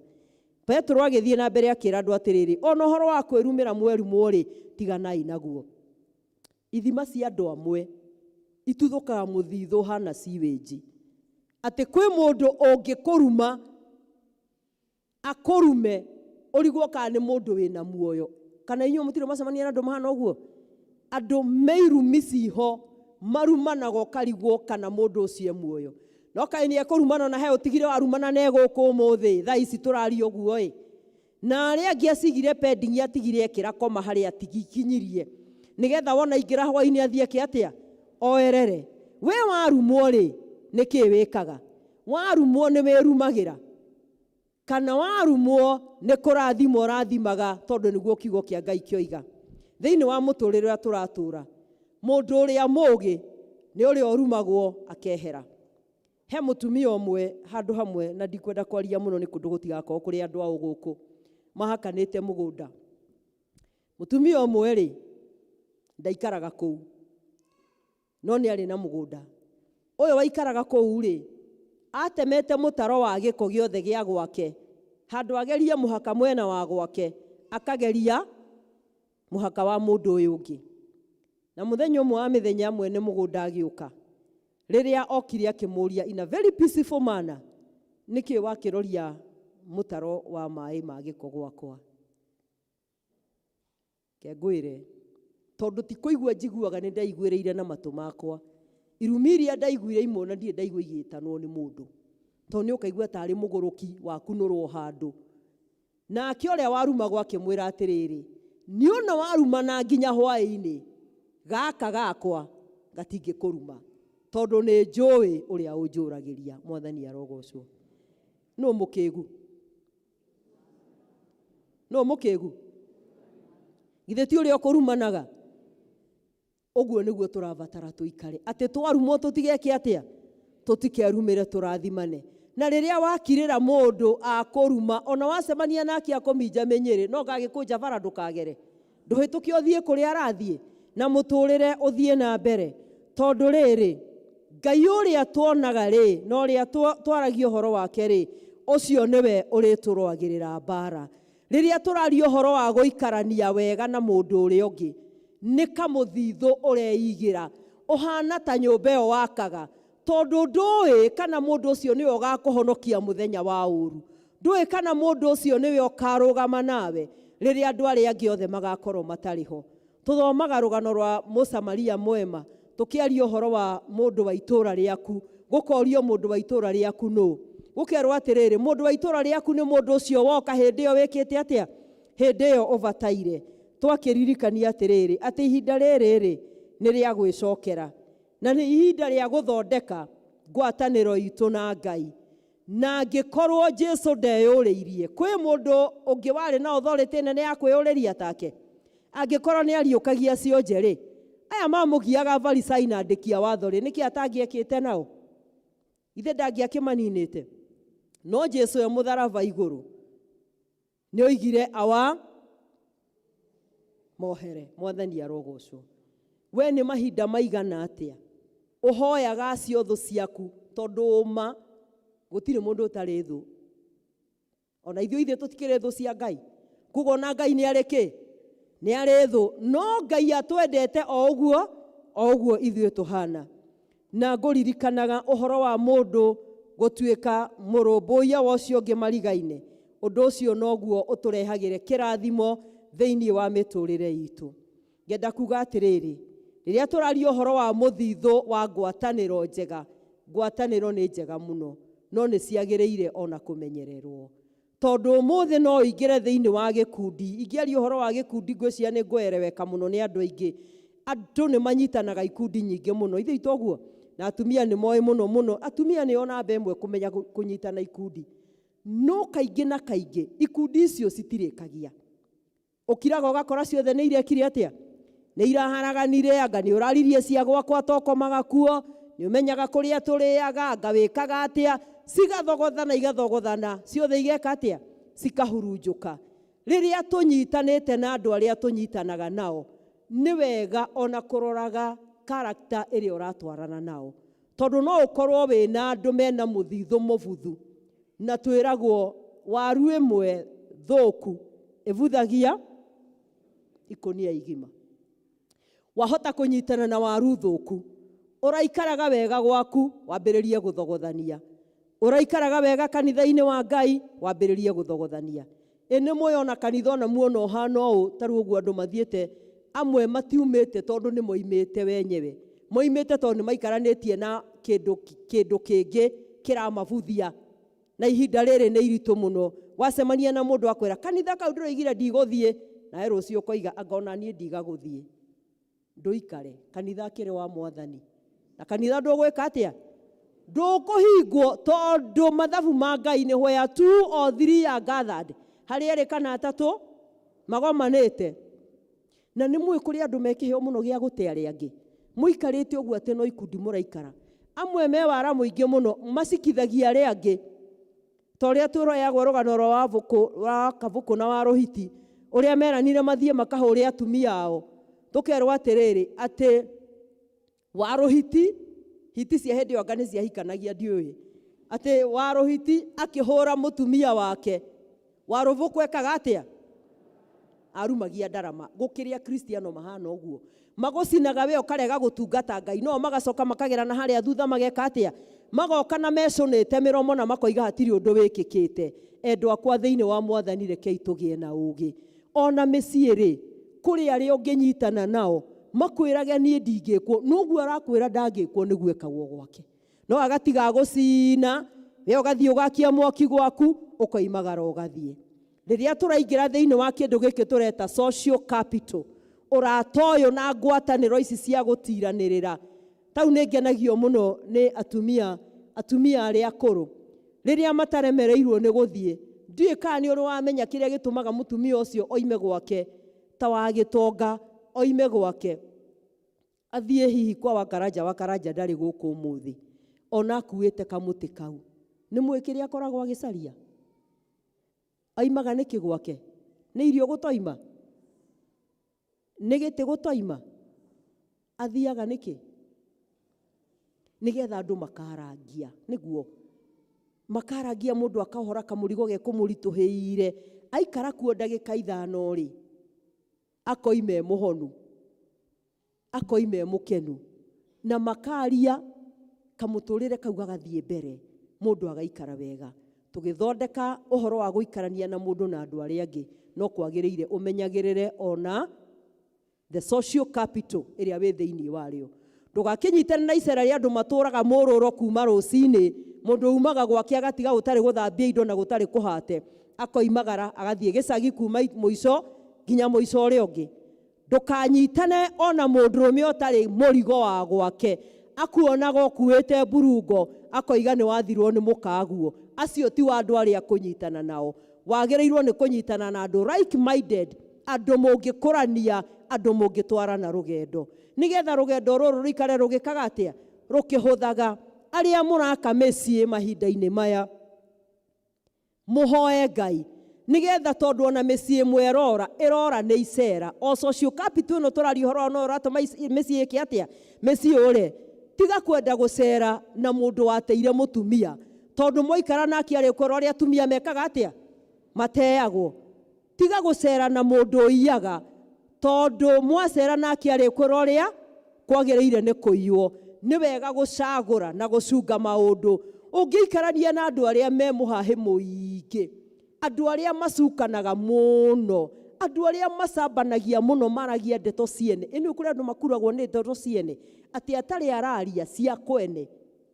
S4: Petero agĩthiĩ na mbere akĩra andũ atĩrĩrĩ, ona ũhoro wa kwĩrumĩra mwerumwo rĩ, tiganai naguo. Ithima cia andũ amwe ituthũkaga mũthithũ hana sewage, atĩ kwĩ mũndũ ũngĩkũruma akũrume ũrigwo kana nĩ mũndũ wĩna muoyo. Kana inyuĩ mũtirĩ mwacemania na andũ mahana ũguo? Andũ meirumi ciho marumanaga ũkarigwo kana mũndũ ũcio e muoyo. No kaĩ nĩ ekũrumana na he ũtigire warumana na egũkũ ũmũthĩ thaa ici tũraria ũguo ĩ? Na arĩa angĩ acigire pending, atigire ekĩra koma harĩa atigikinyirie, nĩgetha wona ingĩra hwainĩ athiĩ eke atĩa? Oerere. We warumwo rĩ, nĩkĩ wĩkaga? Warumwo nĩ wĩrumagĩra, kana warumwo nĩ kũrathimwo ũrathimaga? Tondũ nĩguo kiugo kĩa Ngai kĩoiga, thĩinĩ wa mũtũrĩre ũrĩa tũratũra, mũndũ ũrĩa mũũgĩ nĩ ũrĩa ũrumagwo akehera. He mũtumia ũmwe handũ hamwe, na ndikwenda kwaria mũno nĩ kũndũ gũtigakorwo kũrĩ andũ ao gũkũ mahakanĩte mũgũnda. Mũtumia ũmwe rĩ, ndaikaraga kũu, no nĩ arĩ na mũgũnda. Ũyũ waikaraga kũu rĩ, atemete mũtaro wa gĩko gĩothe gĩa gwake, handũ agerie mũhaka mwena wa gwake, akageria mũhaka wa mũndũ ũyũ ũngĩ. Na mũthenya ũmwe wa mĩthenya, mwene mũgũnda agĩũka. Rĩrĩa okire akĩmũria in a very peaceful manner, nĩkĩ wakĩroria mũtaro wa maĩ ma gĩko gwakwa? Ke ngwĩre, tondũ ti kũigua njiguaga, nĩ ndaiguĩrĩire na matũ makwa irumi iria ndaiguire imwe, na ndirĩ ndaigua igĩtanwo nĩ mũndũ, tondũ nĩ ũkaigua tarĩ mũgũrũki wakunũrwo handũ. Nake ũrĩa warumagwo akĩmwĩra atĩrĩrĩ, nĩ ona warumana nginya hwaĩ-inĩ, gaka gakwa gatingĩkũruma, tondũ nĩ njũĩ ũrĩa ũnjũragĩria. Mwathani arogocwo. Nũ mũkĩgu? Nũ mũkĩgu? Githĩ ti ũrĩa ũkũrumanaga? Ũguo nĩguo tũrabatara tũikare, atĩ twarumwo tũtigeke atĩa? Tũtikerumĩre, tũrathimane. Na rĩrĩa wakirĩra mũndũ akũruma, ona wacemania nake akũminja mĩnyĩrĩ, no ngagĩkũnja bara, ndũkagere, ndũhĩtũke ũthiĩ kũrĩa arathiĩ, na mũtũrĩre ũthiĩ na mbere. Tondũ rĩrĩ, Ngai ũrĩa tuonaga rĩ, na ũrĩa twaragia ũhoro wake rĩ, ũcio nĩwe ũrĩtũrũagĩrĩra mbara. Rĩrĩa tũraria ũhoro wa gũikarania wega na mũndũ ũrĩa ũngĩ, nĩ kamũthithũ ũreigĩra ũhana ta nyũmba ĩyo wakaga, tondũ ndũĩ kana mũndũ ũcio nĩwe ũgakũhonokia mũthenya wa ũru, ndũĩ kana mũndũ ũcio nĩwe ũkarũgama nawe rĩrĩa andũ arĩa angĩ othe magakorwo matarĩ ho. Tũthomaga rũgano rwa Mũsamaria mwema, tũkĩaria ũhoro wa mũndũ wa itũũra rĩaku. Gũkorio, mũndũ wa itũũra rĩaku nũ? Gũkerwo atĩrĩrĩ, mũndũ wa itũũra rĩaku nĩ mũndũ ũcio woka hĩndĩ ĩyo wĩkĩte atĩa? Hĩndĩ ĩyo ũbataire. Twakĩririkania atĩrĩrĩ, atĩ ihinda rĩrĩ rĩ, nĩ rĩa gwĩcokera, na nĩ ihinda rĩa gũthondeka ngwatanĩro itũ na Ngai. Na angĩkorwo Jesu ndeyũrĩirie, kwĩ mũndũ ũngĩ warĩ na authority nene ya kwĩyũrĩria take? Angĩkorwo nĩ ariũkagia cionje rĩ, aya mamũgiaga Farisai na andĩki a watho rĩ, nĩkĩ atangĩekĩte nao? Ithe ndangĩakĩmaninĩte? No Jesu e mũtharaba igũrũ. Nĩ oigire awa mohere. Mwathani arogocwo. We nĩ mahinda maigana atĩa ũhoyaga acio thũ ciaku, tondũ ũma gũtirĩ mũndũ ũtarĩ thũ. Ona ithuĩ ithuĩ tũtikĩrĩ thũ cia Ngai. Koguo ona Ngai nĩ arĩ kĩ? Nĩ arĩ thũ. No Ngai atwendete o ũguo, o ũguo ithuĩ tũhana. Na ngũririkanaga ũhoro wa mũndũ gũtuĩka mũrũmbũiya wa ũcio ũngĩ marigaine. Ũndũ ũcio noguo ũtũrehagĩre kĩrathimo thĩinĩ wa mĩtũrĩre itũ. Ngenda kuga atĩrĩrĩ, rĩrĩa tũraria ũhoro wa mũthithũ wa ngwatanĩro njega, ngwatanĩro nĩ njega mũno, no nĩ ciagĩrĩire ona kũmenyererwo. Tondũ ũmũthĩ no ũingĩre thĩinĩ wa gĩkundi, ingĩaria ũhoro wa gĩkundi ngwĩciria nĩ ngũereweka mũno nĩ andũ aingĩ. Andũ nĩ manyitanaga ikundi nyingĩ mũno, ithuĩ toguo? Na atumia nĩ moĩ mũno mũno, atumia nĩo namba ĩmwe kũmenya kũnyitana ikundi. No kaingĩ na kaingĩ, ikundi icio citirĩkagia. Ũkiraga ũgakora ciothe nĩ irekire atĩa? Nĩ iraharaganire, anga nĩ ũraririe cia gwakwa tokomaga kuo, nĩ ũmenyaga kũrĩa tũrĩaga, anga wĩkaga atĩa, cigathogothana igathogothana, ciothe igeka atĩa? Cikahurunjũka. Rĩrĩa tũnyitanĩte na andũ arĩa tũnyitanaga nao, nĩ wega ona kũroraga character ĩrĩa ũratwarana nao. Tondũ no ũkorwo wĩna andũ mena mũthithũ mũbuthu, na twĩragwo waru ĩmwe thũku ĩbuthagia ikũnia igima. Wahota kũnyitana na waru thũku, ũraikaraga wega gwaku, wambĩrĩrie gũthogothania. Ũraikaraga wega kanitha-inĩ wa Ngai, wambĩrĩrie gũthogothania. Ĩ nĩ mũĩ ona kanitha ona muona ũhana ũũ, ta rĩu ũguo andũ mathiĩte, amwe matiumĩte tondũ nĩ moimĩte wenyewe. Moimĩte tondũ nĩ maikaranĩtie na kĩndũ kĩndũ kĩngĩ kĩramabuthia. Na ihinda rĩrĩ nĩ iritũ mũno. Wacemania na mũndũ akwĩra, kanitha kau ndĩroigire ndigũthiĩ, nawe rũciũ ũkoiga, anga ona niĩ ndigagũthiĩ. Ndũikare, kanitha akĩrĩ wa Mwathani. Na kanitha ndũgwĩka atĩa? Ndũkũhingwo tondũ mathabu ma Ngai nĩ where two or three are gathered. Harĩ erĩ kana atatũ magomanĩte. Na nĩ mũĩ kũrĩ andũ me kĩheo mũno gĩa gũte arĩa angĩ. Mũikarĩte ũguo atĩ no ikundi mũraikara. Amwe me wara mũingĩ mũno, macikithagia arĩa angĩ. Ta ũrĩa twĩroyagwo rũgano rwa Wavũkũ, wa Kavũkũ na wa Rũhiti, ũrĩa meranire mathiĩ makahũre atumia ao. Tũkerwo atĩrĩrĩ, atĩ wa Rũhiti, hiti cia hĩndĩ ĩyo anga nĩ ciahikanagia ndiũĩ, atĩ wa Rũhiti akĩhũra mũtumia wake, wa Rũvũkũ ekaga atĩa? Arumagia ndarama. Gũkĩrĩ akristiano mahana ũguo. Magũcinaga we ũkarega gũtungata Ngai, no magacoka makagera na harĩa thutha mageka atĩa? Magoka na mecũnĩte mĩromo na makoiga hatirĩ ũndũ wĩkĩkĩte. Endwa akwa thĩinĩ wa Mwathani, rekei tũgĩe na ũũgĩ. Ona mĩciĩ rĩ, kũrĩ arĩa ũngĩnyitana nao, makwĩrage niĩ ndingĩkwo, noguo arakwĩra ndangĩkwo nĩguo ekagwo gwake. No agatiga gũcina, we ũgathiĩ ũgakia mwaki gwaku, ũkoimagara ũgathiĩ. Rĩrĩa tũraingĩra thĩinĩ wa kĩndũ gĩkĩ tũreta social capital, ũrata ũyũ na ngwatanĩro ici cia gũtiranĩrĩra, tau nĩ ngenagio mũno nĩ atumia, atumia arĩa akũrũ. Rĩrĩa mataremereirwo nĩ gũthiĩ, ndiũĩ kana nĩ ũrĩ wamenya kĩrĩa gĩtũmaga mũtumia ũcio oime gwake, ta wa gĩtonga, oime gwake. Athiĩ hihi kwa Wakaraja, Wakaraja ndarĩ gũkũ ũmũthĩ, ona akuĩte kamũtĩ kau. Nĩ mũĩ kĩrĩa akoragwo agĩcaria? Oimaga nĩkĩ gwake? Nĩ irio gũtoima? Nĩ gĩtĩ gũtoima? Athiaga nĩkĩ? Nĩgetha andũ makarangia, nĩguo. Makarangia mũndũ akahora kamũrigo ge kũmũritũhĩire, aikara kuo ndagĩka ithano rĩ, akoima e mũhonu, akoima e mũkenu, na makaria kamũtũrĩre kau gagathiĩ mbere, mũndũ agaikara wega. Tũgĩthondeka ũhoro wa gũikarania na mũndũ na andũ arĩa angĩ, no kwagĩrĩire ũmenyagĩrĩre ona the social capital ĩrĩa wĩ thĩinĩ warĩo. Ndũgakĩnyitane na icera rĩa andũ matũraga mũrũro kuma rũcinĩ, mũndũ umaga gwake agatiga gũtarĩ gũthambia indo na gũtarĩ kũhate, akoimagara agathiĩ gĩcagi kuma mũico nginya mũico ũrĩa ũngĩ. Ndũkanyitane ona mũndũrũme ũtarĩ mũrigo wa gwake, akuonaga ũkuĩte mburungo, akoiga nĩ wathirwo nĩ mũkaguo. Acio ti wa andũ arĩa kũnyitana nao. Wagĩrĩirwo nĩ kũnyitana na andũ like minded, andũ mũngĩkũrania, andũ mũngĩtwarana rũgendo. Nĩgetha rũgendo rũrũ rũikare rũgĩkaga atĩa? Rũkĩhũthaga. Arĩa mũraka mĩciĩ mahinda-inĩ maya, mũhoe Ngai. Nĩgetha tondũ ona mĩciĩ ĩmwe ĩrora ĩrora nĩ icera o social capital ĩno tũraria ũhoro no ũratũma mĩciĩ ĩke atĩa mĩciĩ ũre. Tiga kwenda gũcera na mũndũ wateire mũtumia, tondũ mwaikara nake arĩkwĩra ũrĩa atumia mekaga atĩa mateagwo. Tiga gũcera na mũndũ ũiyaga, tondũ mwacera nake arĩkwĩra ũrĩa kwagĩrĩire nĩ kũiywo. Nĩ wega gũcagũra na gũcunga maũndũ. Ũngĩikarania na andũ arĩa me mũhahĩ mũingĩ, andũ arĩa macukanaga mũno, andũ arĩa macambanagia mũno, maragia ndeto ciene. Ĩnĩ kũrĩ andũ makuragwo nĩ ndeto ciene, atĩ atarĩ araria cia kwene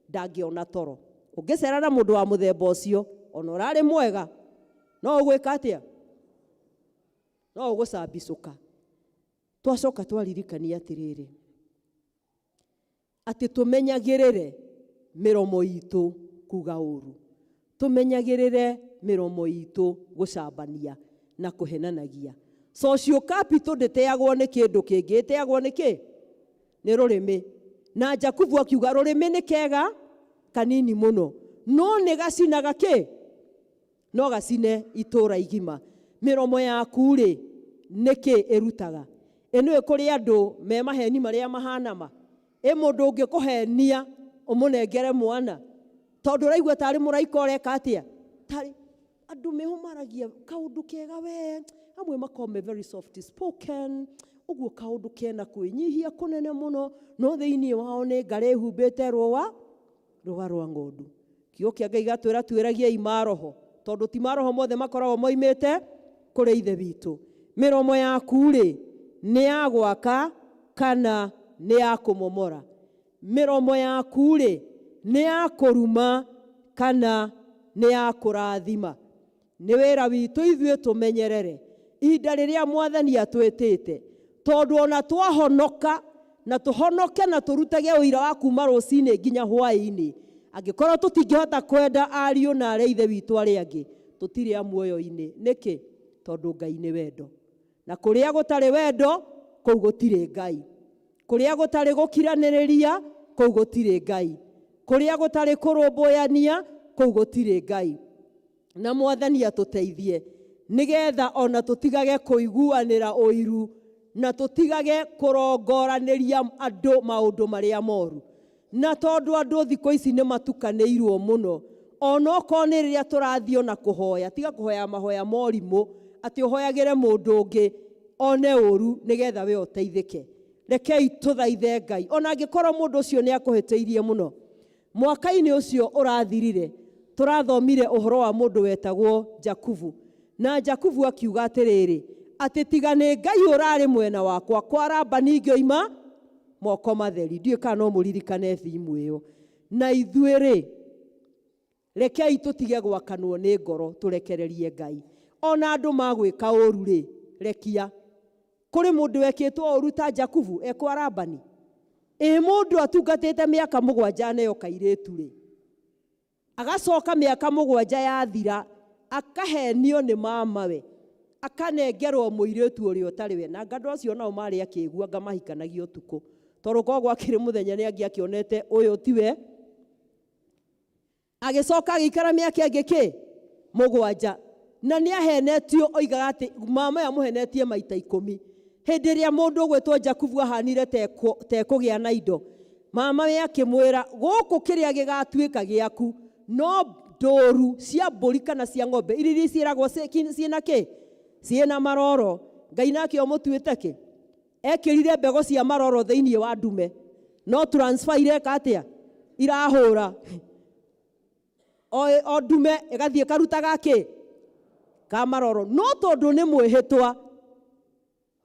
S4: ndangĩona toro. Ũngĩcera na mũndũ wa mũthemba ũcio, ona ũrarĩ mwega, no ũgwĩka atĩa? No ũgũcambicũka. Twacoka twaririkania atĩrĩrĩ, atĩ tũmenyagĩrĩre mĩromo itũ kuga ũru, tũmenyagĩrĩre mĩromo itũ gũcambania na kũhenanagia. Social capital ndĩteagwo nĩ kĩndũ kĩngĩ, ĩteagwo nĩ kĩ? Nĩ rũrĩmĩ. Na Jakubu akiuga rũrĩmĩ nĩ kega kanini mũno, no nĩ gacinaga kĩ? No gacine itũra igima. Mĩromo yaku rĩ, nĩkĩ ĩrutaga? Ĩnĩwe kũrĩ andũ me maheni marĩa mahana ma. Ĩ mũndũ ũngĩkũhenia ũmũnengere mwana, tondũ ũraigua tarĩ mũraika ũreka atĩa? Tarĩ andũ meho maragia kaũndũ kega we, amwe makoragwo me very soft spoken, ũguo kaũndũ kena kwĩnyihia kũnene mũno, no thĩinĩ wao nĩ ngarĩ ĩhumbĩte rũa rũa rwa ng'ondu. Kiugo kĩa Ngai gatwĩra twĩragiei maroho, tondũ ti maroho mothe makoragwo moimĩte kũrĩ Ithe witũ. Mĩromo yaku rĩ, nĩ ya gwaka kana nĩ ya kũmomora? Mĩromo yaku rĩ, nĩ ya kũruma kana nĩ ya kũrathima? Nĩ wĩra witũ ithuĩ tũmenyerere ihinda rĩrĩa Mwathani atwĩtĩte, tondũ ona twahonoka na tũhonoke na tũrutage ũira wa kuma rũcinĩ nginya hwaĩ-inĩ, angĩkorwo tũtingĩhota kwenda ariũ na arĩa ithe witũ arĩa angĩ, tũtirĩ a muoyo-inĩ. Nĩkĩ? Tondũ Ngai nĩ wendo, na kũrĩa gũtarĩ wendo kũu gũtirĩ Ngai, kũrĩa gũtarĩ gũkiranĩrĩria kũu gũtirĩ Ngai, kũrĩa gũtarĩ kũrũmbũyania kũu gũtirĩ Ngai. Na Mwathani atũteithie nĩgetha ona tũtigage kũiguanĩra ũiru na tũtigage kũrongoranĩria andũ maũndũ marĩa moru. Na tondũ andũ thikũ ici nĩ matukanĩirwo mũno, onokorwo nĩ rĩrĩa tũrathiĩ ona kũhoya, tiga kũhoya mahoya morimũ atĩ ũhoyagĩre mũndũ ũngĩ one ũru nĩgetha we ũteithĩke. Rekei tũthaithe Ngai ona angĩkorwo mũndũ ũcio nĩ akũhĩtĩirie mũno. Mwaka-inĩ ũcio ũrathirire tũrathomire ũhoro wa mũndũ wetagwo Jakubu, na Jakubu akiuga atĩrĩrĩ, atĩ tiga nĩ Ngai ũrarĩ mwena wakwa, kwa Labani ngĩoima moko matheri. Ndiũĩ kana no mũririkane thimu ĩyo. Na ithuĩ rĩ, rekei tũtige gwakanwo nĩ ngoro, tũrekererie Ngai. Ona andũ magwĩka ũru rĩ, rekia. Kũrĩ mũndũ wekĩtwo ũru ta Jakubu ekwa Labani? Ĩ mũndũ atungatĩte mĩaka 7 aneo kairĩtu rĩ, agacoka mĩaka 7 yathira akahenio nĩ mamawe, akanengerwo mũirĩtu ũrĩa ũtarĩ we. Na andũ acio nao marĩ akĩgua anga mahikanagia ũtukũ, tondũ korwo gwakĩrĩ mũthenya nĩ angĩakĩonete ũyũ tiwe. Agĩcoka agĩikara mĩaka ĩngĩ kĩ 7, na nĩ ahenetio, oigaga atĩ mama amũhenetie maita 10. Hĩndĩ ĩrĩa mũndũ ũgwĩtwo Jakubu ahanire tekũgĩa na indo, mama we akĩmwĩra, gũkũ kĩrĩa gĩgatuĩka gĩaku no ndũru cia mbũri kana cia ng'ombe iria ciĩragwo ciĩna kĩ, ciĩna maroro. Ngai nake omũtuĩte kĩ? Ekĩrire mbegũ cia maroro thĩinĩ wa ndume, no transfer ireka atĩa? Irahũra o ndume ĩgathiĩ ĩkarutaga kĩ? Ka maroro. No tondũ nĩ mwĩhĩtwa,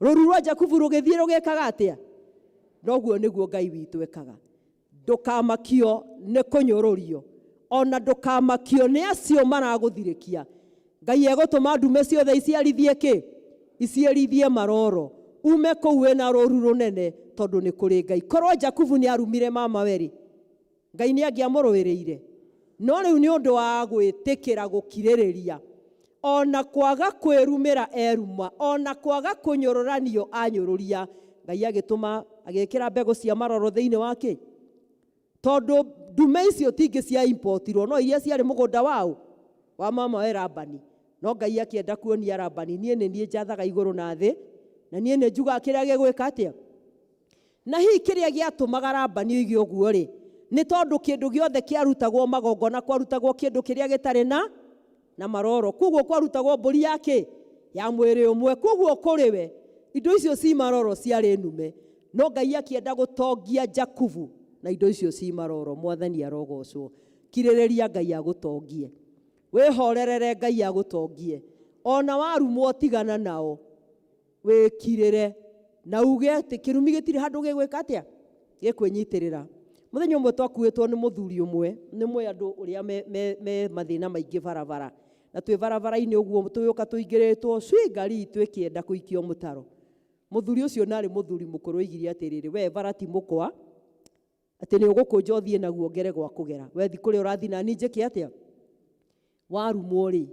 S4: rũru rwa Jakubu rũgĩthiĩ rũgĩkaga atĩa? Noguo nĩguo Ngai witũ ekaga. Ndũkamakio nĩ kũnyũrũrio, ona ndũkamakio nĩ acio maragũthirĩkia. Ngai egũtũma ndume ciothe iciarithie kĩ? Iciarithie maroro. Ume kũu wĩna rũru rũnene, tondũ nĩ kũrĩ Ngai. Korwo Jakubu nĩ arumire mama we rĩ, Ngai nĩ angĩamũrũĩrĩire. No rĩu nĩ ũndũ wa gwĩtĩkĩra gũkirĩrĩria, ona kwaga kwĩrumĩra eruma, ona kwaga kũnyũrũranio anyũrũria, Ngai agĩtũma agĩkĩra mbegũ cia maroro thĩinĩ wa kĩ? Tondũ ndume icio tingĩ cia importirwo, no iria ciarĩ mũgũnda wao wa mama we Labani. No Ngai akĩenda kuonia Labani, niĩ nĩ niĩ njathaga igũrũ na thĩ, na niĩ nĩ njugaga kĩrĩa gĩgwĩka atĩa. Na hihi kĩrĩa gĩatũmaga Labani oige ũguo rĩ, nĩ tondũ kĩndũ gĩothe kĩarutagwo magongona kwarutagwo kĩndũ kĩrĩa gĩtarĩ na maroro. Koguo kwarutagwo mbũri ya kĩ? Ya mwĩrĩ ũmwe. Koguo kũrĩ we indo icio ci maroro ciarĩ nume. No Ngai akĩenda gũtongia Jakubu na indo icio ci maroro. Mwathani arogocwo. Kirĩrĩria Ngai agũtongie. Wĩhorerere Ngai agũtongie. Ona warumwo tigana nao, wĩkirĩre na uge atĩ kĩrumi gĩtirĩ handũ gĩgwĩka atĩa, gĩkwĩnyitĩrĩra. Mũthenya ũmwe twakuĩtwo nĩ mũthuri ũmwe, nĩ mũĩ andũ ũrĩa me mathĩna maingĩ barabara, na twĩ barabara-inĩ ũguo tũgĩũka tũingĩrĩtwo cui ngari itũ ĩkĩenda kũikio mũtaro. Mũthuri ũcio narĩ mũthuri mũkũrũ oigire atĩrĩrĩ, we bara ti mũkwa, atĩ nĩ ũgũkũnja ũthiĩ naguo ngere gwa kũgera, we thi kũrĩa ũrathiĩ na niĩ njĩke atĩa? Warumwo rĩ,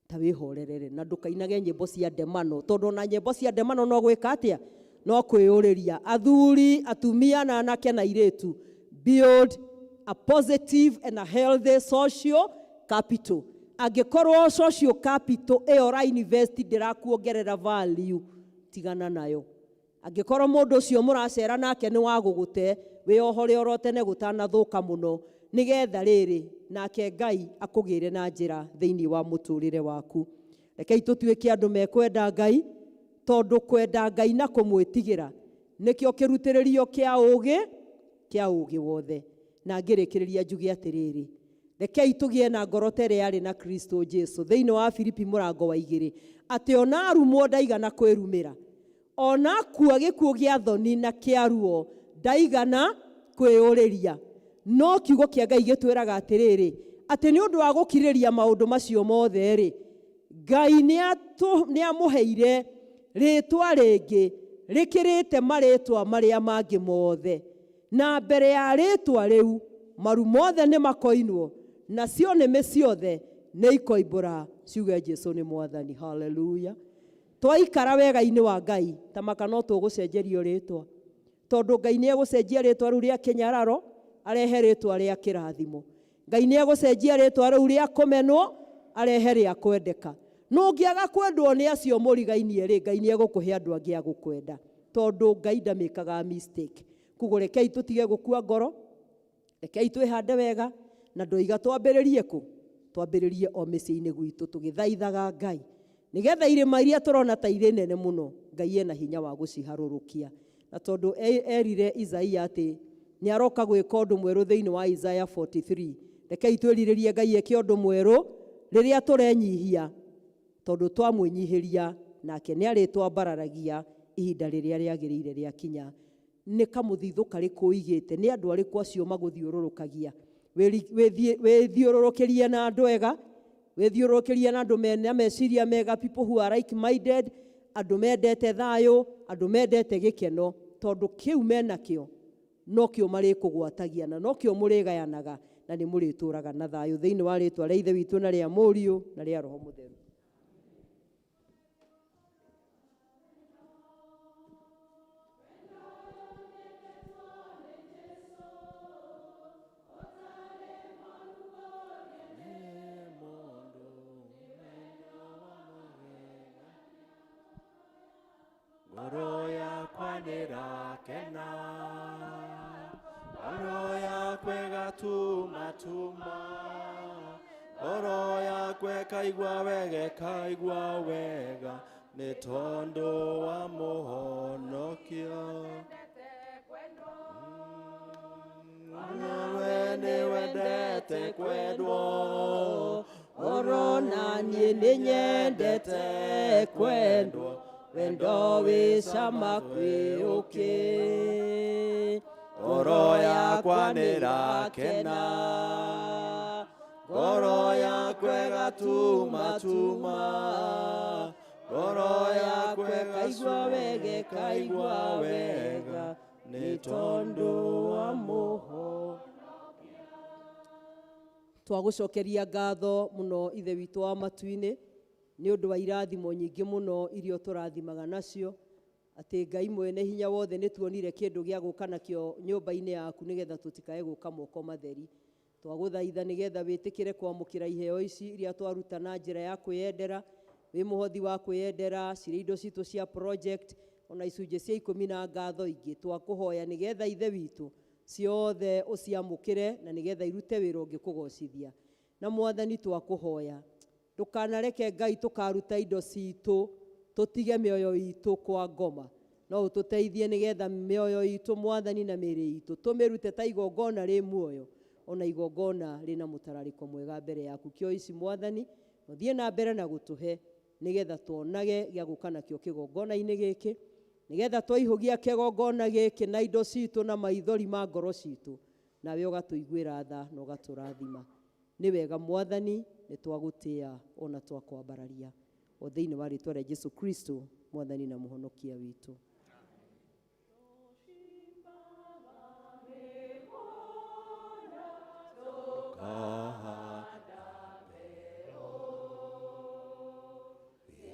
S4: ta wĩhorerere na ndũkainage nyĩmbo cia ndemano, tondũ ona nyĩmbo cia ndemano no gwĩka atĩa? No kwĩyũrĩria. Athuri, atumia na anake na airĩtu, build a positive and a healthy social capital. Angĩkorwo social capital ĩyo ũra invest ndĩrakuongerera value, tigana nayo. Angĩkorwo mũndũ ũcio mũracera nake nĩ wa gũgũte, wĩohore oro tene gũtanathũka mũno, nĩgetha rĩrĩ nake Ngai akũgĩre na njĩra thĩinĩ wa mũtũrĩre waku. Rekei tũtuĩke andũ mekwenda Ngai, tondũ kwenda Ngai na kũmwĩtigĩra nĩkĩo kĩrutĩrĩrio kĩa ũũgĩ, kĩa ũũgĩ wothe. Na ngĩrĩkĩrĩria njuge atĩrĩrĩ, rekei tũgĩe na ngoro ta ĩrĩa yarĩ na Kristo Jesu thĩinĩ wa Filipi mũrango wa 2, atĩ ona arumwo ndaigana kwĩrumĩra, ona akua gĩkuũ gĩa thoni na kĩa ruo ndaigana kwĩyũrĩria. No kiugo kĩa Ngai gĩtwĩraga atĩrĩrĩ, atĩ nĩ ũndũ wa gũkirĩrĩria maũndũ macio mothe rĩ, Ngai nĩ amũheire rĩtwa rĩngĩ rĩkĩrĩte marĩtwa marĩa mangĩ mothe, na mbere ya rĩtwa rĩu maru mothe nĩ makoinwo, nacio nĩmĩ ciothe nĩ ikoimbũra ciuge Jesu nĩ Mwathani. Haleluya. Twaikara wega-inĩ wa Ngai, ta maka no tũgũcenjerio rĩtwa, tondũ Ngai nĩ egũcenjia rĩtwa rĩu rĩa kĩnyararo arehe rĩtwa rĩa kĩrathimo. Ngai nĩ egũcenjia rĩtwa rĩu rĩa kũmenwo arehe rĩa kwendeka. No ũngĩaga kwendwo nĩ acio mũrigainie rĩ, Ngai nĩ egũkũhe andũ angĩ a gũkwenda, tondũ Ngai ndamĩkaga mistake. Koguo rekei tũtige gũkua ngoro, rekei twĩhande wega, na ndoiga twambĩrĩrie kũ? Twambĩrĩrie o mĩciĩ-inĩ gwitũ tũgĩthaithaga Ngai, nĩgetha irĩma iria tũrona ta irĩ nene mũno, Ngai ena hinya wa gũciharũrũkia. Na tondũ erire Isaia atĩ nĩ aroka gwĩka ũndũ mwerũ thĩinĩ wa Isaiah 43, rekei twĩrirĩrie Ngai eke ũndũ mwerũ rĩrĩa tũrenyihia, tondũ twamwĩnyihĩria nake nĩ arĩtwambararagia ihinda rĩrĩa rĩagĩrĩire rĩakinya. Nĩ kamũthithũ karĩkũ ũigĩte? Nĩ andũ arĩkũ acio magũthiũrũrũkagia? Wĩthiũrũrũkĩrie na andũ ega, wĩthiũrũrũkĩrie na andũ mena meciria mega, people who are like minded, andũ mendete thayũ, andũ mendete gĩkeno, tondũ kĩu menakĩo nokĩo marĩkũgwatagia na nokĩo mũrĩgayanaga na nĩ mũrĩtũraga na thayũ thĩinĩ wa rĩtwa rĩa Ithe witũ na rĩa Mũriũ na rĩa Roho Mũtheru.
S6: Ngoro yakwa nĩrakena, ngoro yakwa ĩgatumatuma, ngoro yakwa ĩkaigua wega, ĩkaigua wega, nĩ tondũ wa mũhonokio. We nĩwendete kwendwo,
S4: oro na niĩ nĩnyendete kwendwo, wendo wĩ cama kwĩ ũkĩ.
S6: Ngoro yakwa nĩrakena, ngoro yakwa ĩgatumatuma, ngoro yakwa
S4: ĩkaigua wega, ĩkaigua wega, nĩ tondũ wa mũho. Twagũcokeria ngatho mũno Ithe witũ wa matu-inĩ, nĩ ũndũ wa irathimo nyingĩ mũno iria ũtũrathimaga nacio, atĩ Ngai mwene hinya wothe nĩ tuonire kĩndũ gĩa gũka nakĩo nyũmba-inĩ yaku nĩgetha tũtikae gũka moko matheri. Twagũthaitha nĩgetha wĩtĩkĩre kwamũkĩra iheo ici iria twaruta na njĩra ya kwĩyendera, wĩ mũhothi wa kwĩyendera, cirĩ indo citũ cia project, ona icunjĩ cia ikũmi na ngatho ingĩ. Twakũhoya nĩgetha Ithe witũ ciothe ũciamũkĩre na nĩgetha irute wĩra ũngĩkũgocithia. Na Mwathani twakũhoya ndũkanareke Ngai tũkaruta indo citũ tũtige mĩoyo itũ kwa ngoma, no ũtũteithie nĩgetha mĩoyo itũ Mwathani na mĩĩrĩ itũ tũmĩrute ta igongona rĩ muoyo, ona igongona rĩna mũtararĩko mwega mbere yaku. Kĩo ici Mwathani ũthiĩ na mbere na gũtũhe nĩgetha tuonage gĩa gũka nakĩo kĩgongona-inĩ gĩkĩ, nĩgetha twaihũgia kĩgongona gĩkĩ na indo citũ na maithori ma ngoro citũ, nawe ũgatũiguĩra tha na ũgatũrathima. Nĩ wega Mwathani, nĩ twagũtĩa ona twakwambararia, o thĩinĩ wa rĩtwa rĩa Jesu Kristo Mwathani na Mũhonokia witũ.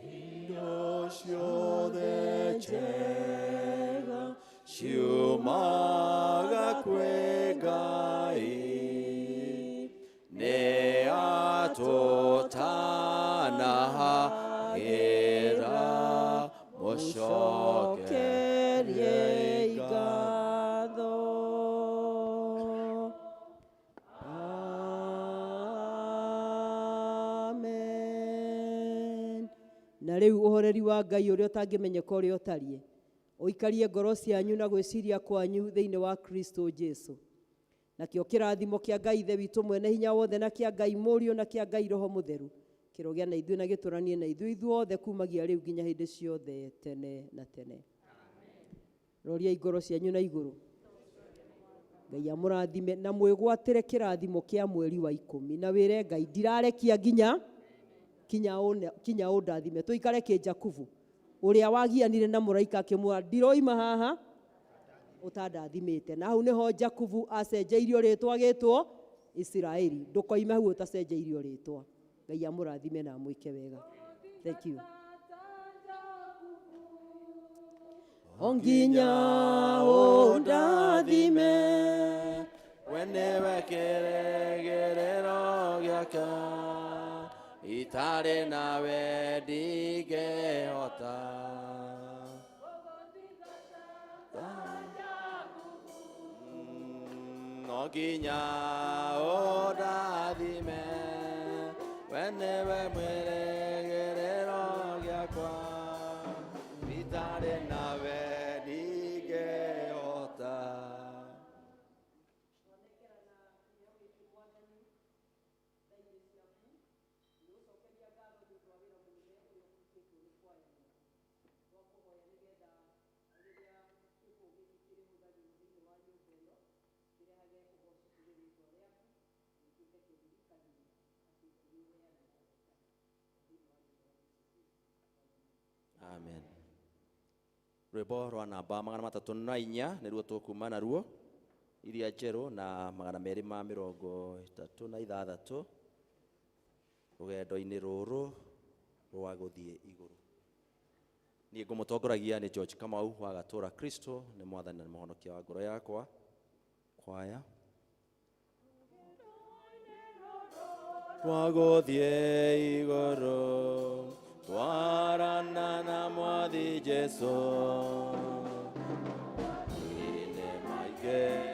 S6: Indo ciothe njega ciumaga kwĩ Ngai, nĩ atũtanahagĩra mũcokerie
S4: ngatho. Amen. Na rĩu ũhoreri wa Ngai ũrĩa ũtangĩmenyeka ũrĩa ũtariĩ ũikarie ngoro cianyu na gwĩciria kwanyu thĩinĩ wa Kristo Jesu. Nakĩo kĩrathimo kĩa Ngai Ithe witũ mwene hinya wothe na kĩa Ngai Mũriũ na kĩa Ngai Roho Mũtheru kĩrogĩa na ithuĩ na gĩtũranie na ithuĩ ithuothe kumagia rĩu nginya hĩndĩ ciothe tene na tene. Roriai ngoro cianyu na igũrũ. Ngai amũrathime na mwĩgwatĩre kĩrathimo kĩa mweri wa 10 na wĩre Ngai ndirarekia nginya kinya ũndathime. Tũikare kĩ Jakubu ũrĩa wagianire na mũraika akĩmwĩra ndiroima haha ũtandathimĩte. Na hau nĩho Jakubu acenjeirio rĩtwa agĩtwo Isiraeli. Ndũkoime hau ũtacenjeirio rĩtwa. Ngai amũrathime na amwĩke wega. Thank you. O nginya ũndathime,
S6: we nĩwe kĩrĩgĩrĩro gĩakwa, itarĩ nawe ndingĩhota. No nginya ũndathime, we nĩwe mwĩrĩgĩrĩro gĩakwa, itarĩ nawe ndingĩhota.
S3: Amen. Rwĩmbo rwa namba 304 nĩruo tũkuma naruo, iria njerũ na 236, rũgendo-inĩ rũrũ rwa gũthiĩ igũrũ. Niĩ ngũmũtongoragia nĩ George Kamau wa Gatũra Kristo nĩ Mwathani na Mũhonokia wa ngoro yakwa. Kwaya rwa gũthiĩ igũrũ, twarana na Mwathi Jesu, inĩ maingĩ